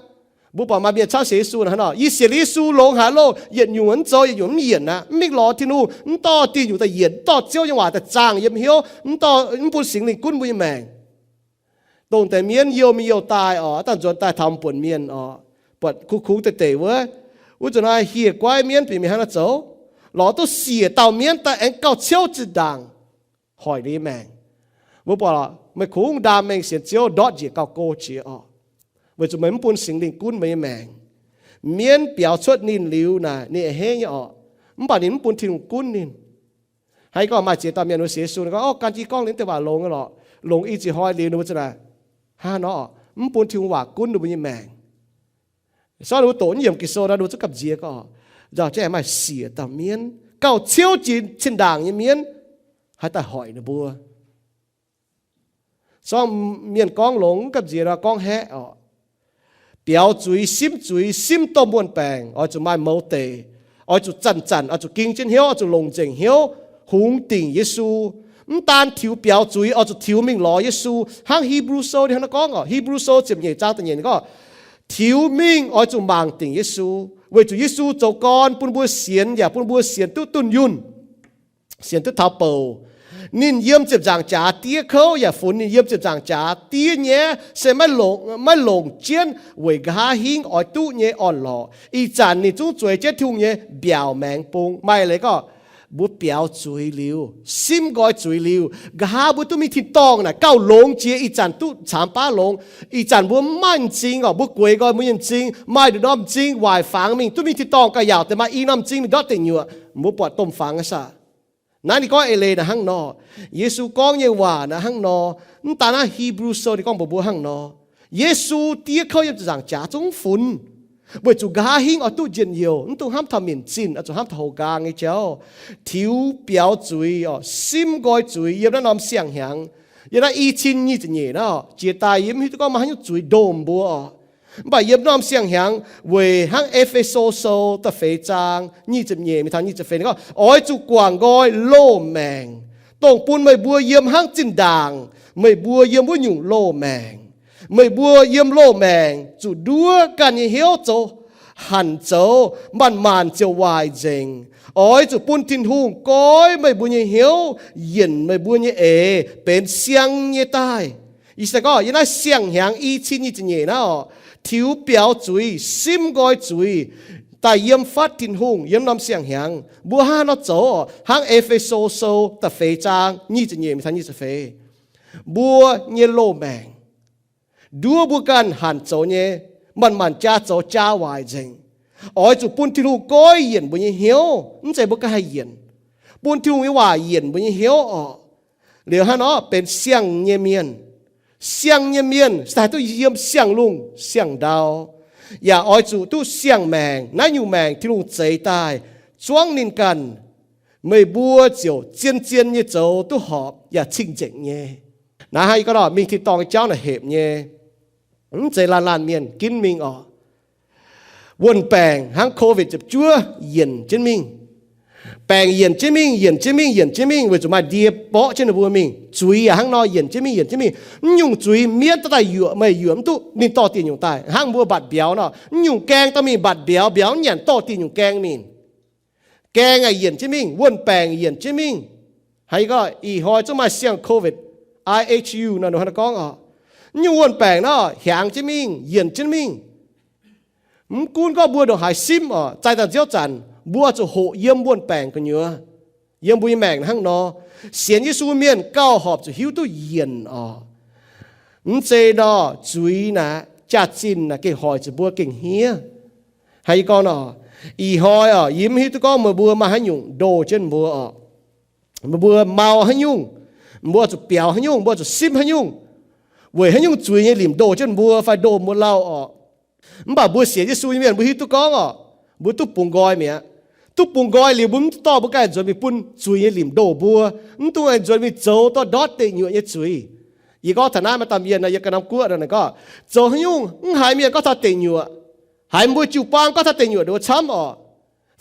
Mbuo buatc maaih mienh camv sienx Yesu naaic hnangv nor, yie sienx Yesu longx haic loh, yietc nyungc mv zoux, yietc nyungc mv yienc aqv, mv mingh lorz Tin-Hungh, mv dorh diuh nyungc daaih yienc, mv dorh Ziouv nyei waac daaih zaangh yiem hnyouv, mv dorh, mv bun Singx Lingh gunv mbuo nyei maengc. Dongh deix mienv youh mingh youh daaih orqc, dangh nzuonx daaih taux buonc mienh orqc, buatc kungx kungx deix deix wuov, wuov zanc naaiv hieh guaiv mienv bieqc mingh hnangv naaiv zoux, lorz duqv siec dauh mienv daaih aengx gauh ciouv zinh ndaangc hoic ninh nyei maengc. Mbuo buatc meih kungx ndaam mengh sienx Ziouv ndortv njiec gauh go jiex orqc, weic zuqc meih mv bun Singx Lingh gunv meih nyei maengc. Mienv biaux cuotv ninh liuz naaic, ninh a'hneiv nyei orqc. Mv baac ninh mv bun Tin-Hungh gunv ninh. Hnangv yie gorngv maaih ziex dauh mienh mbuo sienx Yesu, ninh gorngv, Orv, gan jienv gorngv liuz deix waac longx nyei lorqc. Longx i ziex hnoi liuz ninh mbuo za'naaic hnangv nor, mv bun Tin-Hungh waac gunv ninh mbuo nyei maengc. Sorng ninh mbuo doqc naaiv yiemc Ging-Sou nor, ninh mbuo zungv gamh nziex gorngv, nzauh jaav maaih siec dauh mienv gauh ciouv jiex cin-ndaangc nyei mienv haih daaih hoic ninh mbuo. Sorng mienh gorngv longx, gamh nziex nor gorngv haeqv orqc. Biaux zuiz, simv zuiz, simv domh wuon-baengc, oix zuqc maaih mouz deic, oix zuqc zanc-zanc, oix zuqc ging jienv hnyouv, oix zuqc longc nzengc hnyouv hungx dingc Yesu. Mv daan tiux biaux zuiz, oix zuqc tiux mingh lorz Yesu. Hnangv Hipv^lu Sou ninh hnangv naaiv gorngv orqc, Hipv^lu Sou ziepc nyeic zaang da'nyeic gorngv, tiux mingh oix zuqc mangc dingc Yesu, weic zuqc Yesu zoux gorn bun mbuo sienx yaac bun mbuo sienx duqv dunh yunh, sienx duqv taux bouc. Ninh yiem ziepc nzaangc jaax diev kouv yaac funx ninh yiem ziepc nzaangc jaax diev nyaiv, se maiv longc, maiv longc jienv weic nqa'haav hingv oix duqv nyei orn-lorqc. Ih zanc ninh zungv zueiz jienv Tin-Hungh nyei mbiaauc maengx bung. Maaih leiz gorngv mbuo biaux zuiz liuz, simv nqoi zuiz liuz, nqa'haav mbuo duqv mingh tin-dorngh naaic gauh longx jiex ih zanc duqv caamx baav longx. Ih zanc mbuo mv maaih m'zing orqc, mbuo gueix nqoi mbuo nyei m'zing, maaih nduqc norm m'zing waaic fangx mingh duqv mingh tin-dorngh gauh yaauc deix maaih i norm m'zing mingh ndortv deic nyuoqc, mbuo buatc domh fangx aqv saah. Naaiv ninh gorngv eix leiz naaic hnangv nor. Yesu gorngv nyei waac naaiv hnangv nor. Mv daan naaiv Hipv^lu Sou ninh gorngv mbuox mbuo hnangv nor. Yesu diev kouv yiem ziepc nzaangc jaax zungv funx, weic zuqc nqa'haav hingv oix duqv njien-youh, mv dungx hnamv taux minc zinh, oix zuqc hnamv taux houx nqaang nyei jauv. Tiux biaux zuiz orqc, simv nqoi zuiz yiem naaiv norm siang-hnyangx. Yiem naaiv i cin nyic ziepc nyeic naaiv orqc, jiex daaih yie mv hiuv duqv gorngv maaih haaix nyungc zuiz ndomh mbuo orqc. Mv baac yiem norm siang-hnyangx weic hnangv E^fe^so Sou da'feix zaang nyic ziepc nyeic mingh taux nyic ziepc feix ninh gorngv, oix zuqc guangc nqoi loz-maengc, dongh bun meih mbuo yiem hnangv zinh ndaangc meih mbuo yiem wuov nyungc loz-maengc. Meih mbuo yiem loz-maengc zuqc nduov ganh nyei hnyouv zoux hanc zoux, maanc-maanc ziouc waaic nzengc. Oix zuqc bun Tin-Hungh goiv meih mbuo nyei hnyouv, yienc meih mbuo nyei eix benx siang nyei daaih. Ih zanc gorngv yiem naaiv siang-hnyangx i cin nyic ziepc nyeic naaiv orqc, tiux biaux zuiz, simv nqoi zuiz, daaih yiem fatv Tin-Hungh yiem norm siang-hnyangx. Mbuo hnangv nor zoux orqc, hnangv E^fe^so Sou da'feix zaang nyic ziepc nyeic mingh taux nyic ziepc feix. Mbuo nyei loz-maengc, nduov mbuo ganh hanc zoux nyei, maanc-maanc jaa zoux jaa waaic nzengc. Oix zuqc bun Tin-Hungh goiv yienc mbuo nyei hnyouv, mv zeiz mbuo ganh haih yienc. Bun Tin-Hungh nyei waac yienc mbuo nyei hnyouv orqc. Liuz hnangv nor benx siang nyei mienh, siang nyei mienh se haih duqv yiem siang-lungh siang-ndau, yaac oix zuqc duqv siang-maengc. Naaiv nyungc maengc Tin-Hungh zeix daaih zuangv ninh ganh, meih mbuo ziouc zien-zien nyei zoux duqv horpc yaac cing-nzengc nyei. Naaiv hnangv yie gorngv nor, mingh tin-dorngh nyei jauv naaic hepc nyei. Mv zeiz laanh laanh mienh ginv mingh orqc. Wuon-baengc hnangv Covid ziepc juov yienc jienv mingh. Baengc yienc jienv mingh, yienc jienv mingh, yienc jienv mingh weic zuqc maaih ndie mborqv jienv ninh mbuo mingh. Zuiz yaac hnangv nor yienc jienv mingh, yienc jienv mingh. Mv nyungc zuiz mienv daaih daaih yuoqc meih yuoqc mv duqv, ninh dorh dieh nyungc daaih. Hnangv mbuo mbatc mbiauz nor, mv nyungc gaeng dorh mingh mbatc mbiauz, mbiauz nyanc dorh dieh nyungc gaeng mingh. Gaeng aah yienc jienv mingh, wuon-baengc yienc jienv mingh. Hnangv yie gorngv ih hnoi zungv maaih siang-Covid, I H U nor, ninh hnangv naaiv gorngv orqc. Mv nyungc wuon-baengc nor hiaangx jienv mingh, yienc jienv mingh. Mv gunv gorngv mbuo ndongc haaix simv orqc, zaaih daaih nziouv zanc mbuo zuqc hoqc yiem wuon-baengc gu'nyuoz. Yiem mbuo nyei maengc hnangv nor, sienx Yesu mienh gauh horpc zuqc hiuv duqv yienc orqc. Mv zeiz nor, zuiz naaic, jaax-zinh naaic gengh hoic zuqc mbuo gengh hniev. Hnangv yie gorngv nor, ih hnoi orqc, yie mv hiuv duqv gorngv meih mbuo maaih haaix nyungc ndoh jienv mbuo orqc. Meih mbuo mau haaix nyungc, mbuo zuqc biaux haaix nyungc, mbuo zuqc simv haaix nyungc, weic haaix nyungc zuiz nyei limc ndoh jienv mbuo fai ndoh mbuo lauh orqc. Mv baac mbuo sienx Yesu nyei mienh mbuo hiuv duqv gorngv orqc, mbuo duqv bungx nqoi mi'aqv. Duqv bungx nqoi liuz mbuo mv dorh mbuo ganh nzuonx mingh bun zuiz nyei limc ndoh mbuo, mv dungx nzuonx mingh zoux dorh ndortv deic nyuoqc nyei zuiz. Yie gorngv taux naaiv maaih dauh mienh nor, yiem ga'naaiv guoqv nor, ninh gorngv, zoux haaix nyungc mv haiz mienh gorngv taux deic nyuoqc, haiz mbuo jiu-baang gorngv taux deic nyuoqc nduov camv orqc.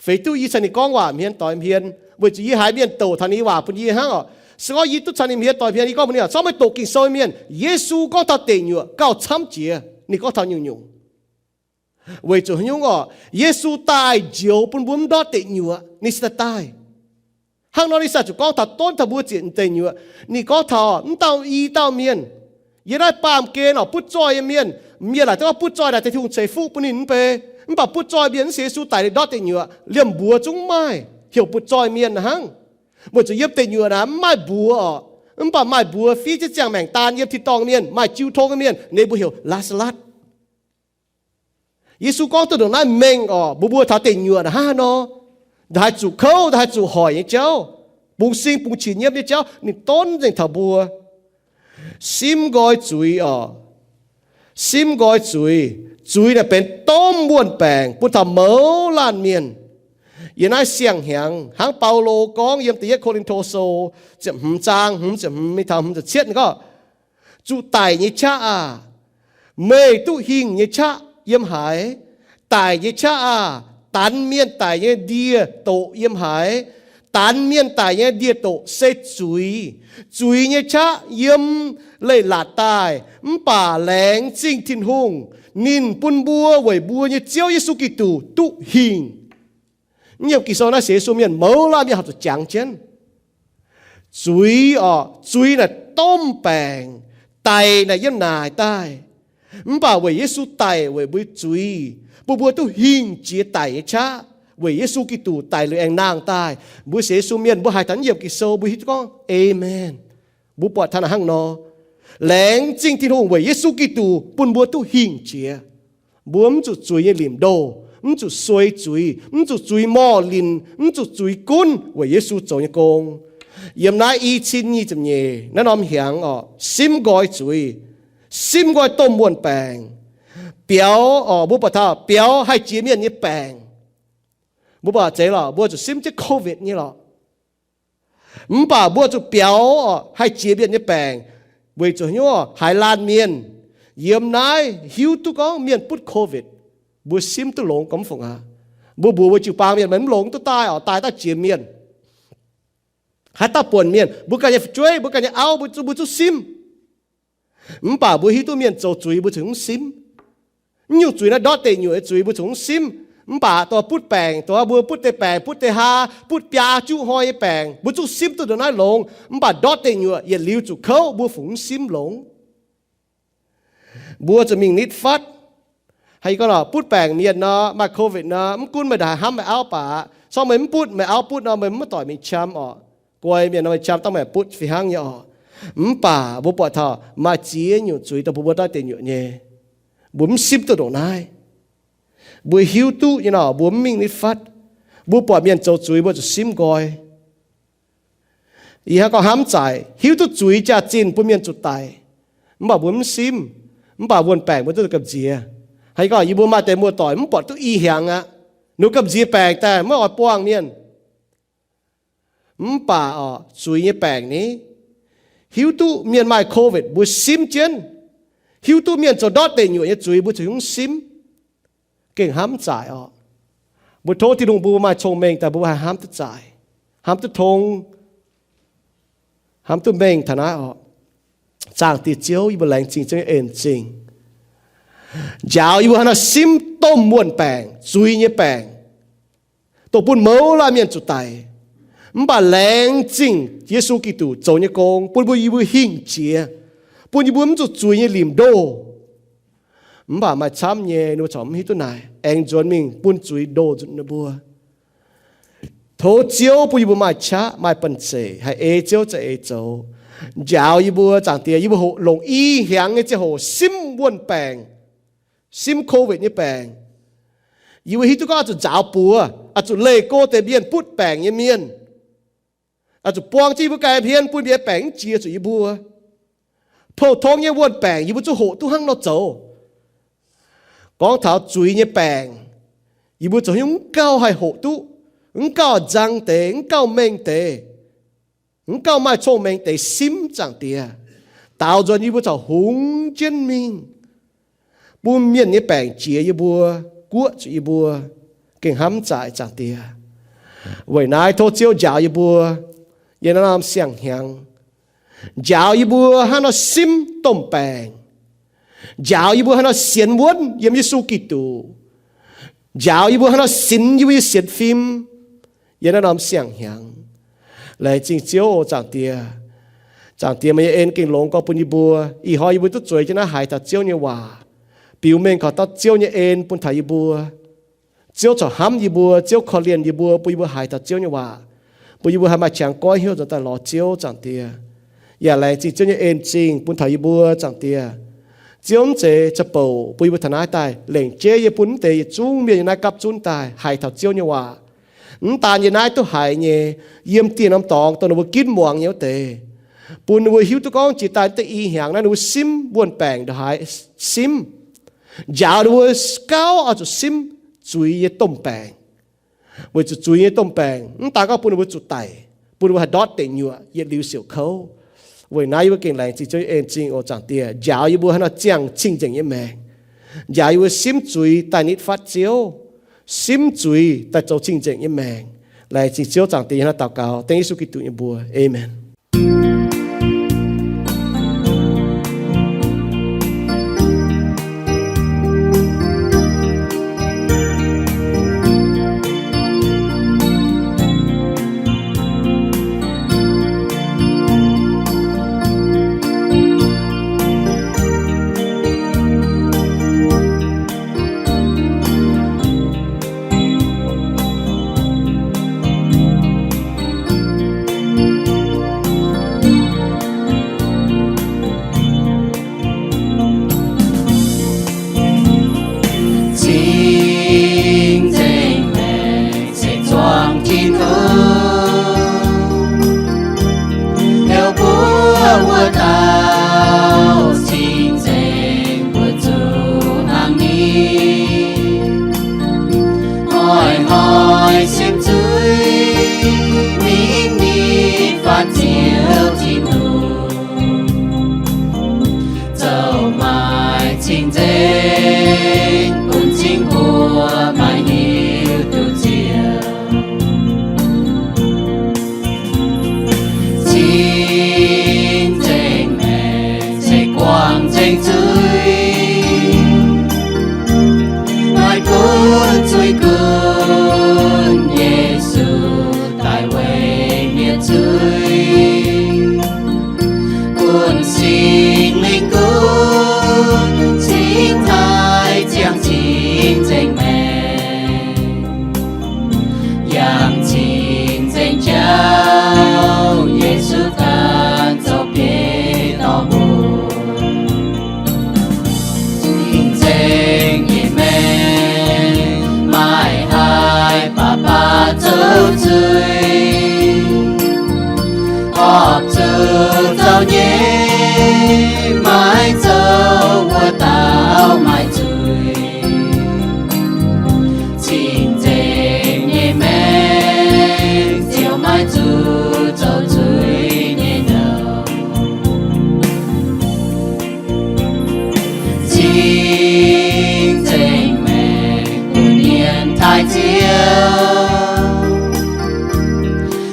Feix duqv yie caux ninh gorngv waac hmien doix hmien, weic zuqc yie haiz mienh douc taux ninh nyei waac bun yie hnangv orqc. Se gorngv yie duqv caux ninh hmien doix hmien, yie gorngv mbuox ninh, corc maiv doqc Ging-Sou nyei mienh, Yesu gorngv taux deic nyuoqc gauh camv jiex. Ninh gorngv taux nyungc-nyungc. Weic zuqc haaix nyungc orqc? Yesu daaih njoux bun mbuo mv ndortv deic nyuoqc, ninh se daaih daaih. Hnangv nor ninh se zuqc gorngv taux donv taux mbuo ziepc deic nyuoqc. Ninh gorngv taux mv dauh i dauh mienh, yiem naaiv baamh gen orqc, butv zoih nyei mienh, mienh laaic duqv gorngv butv zoih naaic deix Tin-Hungh ceix fuqv bun ninh mv bei. Mv baac butv zoih mienh mv sienx Yesu daic liuz ndortv deic nyuoqc, liemh mbuox zungv maaih heuc butv zoih mienh hnangv. Weic zuqc yiem deic nyuoqc naaic mv maaih mbuox orqc. Mv baac maaih mbuox fiev jienv ziangh maengc daan yiem tin-dorngh mienh, maaih jiu tong nyei mienh, ninh mbuo heuc Laa^saa^latv. Yesu gorngv duqv ndongc naaiv mengh orqc, mbuo mbuo taux deic nyuoqc naaic hnangv haaix nor, ndongc haaix zuqc kouv, ndongc haaix zuqc hoic nyei jauv, bungx sing bungx qiex nyiemv nyei jauv, ninh donv nzengc taux mbuo. Simv nqoi zuiz orqc. Simv nqoi zuiz. Zuiz naaic benx domh wuon-baengc bun taux mouz laanh mienh. Yiem naaiv siang-hnyangx hnangv Baulo gorngv yiem Da'yietv Ko^lin^to Sou ziepc hmz zaang hmz ziepc hmz mingh taux hmz ziepc cietv gorngv, zuqc daic nyei qaqv aah! Meih duqv hingh nyei qaqv yiem haaix? Daic nyei qaqv aah! Danx mienh daic nyei ndie-doqc yiem haaix? Danx mienh daic nyei ndie-doqc se zuiz. Zuiz nyei qaqv yiem leiz-latc daaih, mv baac laengz zingh Tin-Hungh, ninh bun mbuo weic mbuo nyei Ziouv Yesu Giduc duqv hingh. Yiem Ging-Sou naaiv sienx Yesu mienh mouz laanh mienh horpc zuqc jangx jienv. Zuiz orqc, zuiz naaic domh baengc, daic naaic yiem naaic daaih. Mv baac weic Yesu daic weic mbuo zuiz, bun mbuo duqv hingh jiex daic nyei qaqv. Weic Yesu Giduc daic liuz aengx nangh daaih. Mbuo sienx Yesu mienh mbuo haiz taux naaiv yiemc Ging-Sou mbuo hiuv duqv gorngv, Aamen. Mbuo buatc taux naaic hnangv nor, laengz zingh Tin-Hungh weic Yesu Giduc bun mbuo duqv hingh jiex. Mbuo mv zuqc zuiz nyei limc ndoh, mv zuqc suei zuiz, mv zuqc zuiz morh linc, mv zuqc zuiz gunv weic Yesu zoux nyei gong. Yiem naaiv i cin nyic ziepc nyeic naaiv norm hnyangx orqc, simv nqoi zuiz, simv nqoi domh wuon-baengc, biaux orqc, mbuo buatc taux biaux haih jiex mienh nyei baengc. Mbuo buatc zeiz lorqc, mbuo zuqc simv jienv COVID nyei lorqc. Mv baac mbuo zuqc biaux orqc, haih jiex mienh nyei baengc, weic zuqc hnyouv haaix laanh mienh yiem naaiv hiuv duqv gorngv mienh butv COVID, mbuo simv duqv longx gormx fungc aqv. Mbuo mbuox mbuo jiu-baang mienh, meih mv longx duqv daaih orqc, daaih daaih jiex mienh. Haaix dauh buonc mienh, mbuo ganh nyei fu'jueiv, mbuo ganh nyei auv, mbuo zuqc, mbuo zuqc simv. Mv baac mbuo hiuv duqv mienh zoux zuiz, mbuo zuqc mv simv. Mv nyungc zuiz naaiv ndortv deic nyuoqc nyei zuiz, mbuo zuqc mv simv. Mv baac dongh butv baengc, dongh mbuo butv deix baengc, butv deix haa, butv biaa juqv hnoi nyei baengc, mbuo zuqc simv duqv ndongc naaiv longx. Mv baac ndortv deic nyuoqc yietc liuz zuqc kouv, mbuo fungc mv simv longx. Mbuo zuqc mingh nitv fatv. Haaix gorngv lorqc, butv baengc mienh nor, maaih COVID nor, mv gunv meih ndongc haaix hnamv meih auv baac, corc meih mv butv, meih auv butv nor, meih mv doic mingh qam orqc. Guai mienh nor, meih qam dangh meih butv fih hnangv nyei orqc. Mv baac mbuo buatc taux maaih ziex nyungc zuiz dongh mbuo mbuo ndortv deic nyuoqc nyei, mbuo mv simv duqv ndongc naaiv. Mbuo hiuv duqv nyei nor, mbuo mv mingh nitv fatv. Mbuo buatc mienh zoux zuiz, mbuo zuqc simv nqoi. Ih hnangv gorngv hnamv zaaic, hiuv duqv zuiz jaax-zinh bun mienh zuqc daic, mv baac mbuo mv simv. Mv baac wuon-baengc mbuo duqv gamh nziex. Haaix gorngv yie mbuo maaih deix muoz-doic mv buatc duqv i hnyangx aqv, ninh gamh nziex baengc daaih maiv oix buangh mienh. Mv baac orqc, zuiz nyei baengc ni, hiuv duqv mienh maaih COVID mbuo simv jienv. Hiuv duqv mienh zoux ndortv deic nyuoqc nyei zuiz mbuo zuqc hnyouv simv. Gengh hnamv zaaic orqc. Mbuo tov Tin-Hungh bun mbuo maaih cong-mengh daaih mbuo haih hnamv duqv zaaic, hnamv duqv tong, hnamv duqv mengh taux naaiv orqc. Zaangc Diex Ziouv, yie mbuo laengz zingh Ziouv nyei en zingh, njaaux yie mbuo haaix nor simv domh wuon-baengc, zuiz nyei baengc, dongh bun mouz laanh mienh zuqc daic, mv baac laengz zingh Yesu Giduc zoux nyei gong bun mbuo, yie mbuo hingh jiex, bun yie mbuo mv zuqc zuiz nyei limc ndoh. Mv baac maaih camv nyei, ninh mbuo corc mv hiuv duqv naaic, aengx nzuonx mingh bun zuiz ndoh nzunc ninh mbuo. Tov Ziouv bun yie mbuo maaih qaqv, maaih banh zeic haih ei Ziouv za'eix zoux. Njaaux yie mbuo, Zaangc Diex, yie mbuo hoqc longc i hnyangx nyei ziangh hoc simv wuon-baengc, simv COVID nyei baengc. Yie mbuo hiuv duqv gorngv oix zuqc nzaaux buoz, oix zuqc leih go deix mienh, butv baengc nyei mienh. Oix zuqc buang jienv yie mbuo ga'hlen hmien bun mienh nyei baengc mv jiex zuqc yie mbuo. Pou-tong nyei wuon-baengc yie mbuo zuqc hoqc duqv hnangv nor zoux. Gorngv taux zuiz nyei baengc, yie mbuo zoux haaix nyungc mv gauh haih hoqc duqv, mv gauh nzang deix, mv gauh mengh deix, mv gauh maaih cong-mengh deix simv, Zaangc Diex. Daaux nzuonx yie mbuo corc hungx jienv mingh, bun mienh nyei baengc jiex yie mbuo, guoqv zuqc yie mbuo. Gengh hnamv zaaic, Zaangc Diex. Weic naaiv tov Ziouv njaaux yie mbuo yiem naaiv norm siang-hnyangx. Njaaux yie mbuo haaix nor simv domh baengc. Njaaux yie mbuo haaix nor sienx wuonv yiem Yesu Giduc. Njaaux yie mbuo haaix nor sinx yie mbuo nyei sienx fim yiem naaiv norm siang-hnyangx. Laengz zingh Ziouv oc, Zaangc Diex. Zaangc Diex, meih nyei en gengh longx gorx bun yie mbuo. Ih hnoi yie mbuo duqv zueiz jienv naaiv haiz taux Ziouv nyei waac, biux mengh gorx dauh Ziouv nyei en bun taux yie mbuo. Ziouv corc hnamv yie mbuo, Ziouv korv-lienh yie mbuo, bun yie mbuo haiz taux Ziouv nyei waac, bun yie mbuo haih maaih qangx goiv hnyouv nzuonx daaih lorz Ziouv, Zaangc Diex. Yaac laengz zingh Ziouv nyei en zingh bun taux yie mbuo, Zaangc Diex. Ziouv mv zeiz za'bouc bun yie mbuo taux naaiv daaih lengc jeiv yie bun mv deix yietc zungv mienh yiem naaiv gapv zunv daaih haiz taux Ziouv nyei waac. Mv daan yie naaiv duqv haiz nyei, yiem dieh norm dorngx dongh ninh mbuo ginv muangx nyei wuov deix, bun ninh mbuo hiuv duqv gorngv jiex daaih deix i hnyangx naaiv ninh mbuo simv wuonh baengc ndongc haaix simv. Njaaux ninh mbuo gauh oix zuqc simv zuiz nyei domh baengc. Weic zuqc zuiz nyei domh baengc mv daan gorngv bun ninh mbuo zuqc daic, bun ninh mbuo haih ndortv deic nyuoqc yietc liuz siouc kouv. Weic naaiv yie mbuo gengh laengz zingh Ziouv en zingh oc Zaangc Diex, njaaux yie mbuo hnangv nor ziangh cing-nzengc nyei maengc. Njaaux yie mbuo simv zuiz daaih nitv fatv Ziouv, simv zuiz daaih zoux cing-nzengc nyei maengc. Laengz zingh Ziouv Zaangc Diex, yie hnangv naaiv daux gaux dengv Yesu Giduc nyei mbuox. Aamen. Cing-nzengc maengc se zuangx Tin-Hungh, heuc mbuo wuov dauh cing-nzengc mbuo zuqc hnangv ni. Hnoi-hnoi siemv zuiz mingh nitv fatv Ziouv Tin-Hungh, zoux maaih cing-nzengc bun cing mbuo maaih hiuv duqv Ziouv. Cing-nzengc maengc se guangc nzengc zuiz, maaih gunv zuiz gunv Yesu daaih weic mienh zuiz. Gunv Singx Lingh gunv cingx taaih ziangh cing-nzengc maengc, yangh cing-nzengc jauv Yesu ganh zoux biei dorh mbuo. Cing-nzengc nyei maengc maiv haih baac baac zoux zuiz, horpc zuqc zoux nyei maiv zoux wuov dauh maaih zuiz. Cing-nzengc nyei maengc ziouc maiv zuqc zoux zuiz nyei nouh. Cing-nzengc maengc bun mienh taaih Ziouv,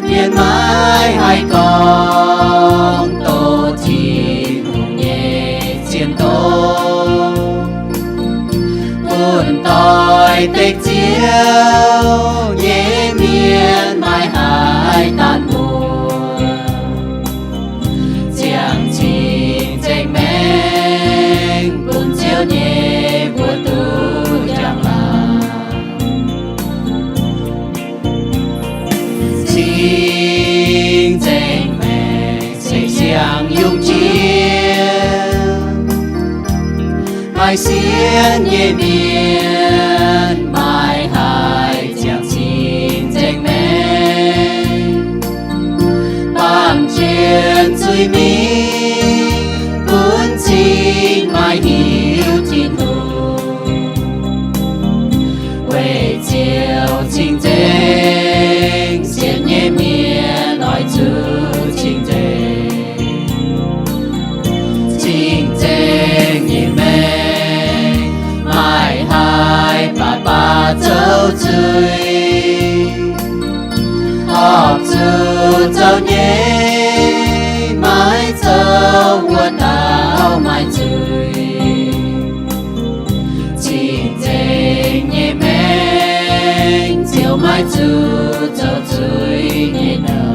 mienh maiv haih gorngv doqc Tin-Hungh nyei zien doz. Bun doix-dekc Ziouv nyei mienh maiv haih daanh mbuo, ziangh cing-nzengc maengc bun Ziouv nyei mbuox duqv njang-laangc. Cing-nzengc maengc se siang-yungh jiex, maaih sienx nyei mienh maiv haih ziangh cing-nzengc maengc, baamh jienv zuiz-mingh gunv cing maaih hiuv Tin-Hungh. Weic Ziouv cing-nzengc, sienx nyei mienh oix zuqc cing-nzengc. Cing-nzengc nyei maengc maiv haih baac baac zoux zuiz, horpc zuqc zoux nyei maiv zoux wuov dauh maaih zuiz. Cing-nzengc nyei maengc ziouc maiv zuqc zoux zuiz nyei nouh.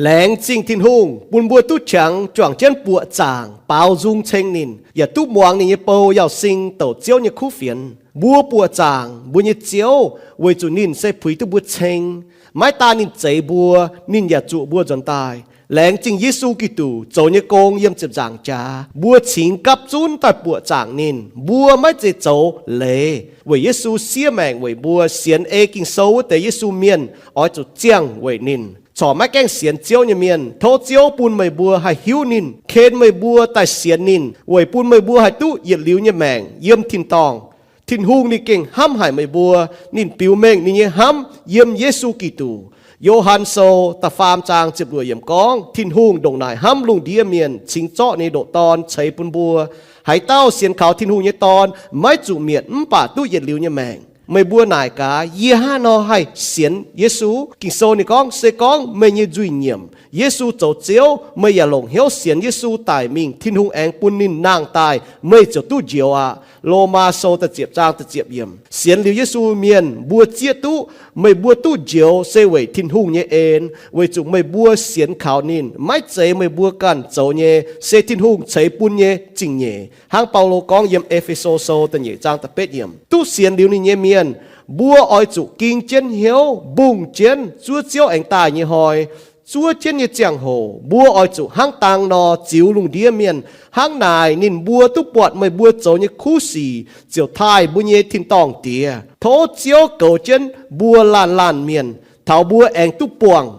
Laengz zingh Tin-Hungh bun mbuo duqv qangx juangc jienv buoqc zaangc baaux nzung ceng ninh, yaac duqv muangx ninh nyei bou Yauz Sing douc Ziouv nyei kuv fienx. Mbuo buoqc zaangc mbuo nyei Ziouv weic zuqc ninh se puix duqv mbuo ceng. Maiv daan ninh zeix mbuo, ninh yaac zuqc mbuo nzuonx daaih. Laengz zingh Yesu Giduc zoux nyei gong yiem ziepc nzaangc jaax, mbuo cingx gapv zunv daaih buoqc zaangc ninh. Mbuo maiv zeiz zoux leiz weic Yesu siev maengc weic mbuo. Sienx ei Ging-Sou wuov deix Yesu mienh oix zuqc ziangh weic ninh. Corc maiv gaengh sienx Ziouv nyei mienh, tov Ziouv bun meih mbuo haih hiuv ninh, ken meih mbuo daaih sienx ninh, weic bun meih mbuo haih duqv yietc liuz nyei maengc yiem tin-dorngh. Tin-Hungh ninh gengh hnamv haic meih mbuo. Ninh biux mengh ninh nyei hnamv yiem Yesu Giduc. Yo^han Sou da'faam zaang ziepc luoqc yiemc gorngv, Tin-Hungh ndongc naaic hnamv lungh ndiev mienh, cingx zorqv ninh nyei ndoqc Dorn ceix bun mbuo. Haaix dauh sienx kaux Tin-Hungh nyei Dorn maiv zuqc mietc mv baac duqv yietc liuz nyei maengc. Meih mbuo naaic gaax, yie hnangv haaix nor haih sienx Yesu? Ging-Sou ninh gorngv, se gorngv meih nyei nzuih nyiemc, Yesu zoux Ziouv, meih yaac longc hnyouv sienx Yesu daic mingh, Tin-Hungh aengx bun ninh nangh daaih, meih ziouc duqv njoux aqv. Lomaa Sou da'ziepc zaang da'ziepc yiemc. Sienx liuz Yesu mienh mbuo zieqv duqv meih mbuo duqv njoux se weic Tin-Hungh nyei en, weic zuqc meih mbuo sienx kaux ninh. Maiv zeiz meih mbuo ganh zoux nyei, se Tin-Hungh ceix bun nyei zingh nyeic. Hnangv Baulo gorngv yiem E^fe^so Sou da'nyeic zaang da'betv yiemc, duqv sienx liuz ninh nyei mienh, mbuo oix zuqc ging jienv hnyouv mbungh jienv zuov Ziouv aengx daaih nyei hnoi. Zuov jienv nyei ziangh hoc mbuo oix zuqc hnangv dang nor ziux lungh ndiev mienh. Hnangv naaic ninh mbuo duqv buatc meih mbuo zoux nyei kuv sic ziouc taaih mbuo nyei tin-dorngh Diex. Tov Ziouv goux jienv mbuo laanh laanh mienh, taux mbuo aengx duqv buangh